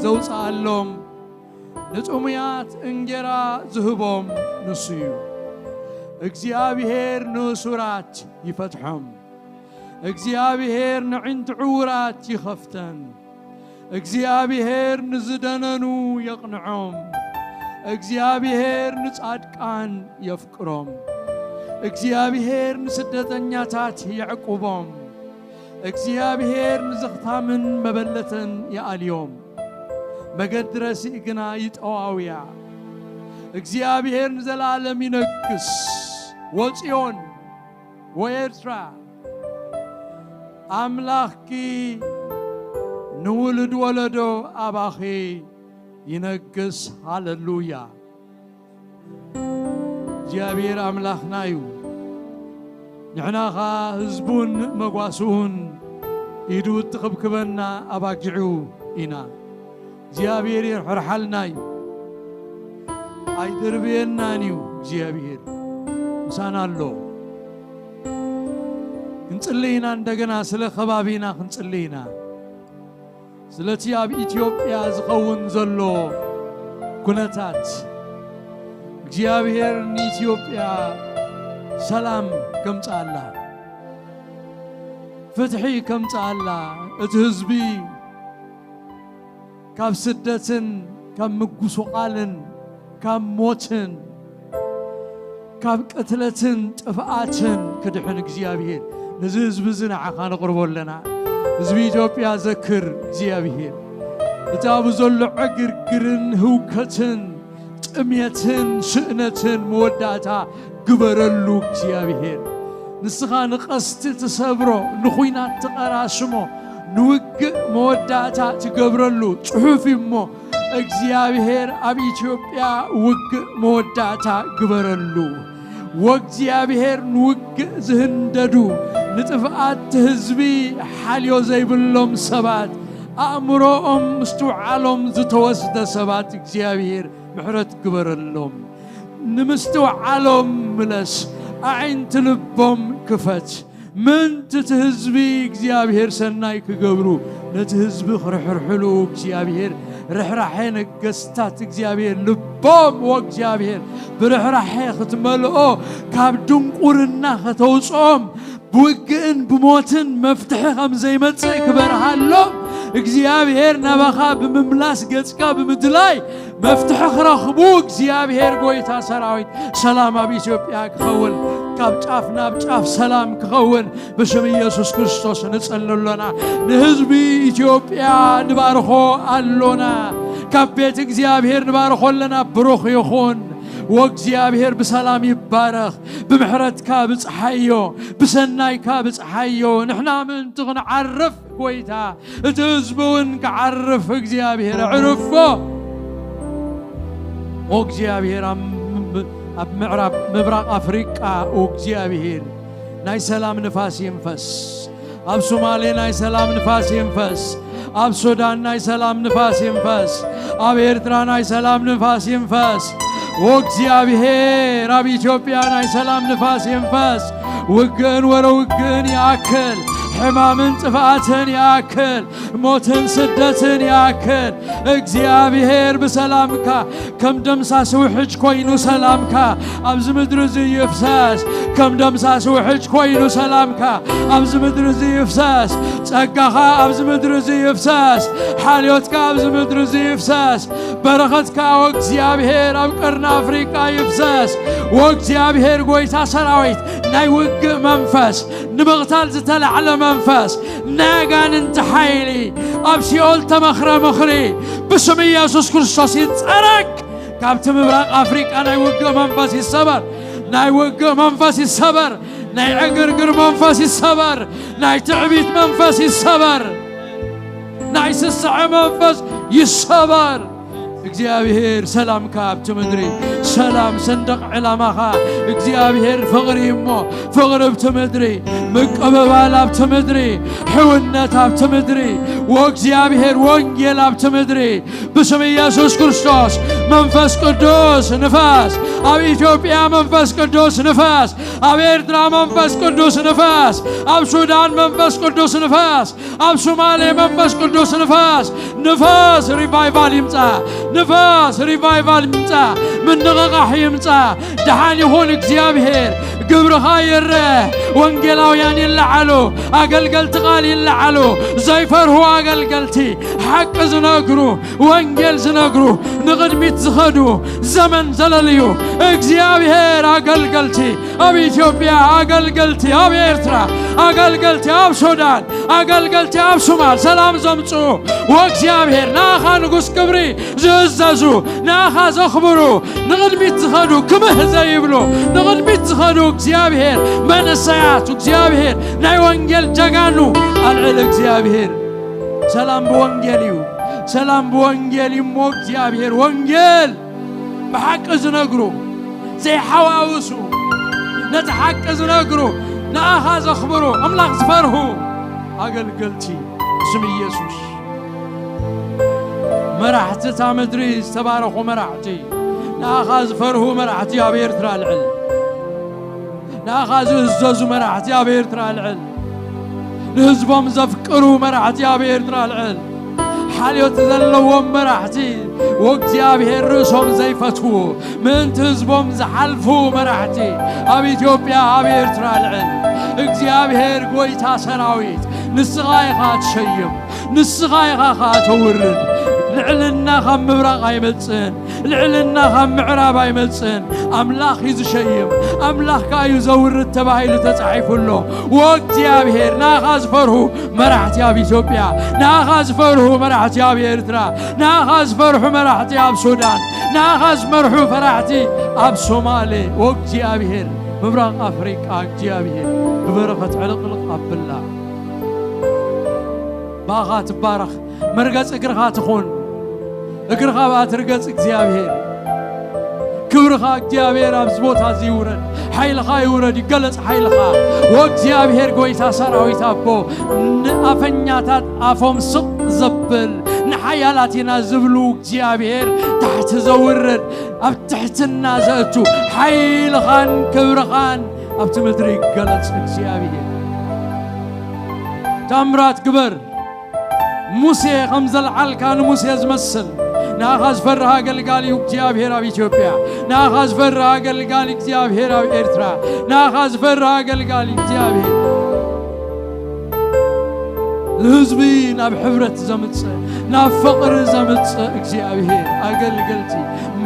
ዘውፅኣሎም፣ ንጥሙያት እንጌራ ዝህቦም ንሱ እዩ። እግዚኣብሔር ንእሱራት ይፈትሖም። እግዚኣብሔር ንዕንቲ ዕዉራት ይኸፍተን። እግዚኣብሔር ንዝደነኑ የቕንዖም። እግዚኣብሔር ንጻድቃን የፍቅሮም። እግዚኣብሔር ንስደተኛታት የዕቁቦም። እግዚኣብሔር ንዘኽታምን መበለትን ይኣልዮም። መገዲ ረሲእ ግና ይጠዋውያ። እግዚኣብሔር ንዘለዓለም ይነግስ። ወጽዮን ወኤርትራ፣ ኣምላኽኪ ንውሉድ ወለዶ ኣባኺ ይነግስ። ሃሌሉያ። እግዚኣብሔር ኣምላኽና እዩ። ንሕና ኸኣ ህዝቡን መጓስኡን፣ ኢዱ እትኽብክበና ኣባጊዑ ኢና። እግዚኣብሔር ይርሕርሓልና እዩ። ኣይድርብየናን እዩ። እግዚኣብሔር ምሳና ኣሎ። ክንጽሊ ኢና፣ እንደገና ስለ ከባቢና ክንጽሊ ኢና። ስለቲ ኣብ ኢትዮጵያ ዝኸውን ዘሎ ኩነታት፣ እግዚኣብሔር ንኢትዮጵያ ሰላም ከምጽኣላ፣ ፍትሒ ከምጽኣላ፣ እቲ ህዝቢ ካብ ስደትን ካብ ምጉስቋልን ካብ ሞትን ካብ ቅትለትን ጥፍኣትን ክድሕን እግዚኣብሔር ነዚ ህዝቢ እዚ ንዓኻ ነቕርቦ ኣለና። ህዝቢ ኢትዮጵያ ዘክር እግዚኣብሔር። እቲ ኣብኡ ዘሎ ዕግርግርን ህውከትን ጥሜትን ስእነትን መወዳእታ ግበረሉ እግዚኣብሔር። ንስኻ ንቐስቲ ትሰብሮ፣ ንኹናት ትቐራስሞ፣ ንውግእ መወዳእታ ትገብረሉ ጽሑፍ እዩ እሞ፣ እግዚኣብሔር ኣብ ኢትዮጵያ ውግእ መወዳእታ ግበረሉ። ወእግዚኣብሔር ንውግእ ዝህንደዱ፣ ንጥፍኣት ህዝቢ ሓልዮ ዘይብሎም ሰባት፣ ኣእምሮኦም ምስትውዓሎም ዝተወስደ ሰባት እግዚኣብሔር ምሕረት ግበረሎም። ንምስትውዓሎም ምለስ፣ ኣዒንቲ ልቦም ክፈት። ምእንቲ እቲ ህዝቢ እግዚኣብሔር ሰናይ ክገብሩ፣ ነቲ ህዝቢ ክርሕርሕሉ እግዚኣብሔር ርሕራሐ ነገስታት እግዚኣብሔር ልቦም ወእግዚኣብሔር ብርሕራሐ ክትመልኦ፣ ካብ ድንቁርና ከተውፅኦም፣ ብውግእን ብሞትን መፍትሒ ከም ዘይመጽእ ክበርሃሎም እግዚኣብሔር ናባኻ ብምምላስ ገጽካ ብምድላይ መፍትሒ ክረኽቡ እግዚኣብሔር ጎይታ ሰራዊት ሰላም ኣብ ኢትዮጵያ ክኸውን ካብ ጫፍ ናብ ጫፍ ሰላም ክኸውን ብሽም ኢየሱስ ክርስቶስ ንጸሊ ኣሎና። ንህዝቢ ኢትዮጵያ ንባርኾ ኣሎና። ካብ ቤት እግዚኣብሔር ንባርኾ ኣለና። ብሩኽ ይኹን። ወእግዚኣብሔር ብሰላም ይባረኽ። ብምሕረትካ ብጽሓዮ፣ ብሰናይካ ብጽሓዮ። ንሕና ምእንቲ ክንዓርፍ ጎይታ፣ እቲ ህዝቢ እውን ክዓርፍ እግዚኣብሔር ኣዕርፎ። ኦ እግዚኣብሔር ኣብ ም-፣ ኣብ ምዕራብ ምብራቕ ኣፍሪቃ ኦ እግዚኣብሔር ናይ ሰላም ንፋስ ይንፈስ። ኣብ ሶማሌ ናይ ሰላም ንፋስ ይንፈስ። ኣብ ሱዳን ናይ ሰላም ንፋስ ይንፈስ። ኣብ ኤርትራ ናይ ሰላም ንፋስ ይንፈስ። ኦ እግዚኣብሔር ኣብ ኢትዮጵያ ናይ ሰላም ንፋስ ይንፈስ። ውግእን ወረ ውግእን ይኣክል። ሕማምን ጥፍኣትን ይኣክል። ሞትን ስደትን ይኣክል። እግዚኣብሔር ብሰላምካ ከም ደምሳስ ውሕጅ ኮይኑ ሰላምካ ኣብዚ ምድሪ እዚ ይፍሰስ። ከም ደምሳስ ውሕጅ ኮይኑ ሰላምካ ኣብዚ ምድሪ እዚ ይፍሰስ። ጸጋኻ ኣብዚ ምድሪ እዚ ይፍሰስ። ሓልዮትካ ኣብዚ ምድሪ እዚ ይፍሰስ። በረኸትካ ወእግዚኣብሔር ኣብ ቀርኒ ኣፍሪቃ ይፍሰስ። ወእግዚኣብሔር ጎይታ ሰራዊት ናይ ውግእ መንፈስ፣ ንምቕታል ዝተላዕለ መንፈስ፣ ናይ ኣጋንንቲ ሓይሊ ኣብ ሲኦል ተመኽረ ምኽሪ ብስም ኢየሱስ ክርስቶስ ይጸረግ። ካብቲ ምብራቕ ኣፍሪቃ ናይ ውግእ መንፈስ ይሰበር። ናይ ውግእ መንፈስ ይሰበር። ናይ ዕግርግር መንፈስ ይሰበር። ናይ ትዕቢት መንፈስ ይሰበር። ናይ ስስዐ መንፈስ ይሰበር። እግዚኣብሔር ሰላምካ ኣብቲ ምድሪ፣ ሰላም ሰንደቕ ዕላማኻ እግዚኣብሔር ፍቕሪ እሞ ፍቕሪ ኣብቲ ምድሪ፣ ምቅብባል ኣብቲ ምድሪ፣ ሕውነት ኣብቲ ምድሪ፣ ወእግዚኣብሔር ወንጌል ኣብቲ ምድሪ ብስም ኢየሱስ ክርስቶስ መንፈስ ቅዱስ ንፋስ ኣብ ኢትዮጵያ መንፈስ ቅዱስ ንፋስ ኣብ ኤርትራ መንፈስ ቅዱስ ንፋስ ኣብ ሱዳን መንፈስ ቅዱስ ንፋስ ኣብ ሶማሌ መንፈስ ቅዱስ ንፋስ ንፋስ ሪቫይቫል ይምጻ። ንፋስ ሪቫይቫል ይምጻ። ምንቕቓሕ ይምጻ። ደሓን ይኹን እግዚኣብሔር። ግብርኻ ይረአ። ወንጌላውያን ይለዓሉ። ኣገልገልቲ ቃል ይለዓሉ። ዘይፈርሁ ኣገልገልቲ ሓቂ ዝነግሩ ወንጌል ዝነግሩ ንቕድሚት ዝኸዱ ዘመን ዘለልዩ እግዚኣብሔር ኣገልገልቲ ኣብ ኢትዮጵያ ኣገልገልቲ ኣብ ኤርትራ ኣገልገልቲ ኣብ ሱዳን ኣገልገልቲ ኣብ ሱማል ሰላም ዘምጽኡ ወእግዚኣብሔር ንኣኻ ንጉስ ክብሪ ዝእዘዙ ንኣኻ ዘኽብሩ ንቕድሚት ዝኸዱ ክምህ ዘይብሉ ንቕድሚት ዝኸዱ እግዚኣብሔር መንእሰያት እግዚኣብሔር ናይ ወንጌል ጀጋኑ ኣልዕል እግዚኣብሔር ሰላም ብወንጌል እዩ። ሰላም ብወንጌል እዩ እሞ እግዚኣብሔር ወንጌል ብሓቂ ዝነግሩ ዘይሓዋውሱ ነቲ ሓቂ ዝነግሩ ንኣኻ ዘኽብሩ ኣምላኽ ዝፈርሁ ኣገልገልቲ ስም ኢየሱስ መራሕቲ እታ ምድሪ ዝተባረኹ መራሕቲ ንኣኻ ዝፈርሁ መራሕቲ ኣብ ኤርትራ ልዕል ንኣኻ ዝእዘዙ መራሕቲ ኣብ ኤርትራ ልዕል ንህዝቦም ዘፍቅሩ መራሕቲ ኣብ ኤርትራ ልዕል ሓልዮት ዘለዎም መራሕቲ ወእግዚኣብሔር ርእሶም ዘይፈትዉ ምእንቲ ህዝቦም ዝሓልፉ መራሕቲ ኣብ ኢትዮጵያ ኣብ ኤርትራ ልዕል እግዚኣብሔር ጎይታ ሰራዊት ንስኻ ኢኻ ትሸይም ንስኻ ኢኻ ኸዓ ተውርድ ልዕልና ካብ ምብራቕ ኣይመጽእን ልዕልና ካብ ምዕራብ ኣይመጽእን ኣምላኽ እዩ ዝሸይም ኣምላኽ ከኣ እዩ ዘውርድ ተባሂሉ ተጻሒፉ ኣሎ ወእግዚኣብሔር ንኣኻ ዝፈርሁ መራሕቲ ኣብ ኢትዮጵያ ንኣኻ ዝፈርሁ መራሕቲ ኣብ ኤርትራ ንኣኻ ዝፈርሑ መራሕቲ ኣብ ሱዳን ንኣኻ ዝመርሑ ፈራሕቲ ኣብ ሶማሌ ወእግዚኣብሔር ምብራቕ ኣፍሪቃ እግዚኣብሔር ብበረኸት ዕልቕልቕ ኣብላ ብኣኻ ትባረኽ መርገጽ እግርኻ ትኹን እግርኻ ብኣ ትርገጽ እግዚኣብሔር ክብርኻ እግዚኣብሔር ኣብዚ ቦታ እዚ ይውረድ ሓይልኻ ይውረድ ይገለጽ ሓይልኻ ወእግዚኣብሔር ጎይታ ሰራዊት ኣቦ ንኣፈኛታት ኣፎም ስቕ ዘብል ንሓያላት ኢና ዝብሉ እግዚኣብሔር ታሕቲ ዘውርድ ኣብ ትሕትና ዘእቱ ሓይልኻን ክብርኻን ኣብቲ ምድሪ ይገለጽ እግዚኣብሔር ታምራት ግበር ሙሴ ከም ዘልዓልካ ንሙሴ ዝመስል ንኣኻ ዝፈርህ ኣገልጋሊ እዩ እግዚኣብሔር ኣብ ኢትዮጵያ ንኣኻ ዝፈርህ ኣገልጋሊ እግዚኣብሔር ኣብ ኤርትራ ንኣኻ ዝፈርህ ኣገልጋሊ እግዚኣብሔር ንህዝቢ ናብ ሕብረት ዘምጽእ፣ ናብ ፍቕሪ ዘምጽእ እግዚኣብሔር፣ ኣገልገልቲ፣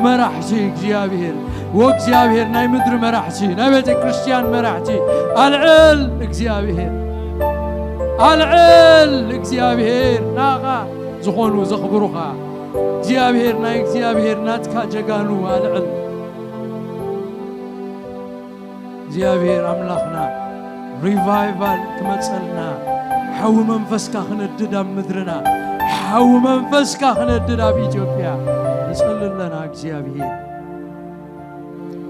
መራሕቲ እግዚኣብሔር፣ ወእግዚኣብሔር፣ ናይ ምድሪ መራሕቲ፣ ናይ ቤተ ክርስቲያን መራሕቲ፣ ኣልዕል እግዚኣብሔር፣ ኣልዕል እግዚኣብሔር፣ ናኻ ዝኾኑ ዘኽብሩኻ እግዚኣብሔር፣ ናይ እግዚኣብሔር ናትካ ጀጋኑ ኣልዕል። እግዚኣብሔር ኣምላኽና ሪቫይቫል ክመጸልና፣ ሓዊ መንፈስካ ክነድድ ኣብ ምድርና፣ ሓዊ መንፈስካ ክነድድ ኣብ ኢትዮጵያ ንጸሊ ኣለና። እግዚኣብሔር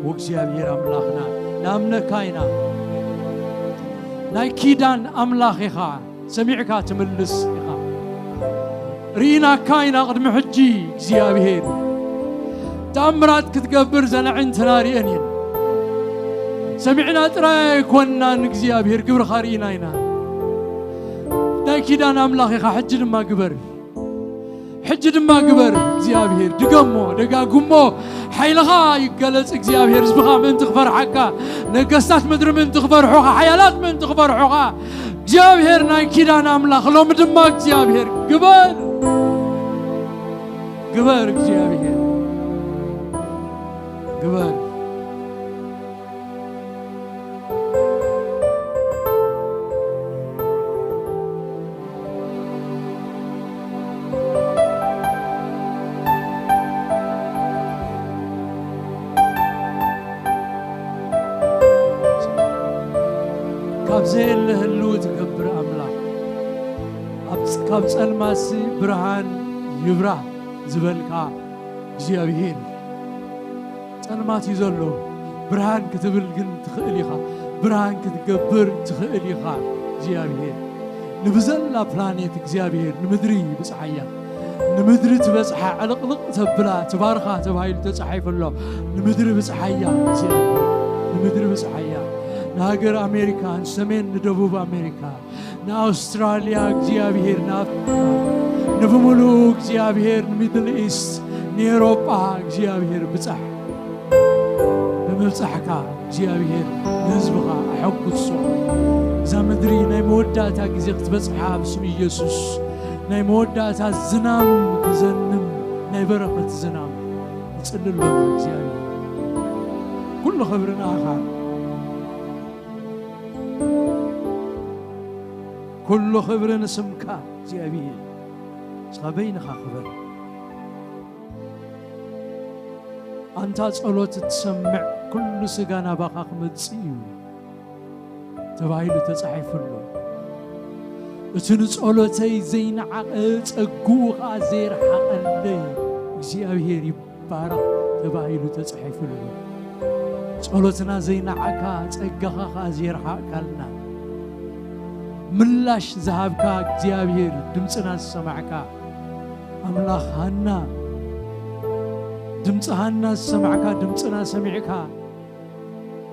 ወእግዚኣብሔር ኣምላኽና ንኣምነካ ኢና። ናይ ኪዳን ኣምላኽ ኢኻ። ሰሚዕካ ትምልስ ኢኻ። ርኢናካ ኢና ቅድሚ ሕጂ እግዚኣብሔር። ተኣምራት ክትገብር ዘን ኣዒንትና ርኤን እየን። ሰሚዕና ጥራይ ኣይኮንናን እግዚኣብሔር፣ ግብርኻ ርኢና ኢና። ናይ ኪዳን ኣምላኽ ኢኻ፣ ሕጂ ድማ ግበር። ሕጂ ድማ ግበር እግዚኣብሔር። ድገሞ፣ ደጋግሞ። ሓይልኻ ይገለጽ እግዚኣብሔር። ህዝብኻ ምእንቲ ክፈርሓካ፣ ነገስታት ምድሪ ምእንቲ ክፈርሑኻ፣ ሓያላት ምእንቲ ክፈርሑኻ፣ እግዚኣብሔር ናይ ኪዳን ኣምላኽ ሎሚ ድማ እግዚኣብሔር ግበር፣ ግበር እግዚኣብሔር ግበር። ካብ ዘየለ ህልው ትገብር ኣምላኽ፣ ኣብ ፅ- ካብ ጸልማትሲ ብርሃን ይብራህ ዝበልካ እግዚኣብሔር፣ ጸልማት እዩ ዘሎ። ብርሃን ክትብል ግን ትኽእል ኢኻ። ብርሃን ክትገብር ትኽእል ኢኻ እግዚኣብሔር። ንብዘላ ፕላኔት እግዚኣብሔር ንምድሪ ብጽሓያ። ንምድሪ ትበጽሓ ዕልቕልቕ ተብላ ትባርኻ ተባሂሉ ተጻሒፉ ኣሎ። ንምድሪ ብጽሓያ እግዚኣብሔር። ንምድሪ ብጽሓያ። ንሃገር ኣሜሪካ፣ ንሰሜን ንደቡብ ኣሜሪካ፣ ንኣውስትራልያ እግዚኣብሔር፣ ንኣፍሪካ፣ ንብምሉኡ እግዚኣብሔር፣ ንሚድል ኢስት፣ ንኤሮጳ እግዚኣብሔር ብጻሕ። ብምብጻሕካ እግዚኣብሔር ንህዝብኻ ኣሐጉሶ። እዛ ምድሪ ናይ መወዳእታ ግዜ ክትበጽሓ ብስም ኢየሱስ ናይ መወዳእታ ዝናም ክዘንም፣ ናይ በረኸት ዝናም ንጽሊ ኣለና እግዚኣብሔር። ኩሉ ክብሪ ንኣኻ። ኩሉ ክብሪ ንስምካ እግዚኣብሔር። ንስኻ በይንኻ ክበር። ኣንታ ጸሎት እትሰምዕ ኩሉ ስጋ ናባኻ ክመጽእ እዩ ተባሂሉ ተጻሒፉ ኣሎ። እቲ ንጸሎተይ ዘይነዓቐ ጸግኡ ኸኣ ዘይረሓቐለይ እግዚኣብሔር ይባረኽ ተባሂሉ ተጻሒፉ ኣሎ። ጸሎትና ዘይነዓካ ጸጋኻ ኸኣ ዘይረሓቕካልና ምላሽ ዝሃብካ እግዚኣብሔር ድምፅና ዝሰማዕካ ኣምላኽ ሃና ድምፂ ሃና ዝሰማዕካ ድምፅና ሰሚዕካ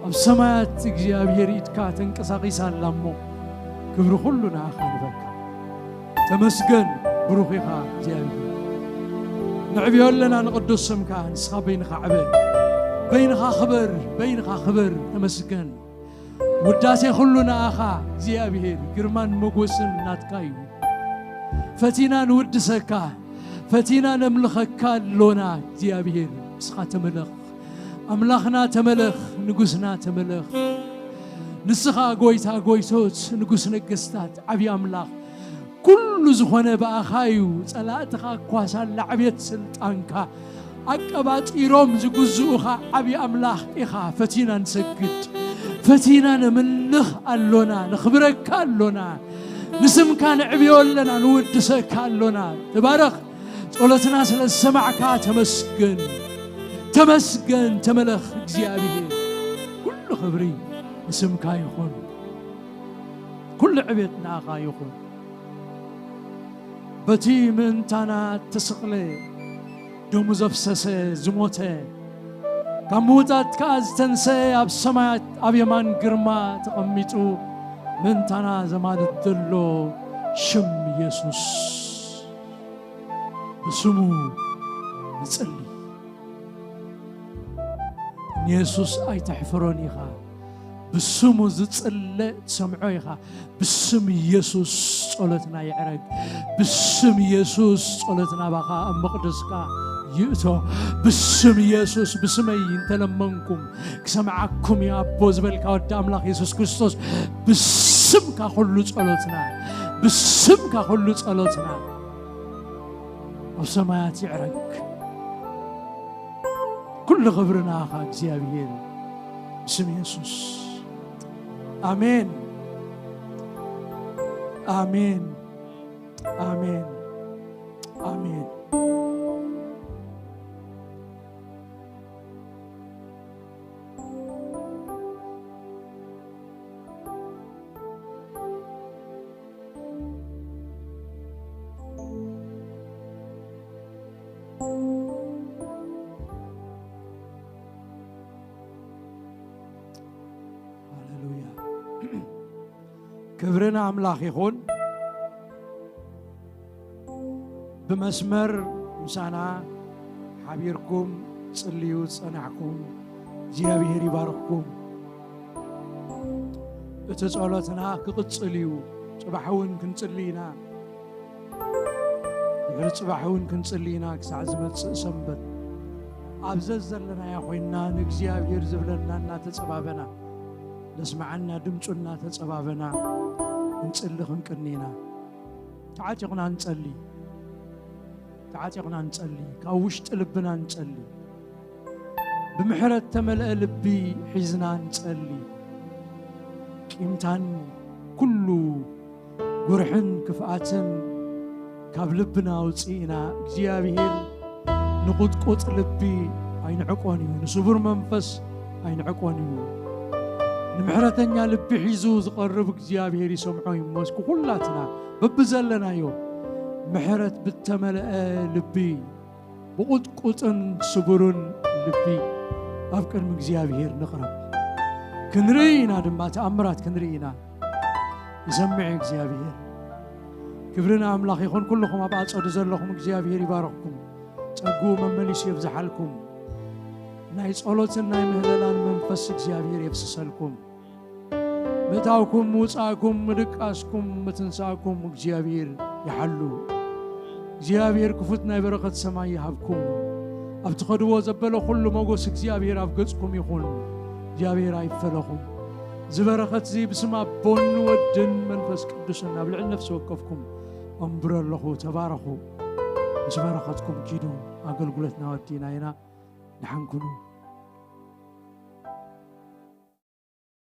ኣብ ሰማያት እግዚኣብሔር ኢድካ ተንቀሳቒሳ ኣላ እሞ ክብሪ ኩሉ ንኣኻ ንበካ። ተመስገን ብሩኽ ኢኻ እግዚኣብሔር። ንዕብዮ ኣለና ንቕዱስ ስምካ ንስኻ በይንኻ ዕበ በይንኻ ክበር በይንኻ ክበር ተመስገን። ውዳሴ ኩሉ ንኣኻ እግዚኣብሔር ግርማን መጎስን ናትካ እዩ። ፈቲና ንውድሰካ ፈቲና ነምልኸካ ኣሎና እግዚኣብሔር ንስኻ ተመለኽ። ኣምላኽና ተመለኽ ንጉስና ተመለኽ። ንስኻ ጎይታ ጎይቶት ንጉስ ነገስታት ዓብዪ ኣምላኽ ኩሉ ዝኾነ ብኣኻ እዩ። ጸላእትኻ እኳ ሳላ ዕብየት ስልጣንካ ኣቀባጢሮም ዝግዝኡኻ ዓብዪ ኣምላኽ ኢኻ። ፈቲና ንሰግድ ፈቲና ነምልኽ ኣሎና ነኽብረካ ኣሎና። ንስምካ ንዕብዮ ኣለና ንውድሰካ ኣሎና። ተባረኽ። ጸሎትና ስለ ዝሰማዕካ ተመስገን። ተመስገን ተመለኽ እግዚኣብሔር። ኩሉ ክብሪ ንስምካ ይኹን። ኩሉ ዕቤት ንኣኻ ይኹን። በቲ ምእንታና እተሰቕለ ደሙ ዘፍሰሰ ዝሞተ ካብ ምውታት ከኣ ዝተንሰ ኣብ ሰማያት ኣብ የማን ግርማ ተቐሚጡ ምእንታና ዘማልድ ዘሎ ሽም የሱስ ብስሙ ንጽሊ። ንየሱስ ኣይተሕፍሮን ኢኻ። ብስሙ ዝጽለ ትሰምዖ ኢኻ። ብስም ኢየሱስ ጸሎትና ይዕረግ። ብስም ኢየሱስ ጸሎትና ባኻ ኣብ መቕደስካ ይእቶ። ብስም ኢየሱስ፣ ብስመይ እንተለመንኩም ክሰምዓኩም እዩ ኣቦ ዝበልካ ወዲ ኣምላኽ የሱስ ክርስቶስ፣ ብስምካ ኩሉ ጸሎትና፣ ብስምካ ኩሉ ጸሎትና ኣብ ሰማያት ይዕረግ። ኩሉ ክብሪ ንኣኻ እግዚኣብሔር፣ ብስም የሱስ። ኣሜን፣ ኣሜን፣ ኣሜን፣ ኣሜን። ሃሌሉያ። ክብሪ ንኣምላኽ ይኹን። ብመስመር ምሳና ሓቢርኩም ጽልዩ ዝጸናሕኩም እግዚኣብሔር ይባርኽኩም። እቲ ጸሎትና ክቕጽል እዩ። ጽባሕ እውን ክንጽሊ ኢና። ድሕሪ ጽባሕ እውን ክንጽሊ ኢና ክሳዕ ዝመጽእ ሰንበት። ኣብ ዘዘለናያ ኮይንና ንእግዚኣብሔር ዝብለና እናተጸባበና፣ ዘስምዓና ድምፁ እናተጸባበና ክንጽሊ ክንቅኒ ኢና። ተዓጢቕና ንጸሊ። ተዓጢቕና ንጸሊ። ካብ ውሽጢ ልብና ንጸሊ። ብምሕረት ተመልአ ልቢ ሒዝና ንጸሊ። ቂምታን ኩሉ ጉርሕን ክፍኣትን ካብ ልብና ኣውፅእና፣ እግዚኣብሔር ንቁጥቁጥ ልቢ ኣይንዕቆን እዩ፣ ንስቡር መንፈስ ኣይንዕቆን እዩ። ንምሕረተኛ ልቢ ሒዙ ዝቐርብ እግዚኣብሔር ይሰምዖ እዩ። መስኩ ኩላትና በብዘለናዮ ምሕረት ብተመልአ ልቢ ብቁጥቁጥን ስቡርን ልቢ ኣብ ቅድሚ እግዚኣብሔር ንቕረብ። ክንርኢ ኢና ድማ፣ ተኣምራት ክንርኢ ኢና። ይሰምዕ እግዚኣብሔር። ክብሪ ንኣምላኽ ይኹን። ኩልኹም ኣብ ኣጸዱ ዘለኹም እግዚኣብሔር ይባረኽኩም። ጸግኡ መመሊሱ የብዝሓልኩም። ናይ ጸሎትን ናይ ምህለላን መንፈስ እግዚኣብሔር የፍስሰልኩም። ምእታውኩም፣ ምውጻእኩም፣ ምድቃስኩም፣ ምትንሳእኩም እግዚኣብሔር ይሓሉ። እግዚኣብሔር ክፉት ናይ በረኸት ሰማይ ይሃብኩም። ኣብ ትኸድዎ ዘበለ ኩሉ ሞጎስ እግዚኣብሔር ኣብ ገጽኩም ይኹን። እግዚኣብሔር ኣይፈለኹም። እዚ በረኸት እዚ ብስም ኣቦን ወድን መንፈስ ቅዱስን ኣብ ልዕሊ ነፍሲ ወከፍኩም ኣንብሮ ኣለኹ። ተባረኹ። ምስ በረኸትኩም ኪዱ። ኣገልግሎትና ወዲና ኢና። ደሓን ኩኑ።